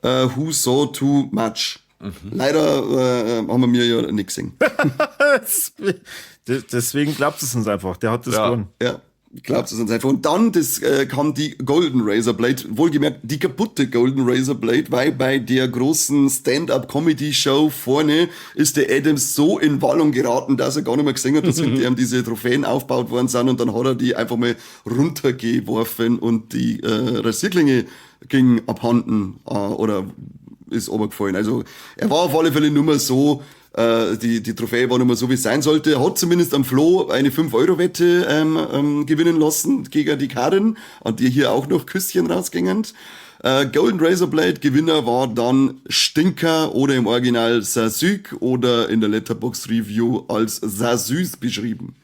Who Saw Too Much. Mhm. Leider haben wir ja nichts gesehen. Deswegen glaubt es uns einfach. Der hat das gewonnen. Ja. Glaubt es uns einfach. Und dann kam die Golden Razor Blade, wohlgemerkt die kaputte Golden Razor Blade, weil bei der großen Stand-Up-Comedy-Show vorne ist der Adams so in Wallung geraten, dass er gar nicht mehr gesehen hat, dass hinter ihm diese Trophäen aufgebaut worden sind und dann hat er die einfach mal runtergeworfen und die Rasierklinge ging abhanden oder ist runtergefallen. Also er war auf alle Fälle nur mehr so, die Trophäe war nicht mehr so, wie es sein sollte. Hat zumindest am Flo eine 5-Euro-Wette gewinnen lassen gegen die Karin, an die hier auch noch Küsschen rausgingen. Golden Razorblade Gewinner war dann Stinker oder im Original Sasük oder in der Letterboxd Review als Sasüs beschrieben.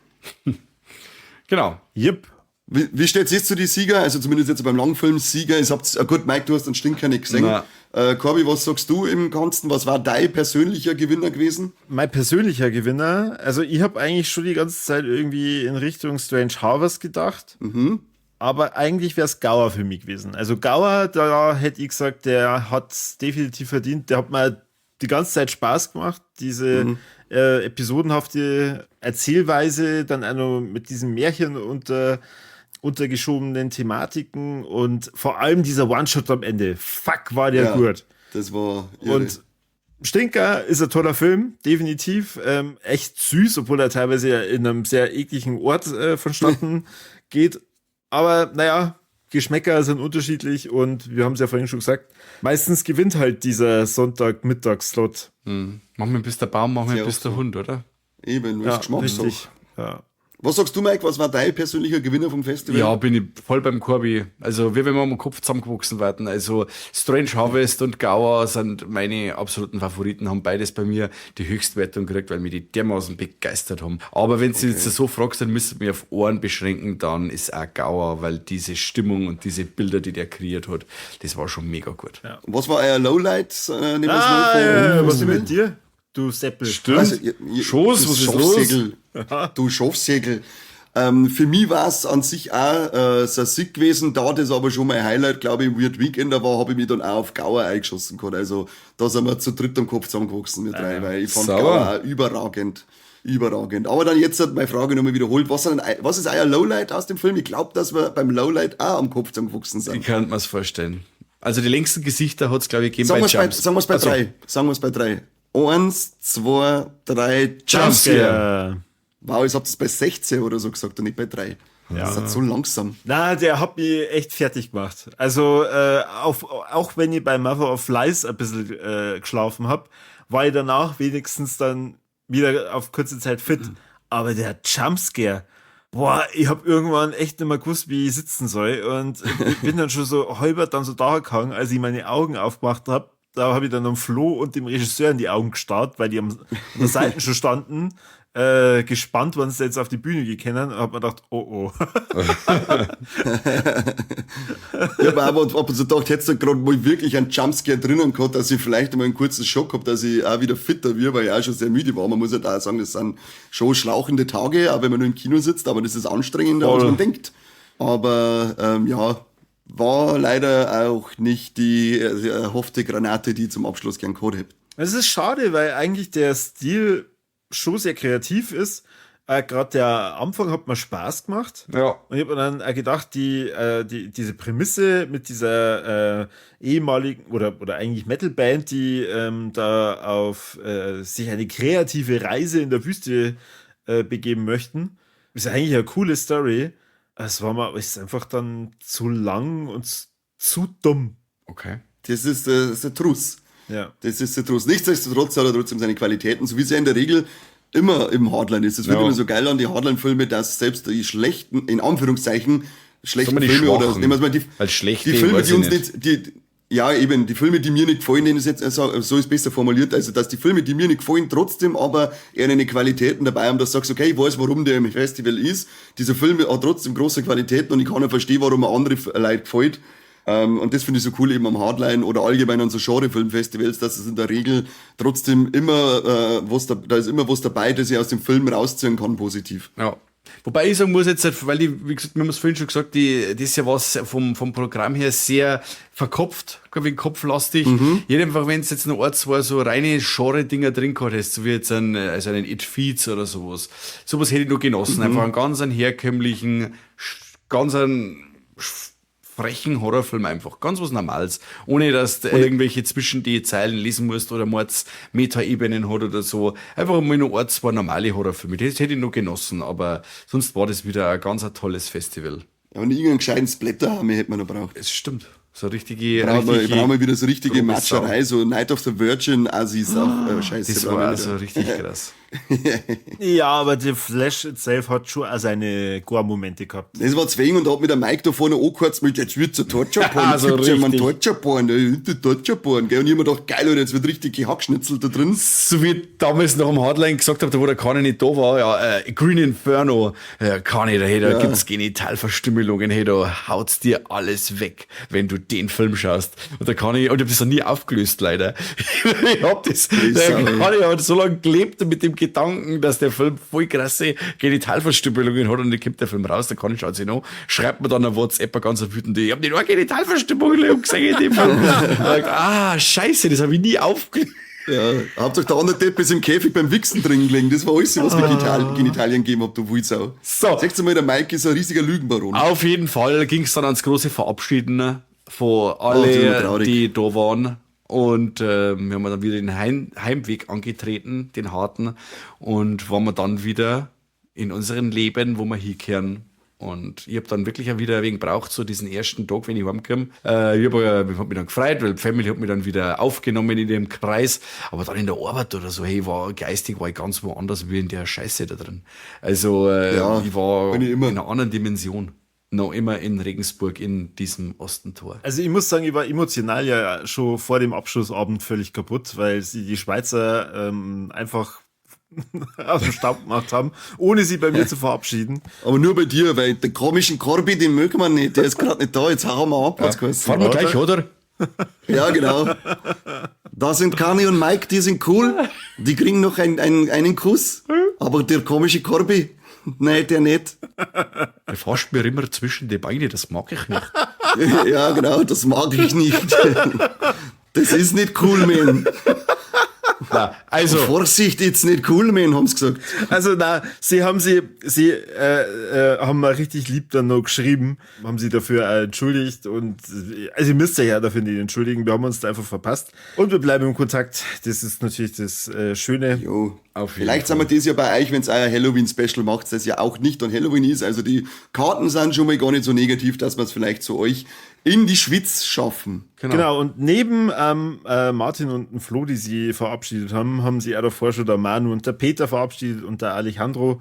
Genau. Yep. Wie steht's jetzt zu die Sieger? Also zumindest jetzt beim Langfilm Sieger. Ich hab's, gut, Mike, du hast den Stinker nicht gesehen. Corby, was sagst du im Ganzen? Was war dein persönlicher Gewinner gewesen? Mein persönlicher Gewinner? Also ich hab eigentlich schon die ganze Zeit irgendwie in Richtung Strange Harvest gedacht. Aber eigentlich wär's Gaua für mich gewesen. Also Gaua, da hätte ich gesagt, der hat's definitiv verdient. Der hat mir die ganze Zeit Spaß gemacht, diese episodenhafte Erzählweise, dann auch noch mit diesem Märchen untergeschobenen Thematiken und vor allem dieser One-Shot am Ende. Fuck, war der Ja, gut. Das war irre. Und Stinker ist ein toller Film, definitiv. Echt süß, obwohl er teilweise ja in einem sehr ekligen Ort vonstatten geht. Aber naja, Geschmäcker sind unterschiedlich und wir haben es ja vorhin schon gesagt, meistens gewinnt halt dieser Sonntagmittagsslot. Mach mir bis der Baum, mach mir Sehr bis oft der so. Hund, oder? Eben, Ja, ist Geschmackssache. richtig. Ja. Was sagst du, Mike? Was war dein persönlicher Gewinner vom Festival? Ja, bin ich voll beim Corby. Also, wie wenn wir am Kopf zusammengewachsen werden. Also, Strange Harvest und Gaua sind meine absoluten Favoriten, haben beides bei mir die Höchstwertung gekriegt, weil mich die dermaßen begeistert haben. Aber wenn du jetzt so fragst, dann müsst ihr mich auf Ohren beschränken, dann ist auch Gaua, weil diese Stimmung und diese Bilder, die der kreiert hat, das war schon mega gut. Ja. Und was war euer Lowlight? Nehmen wir's Ah, mal vom ja, ja, was ist Festival? mit dir? Du Seppel. Stimmt. Also, Schoß, du was ist los? Schafsägel. Du Schafsägel. Für mich war's an sich auch Sasik gewesen, da das aber schon mein Highlight, glaube ich, im Weird Weekender war, habe ich mich dann auch auf Gaua eingeschossen gehabt. Also da sind wir zu dritt am Kopf zusammengewachsen, wir drei, weil ich fand Sauber. Gaua auch überragend. Überragend. Aber dann jetzt hat meine Frage nochmal wiederholt, was ist euer Lowlight aus dem Film? Ich glaub, dass wir beim Lowlight auch am Kopf zusammengewachsen sind. Ich kann mir's vorstellen. Also die längsten Gesichter hat's, glaub ich, gegeben Sagen bei wir's bei, Jumps. sagen wir's bei Also, drei. Sagen wir's bei drei. 1, 2, 3, Jumpscare. Ja. Wow, ich hab's bei 16 oder so gesagt und nicht bei 3. Ja. Das ist so langsam. Na, der hat mich echt fertig gemacht. Also, auch wenn ich bei Mother of Lies ein bisschen geschlafen hab, war ich danach wenigstens dann wieder auf kurze Zeit fit. Aber der Jumpscare, boah, ich hab irgendwann echt nicht mehr gewusst, wie ich sitzen soll. Und ich bin dann schon so halber dann so da gehangen, als ich meine Augen aufgemacht hab. Da hab ich dann am Flo und dem Regisseur in die Augen gestarrt, weil die an der Seite schon standen. Gespannt, wann sie jetzt auf die Bühne gekommen, und hab mir gedacht, oh oh. Ich hab auch ab und zu gedacht, hättest du grad mal wirklich einen Jumpscare drinnen gehabt, dass ich vielleicht einmal einen kurzen Schock hab, dass ich auch wieder fitter wird, weil ich auch schon sehr müde war. Man muss halt auch sagen, das sind schon schlauchende Tage, auch wenn man nur im Kino sitzt, aber das ist anstrengender, als man denkt. Aber ja, war leider auch nicht die erhoffte Granate, die ich zum Abschluss gern gehabt hätte. Es ist schade, weil eigentlich der Stil schon sehr kreativ ist. Grad der Anfang hat mir Spaß gemacht. Und ich hab mir dann auch gedacht, diese Prämisse mit dieser ehemaligen oder eigentlich Metalband, die da auf sich eine kreative Reise in der Wüste begeben möchten, ist eigentlich eine coole Story. Es war mir, ist einfach dann zu lang und zu dumm. Das ist der Truss. Ja. Das ist der Truss. Nichtsdestotrotz hat er trotzdem seine Qualitäten, so wie es ja in der Regel immer im Hardline ist. Es wird immer so geil an die Hardline-Filme, dass selbst die schlechten, in Anführungszeichen, schlechten Sagen wir die Filme oder schwachen. nehmen wir mal die, Weil schlechte die Filme, weiß die ich uns nicht. nicht, die, ja, eben, die Filme, die mir nicht gefallen, ist jetzt, also, so ist besser formuliert, also, dass die Filme, die mir nicht gefallen, trotzdem aber eher eine Qualitäten dabei haben, dass du sagst, okay, ich weiß, warum der im Festival ist, dieser Film hat trotzdem große Qualitäten und ich kann ja verstehen, warum er andere Leute gefällt. Und das finde ich so cool eben am Hardline oder allgemein an so Genre-Filmfestivals, dass es in der Regel trotzdem immer was da, da ist immer was dabei, das ich aus dem Film rausziehen kann, positiv. Ja. Wobei ich sagen muss jetzt, weil die, wie gesagt, wir haben es vorhin schon gesagt, die, das ist ja was vom Programm her sehr verkopft, ein wenig kopflastig. Ich hätte einfach, wenn es jetzt noch ein, zwei so reine Genre-Dinger drin gehabt hättest, so wie jetzt einen It Feeds oder sowas. Sowas hätte ich nur genossen. Einfach einen ganz einen herkömmlichen, ganz einen frechen Horrorfilm einfach. Ganz was Normales. Ohne, dass du irgendwelche zwischen die Zeilen lesen musst oder Mords Meta-Ebenen hat oder so. Einfach mal nur ein, zwei normale Horrorfilme. Das hätte ich noch genossen, aber sonst war das wieder ein ganz ein tolles Festival. Ja, und irgendeinen gescheiten Splatter haben wir, hätte man noch braucht. Es stimmt. So richtige, Brauchen richtige wir wieder so richtige grobe Sau. Matscherei, so Night of the Virgin, Assis auch, Scheiße. Das brauchen wir war wieder. also richtig krass. Ja, aber The Flash itself hat schon auch seine Gore-Momente gehabt. Das war zwing und da hat mir der Mike da vorne angehört mit, jetzt wird's ein Torture-Porn, jetzt Also gibt's ja mal einen richtig. Torture-Porn, Torture-Porn, gell? Und ich hab mir gedacht, geil, Alter, jetzt wird richtig gehackschnitzelt da drin. So wie ich damals noch am Hardline gesagt habe, da wo der Kani nicht da war, ja, Green Inferno, Kani, da, hey, da gibt's Genitalverstümmelungen, hey, da haut's dir alles weg, wenn du den Film schaust. Und der Kani, und ich hab das noch nie aufgelöst, leider. Ich hab das, der Kani hat so lange gelebt mit dem Gedanken, dass der Film voll krasse Genitalverstümmelungen hat und dann kommt der Film raus, der Kani schaut sich noch, schreibt mir dann eine WhatsApp, eine ganz wütende, ich hab nicht nur Genitalverstümmelung gesehen in dem Film. Und ich dachte, ah, scheiße, das hab ich nie aufgelöst. Ja, Hauptsache der andere Depp ist im Käfig beim Wichsen drin gelegen. Das war alles, was mir Genitalien gegeben hat, du Wulsau. So. Sagst du mal, der Mike ist ein riesiger Lügenbaron. Auf jeden Fall ging es dann ans große Verabschieden von Oh, das ist immer alle, traurig. die da waren. Und wir haben dann wieder den Heimweg angetreten, den harten, und waren wir dann wieder in unserem Leben, wo wir hinkehren. Und ich hab dann wirklich auch wieder wegen braucht, so diesen ersten Tag, wenn ich heimkomme. Ich hab mich dann gefreut, weil die Family hat mich dann wieder aufgenommen in dem Kreis. Aber dann in der Arbeit oder so, hey, war geistig, war ich ganz woanders wie in der Scheiße da drin. Also Ja, ich war bin ich immer. in einer anderen Dimension. Noch immer in Regensburg, in diesem Ostentor. Also ich muss sagen, ich war emotional ja schon vor dem Abschlussabend völlig kaputt, weil sie die Schweizer einfach aus dem Staub gemacht haben, ohne sie bei mir zu verabschieden. Aber nur bei dir, weil den komischen Corby, den mögen wir nicht. Der ist gerade nicht da, jetzt hauen wir ab, hat's geheißen. Fahren wir gleich, oder? Ja, genau. Da sind Kani und Mike, die sind cool. Die kriegen noch einen Kuss. Aber der komische Corby, nein, der nicht. Der fasst mir immer zwischen die Beine, das mag ich nicht. Ja, genau, das mag ich nicht. Das ist nicht cool, man. Na, also, Vorsicht, it's nicht cool, man, haben's gesagt. Also na, sie haben sie, sie haben mal richtig lieb dann noch geschrieben, haben sie dafür entschuldigt und also ihr müsst ja dafür nicht entschuldigen, wir haben uns da einfach verpasst und wir bleiben im Kontakt. Das ist natürlich das Schöne. Jo. Auf jeden Vielleicht sind wir das ja bei euch, wenn's euer Halloween-Special macht, das ja auch nicht an Halloween ist. Also die Karten sind schon mal gar nicht so negativ, dass wir's vielleicht zu euch in die Schweiz schaffen. Genau, und neben Martin und dem Flo, die sie verabschiedet haben, haben sie auch davor schon der Manu und der Peter verabschiedet und der Alejandro.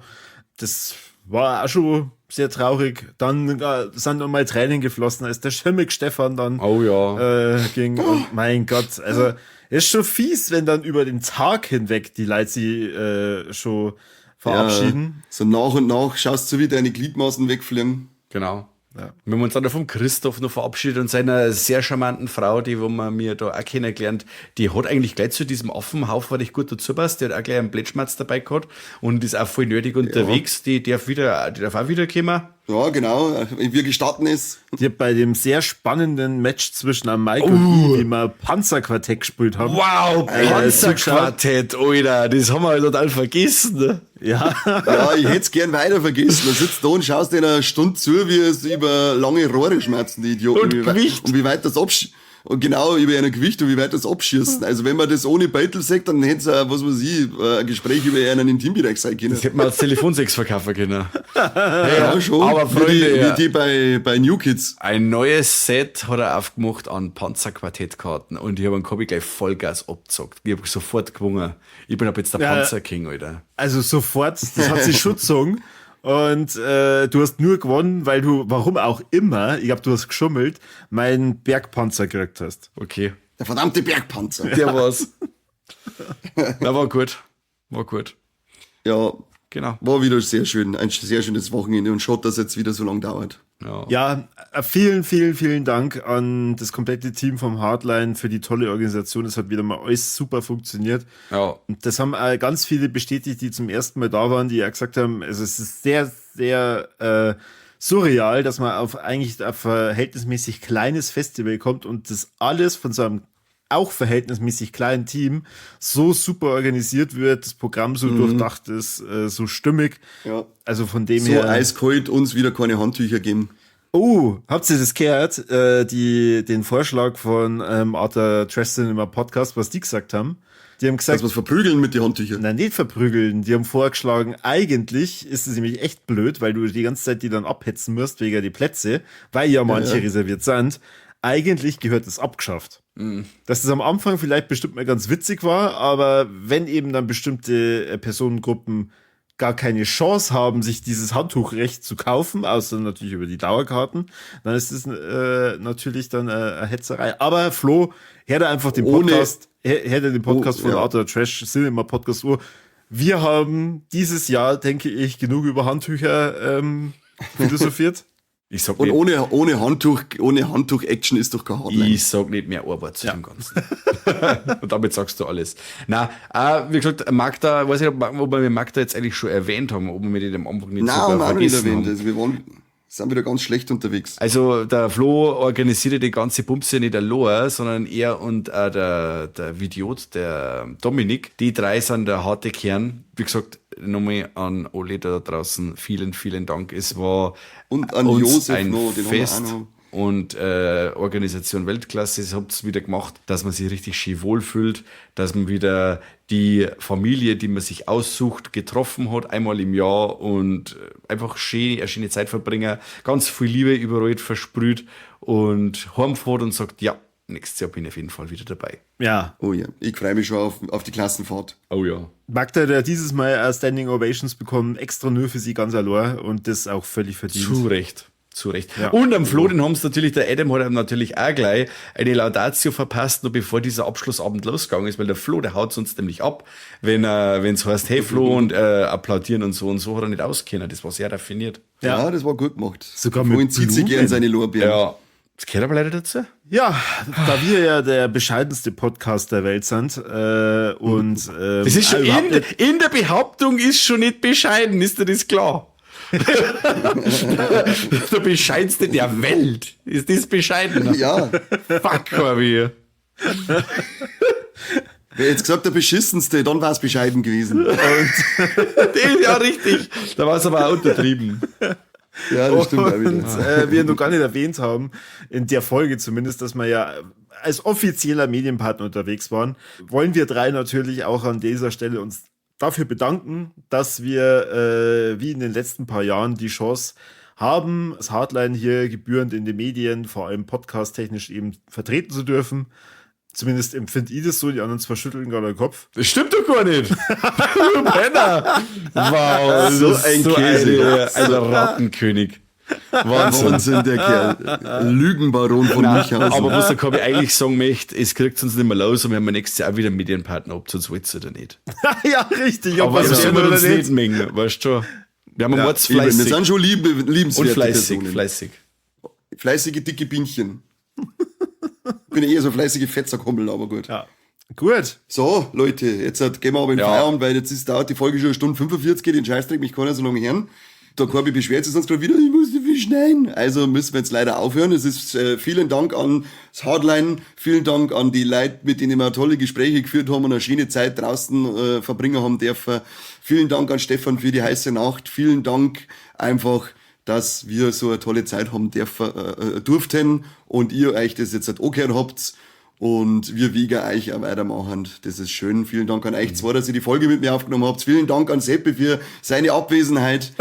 Das war auch schon sehr traurig. Dann sind nochmal Tränen geflossen, als der Schimmig Stefan dann Oh ja. ging. Und mein Gott, also ist schon fies, wenn dann über den Tag hinweg die Leute sie schon verabschieden. Ja, so nach und nach schaust du, wie deine Gliedmaßen wegfliegen. Genau. Ja. Wir haben uns dann vom Christoph noch verabschiedet und seiner sehr charmanten Frau, die wo man mir da auch kennengelernt, die hat eigentlich gleich zu diesem Affenhaufen recht gut dazu passt. Die hat auch gleich einen Plätschmatz dabei gehabt und ist auch voll nerdig unterwegs. Die darf auch wiederkommen. Ja, genau. Wir gestatten es. Die hat bei dem sehr spannenden Match zwischen am Mike und ich, wie wir Panzerquartett gespielt haben. Wow, Panzerquartett, Alter, das haben wir total vergessen. Ne? Ja. Ja, ich hätt's gern weiter vergessen. Da sitzt da und schaust dir eine Stunde zu, wie es über lange Rohre schmerzen, die Idioten. Und Gewicht. Und wie weit das und genau, über ein Gewicht und wie weit das abschießen. Also wenn man das ohne Beutel sagt, dann hätte es auch, was weiß ich, ein Gespräch über einen Intimbereich sein können. Das hätte man als Telefonsex verkaufen können. Ja, schon. Aber Freunde, wie die bei New Kids. Ein neues Set hat er aufgemacht an Panzerquartettkarten und ich habe einen Kobi gleich Vollgas abgezockt. Ich habe sofort gewonnen. Ich bin ab jetzt der Panzer King, Alter. Also sofort, das hat sich schon gezogen. Und du hast nur gewonnen, weil du, warum auch immer, ich glaube, du hast geschummelt, meinen Bergpanzer gekriegt hast. Okay. Der verdammte Bergpanzer. Der war's. Na, war gut. War gut. Ja. Genau. War wieder sehr schön. Ein sehr schönes Wochenende und schade, dass es jetzt wieder so lange dauert. Ja. Ja, vielen, vielen, vielen Dank an das komplette Team vom Hardline für die tolle Organisation. Es hat wieder mal alles super funktioniert. Ja. Und das haben auch ganz viele bestätigt, die zum ersten Mal da waren, die ja gesagt haben, also es ist sehr, sehr surreal, dass man auf eigentlich ein verhältnismäßig kleines Festival kommt und das alles von so einem auch verhältnismäßig kleinen Team so super organisiert wird, das Programm so durchdacht ist, so stimmig. Ja. Also von dem so her. So eiskalt uns wieder keine Handtücher geben. Oh, habt ihr das gehört? Den Vorschlag von Arthur Treston im Podcast, was die gesagt haben. Die haben gesagt, dass wir's verprügeln mit den Handtüchern. Nein, nicht verprügeln. Die haben vorgeschlagen, eigentlich ist es nämlich echt blöd, weil du die ganze Zeit die dann abhetzen musst wegen die Plätze, weil ja manche reserviert sind. Eigentlich gehört es abgeschafft. Dass es am Anfang vielleicht bestimmt mal ganz witzig war, aber wenn eben dann bestimmte Personengruppen gar keine Chance haben, sich dieses Handtuchrecht zu kaufen, außer natürlich über die Dauerkarten, dann ist es natürlich dann eine Hetzerei. Aber Flo, hör da einfach den Podcast, hör dir den Podcast von Art of Trash Cinema Podcast Uhr. Wir haben dieses Jahr, denke ich, genug über Handtücher philosophiert. Ich sag Und nicht, ohne Handtuch-Action ist doch kein Hardline. Ich sag nicht mehr ein Wort zu dem Ganzen. Und damit sagst du alles. Na, wie gesagt, Magda, weiß ich nicht, ob wir Magda jetzt eigentlich schon erwähnt haben, ob wir die am Anfang nicht Nein, sogar haben wir auch noch nicht vergessen erwähnt. haben. Also wir sind wieder ganz schlecht unterwegs. Also der Flo organisiert ja die ganze Bumse nicht allein, sondern er und der Idiot, der Dominik, die drei sind der harte Kern. Wie gesagt, nochmal an alle da draußen, vielen, vielen Dank. Es war Und an uns Josef ein noch, den haben wir auch Fest noch. und Organisation Weltklasse. Es habt's wieder gemacht, dass man sich richtig schön wohlfühlt, dass man wieder die Familie, die man sich aussucht, getroffen hat, einmal im Jahr und einfach schön, eine schöne Zeit verbringen, ganz viel Liebe überall versprüht und heimfährt und sagt, ja, nächstes Jahr bin ich auf jeden Fall wieder dabei. Ja. Oh ja, ich freue mich schon auf die Klassenfahrt. Oh ja. Magda hat ja dieses Mal Standing Ovations bekommen, extra nur für sie ganz allein und das auch völlig verdient. Zu Recht. Zu Recht. Ja. Und am Flo, den haben's natürlich, der Adam hat ihm natürlich auch gleich eine Laudatio verpasst, noch bevor dieser Abschlussabend losgegangen ist, weil der Flo, der haut sonst nämlich ab, wenn's heißt, hey Flo, und applaudieren und so hat er nicht auskennen. Das war sehr raffiniert. Ja, das war gut gemacht. Sogar Flo mit zieht sich Blumen. gern seine Lorbeeren. Ja. Das gehört aber leider dazu. Ja, da wir ja der bescheidenste Podcast der Welt sind, und, Das ist schon überhaupt nicht- in der Behauptung ist schon nicht bescheiden, ist dir das klar? Der bescheidenste der Welt. Ist das bescheiden? Ja. Fuck, Corby. Wer jetzt gesagt, der beschissenste, dann war's bescheiden gewesen. Das ist ja richtig. Da war's aber auch untertrieben. Ja, das stimmt auch wieder. Und wir noch gar nicht erwähnt haben, in der Folge zumindest, dass wir ja als offizieller Medienpartner unterwegs waren, wollen wir drei natürlich auch an dieser Stelle uns dafür bedanken, dass wir wie in den letzten paar Jahren die Chance haben, das Hardline hier gebührend in den Medien, vor allem podcast-technisch eben vertreten zu dürfen. Zumindest empfinde ich das so, die anderen zwei schütteln gerade den Kopf. Das stimmt doch gar nicht. Du Penner. Wow, So das ist ein so Käse. ein Rattenkönig. Wahnsinn. Wahnsinn, der Kerl. Lügenbaron von Münchhausen. Aber was der Corby eigentlich sagen möchte, es kriegt uns nicht mehr los und wir haben ja nächstes Jahr auch wieder einen Medienpartner, ob es uns wollt oder nicht. Ja, richtig. Ob Aber wir's das wollen sollen wir oder uns nicht. nicht mengen, weißt du schon. Wir haben Ja, ja, eben, wir fleißig. sind schon liebenswerte Und fleißig, Personen. fleißig. Fleißige, dicke Bienchen. Bin eher so fleißige Fettsackhummel, aber gut. Ja. Gut. So, Leute, jetzt gehen wir aber in den Feierabend, weil jetzt dauert die Folge schon 1 Stunde 45, den Scheißdreck, mich kann ja so lange hören. Der Corby beschwert sich sonst gerade wieder, ich muss so viel schneiden. Also müssen wir jetzt leider aufhören. Es ist vielen Dank an das Hardline, vielen Dank an die Leute, mit denen wir tolle Gespräche geführt haben und eine schöne Zeit draußen verbringen haben dürfen. Vielen Dank an Stefan für die heiße Nacht. Vielen Dank einfach, dass wir so eine tolle Zeit haben durften und ihr euch das jetzt halt angehört habt. Und wir Wieger euch auch weitermachen. Das ist schön. Vielen Dank an euch zwei, dass ihr die Folge mit mir aufgenommen habt. Vielen Dank an Seppi für seine Abwesenheit.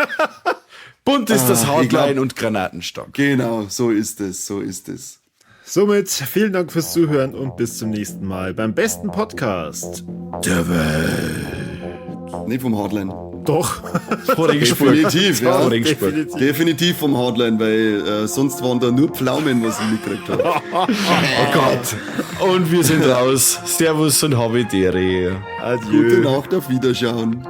Bunt ist das Ich Hardline glaub, und Granatenstock. Genau, so ist es, so ist es. Somit vielen Dank fürs Zuhören und bis zum nächsten Mal beim besten Podcast der Welt. Nicht vom Hardline. Doch. Vor Regensburg. Definitiv, ja. Vor Regensburg. Definitiv. Definitiv vom Hardline, weil sonst waren da nur Pflaumen, was ich mitgekriegt habe. Oh Gott. Und wir sind raus. Servus und habe Ehre. Adieu. Gute Nacht, auf Wiederschauen.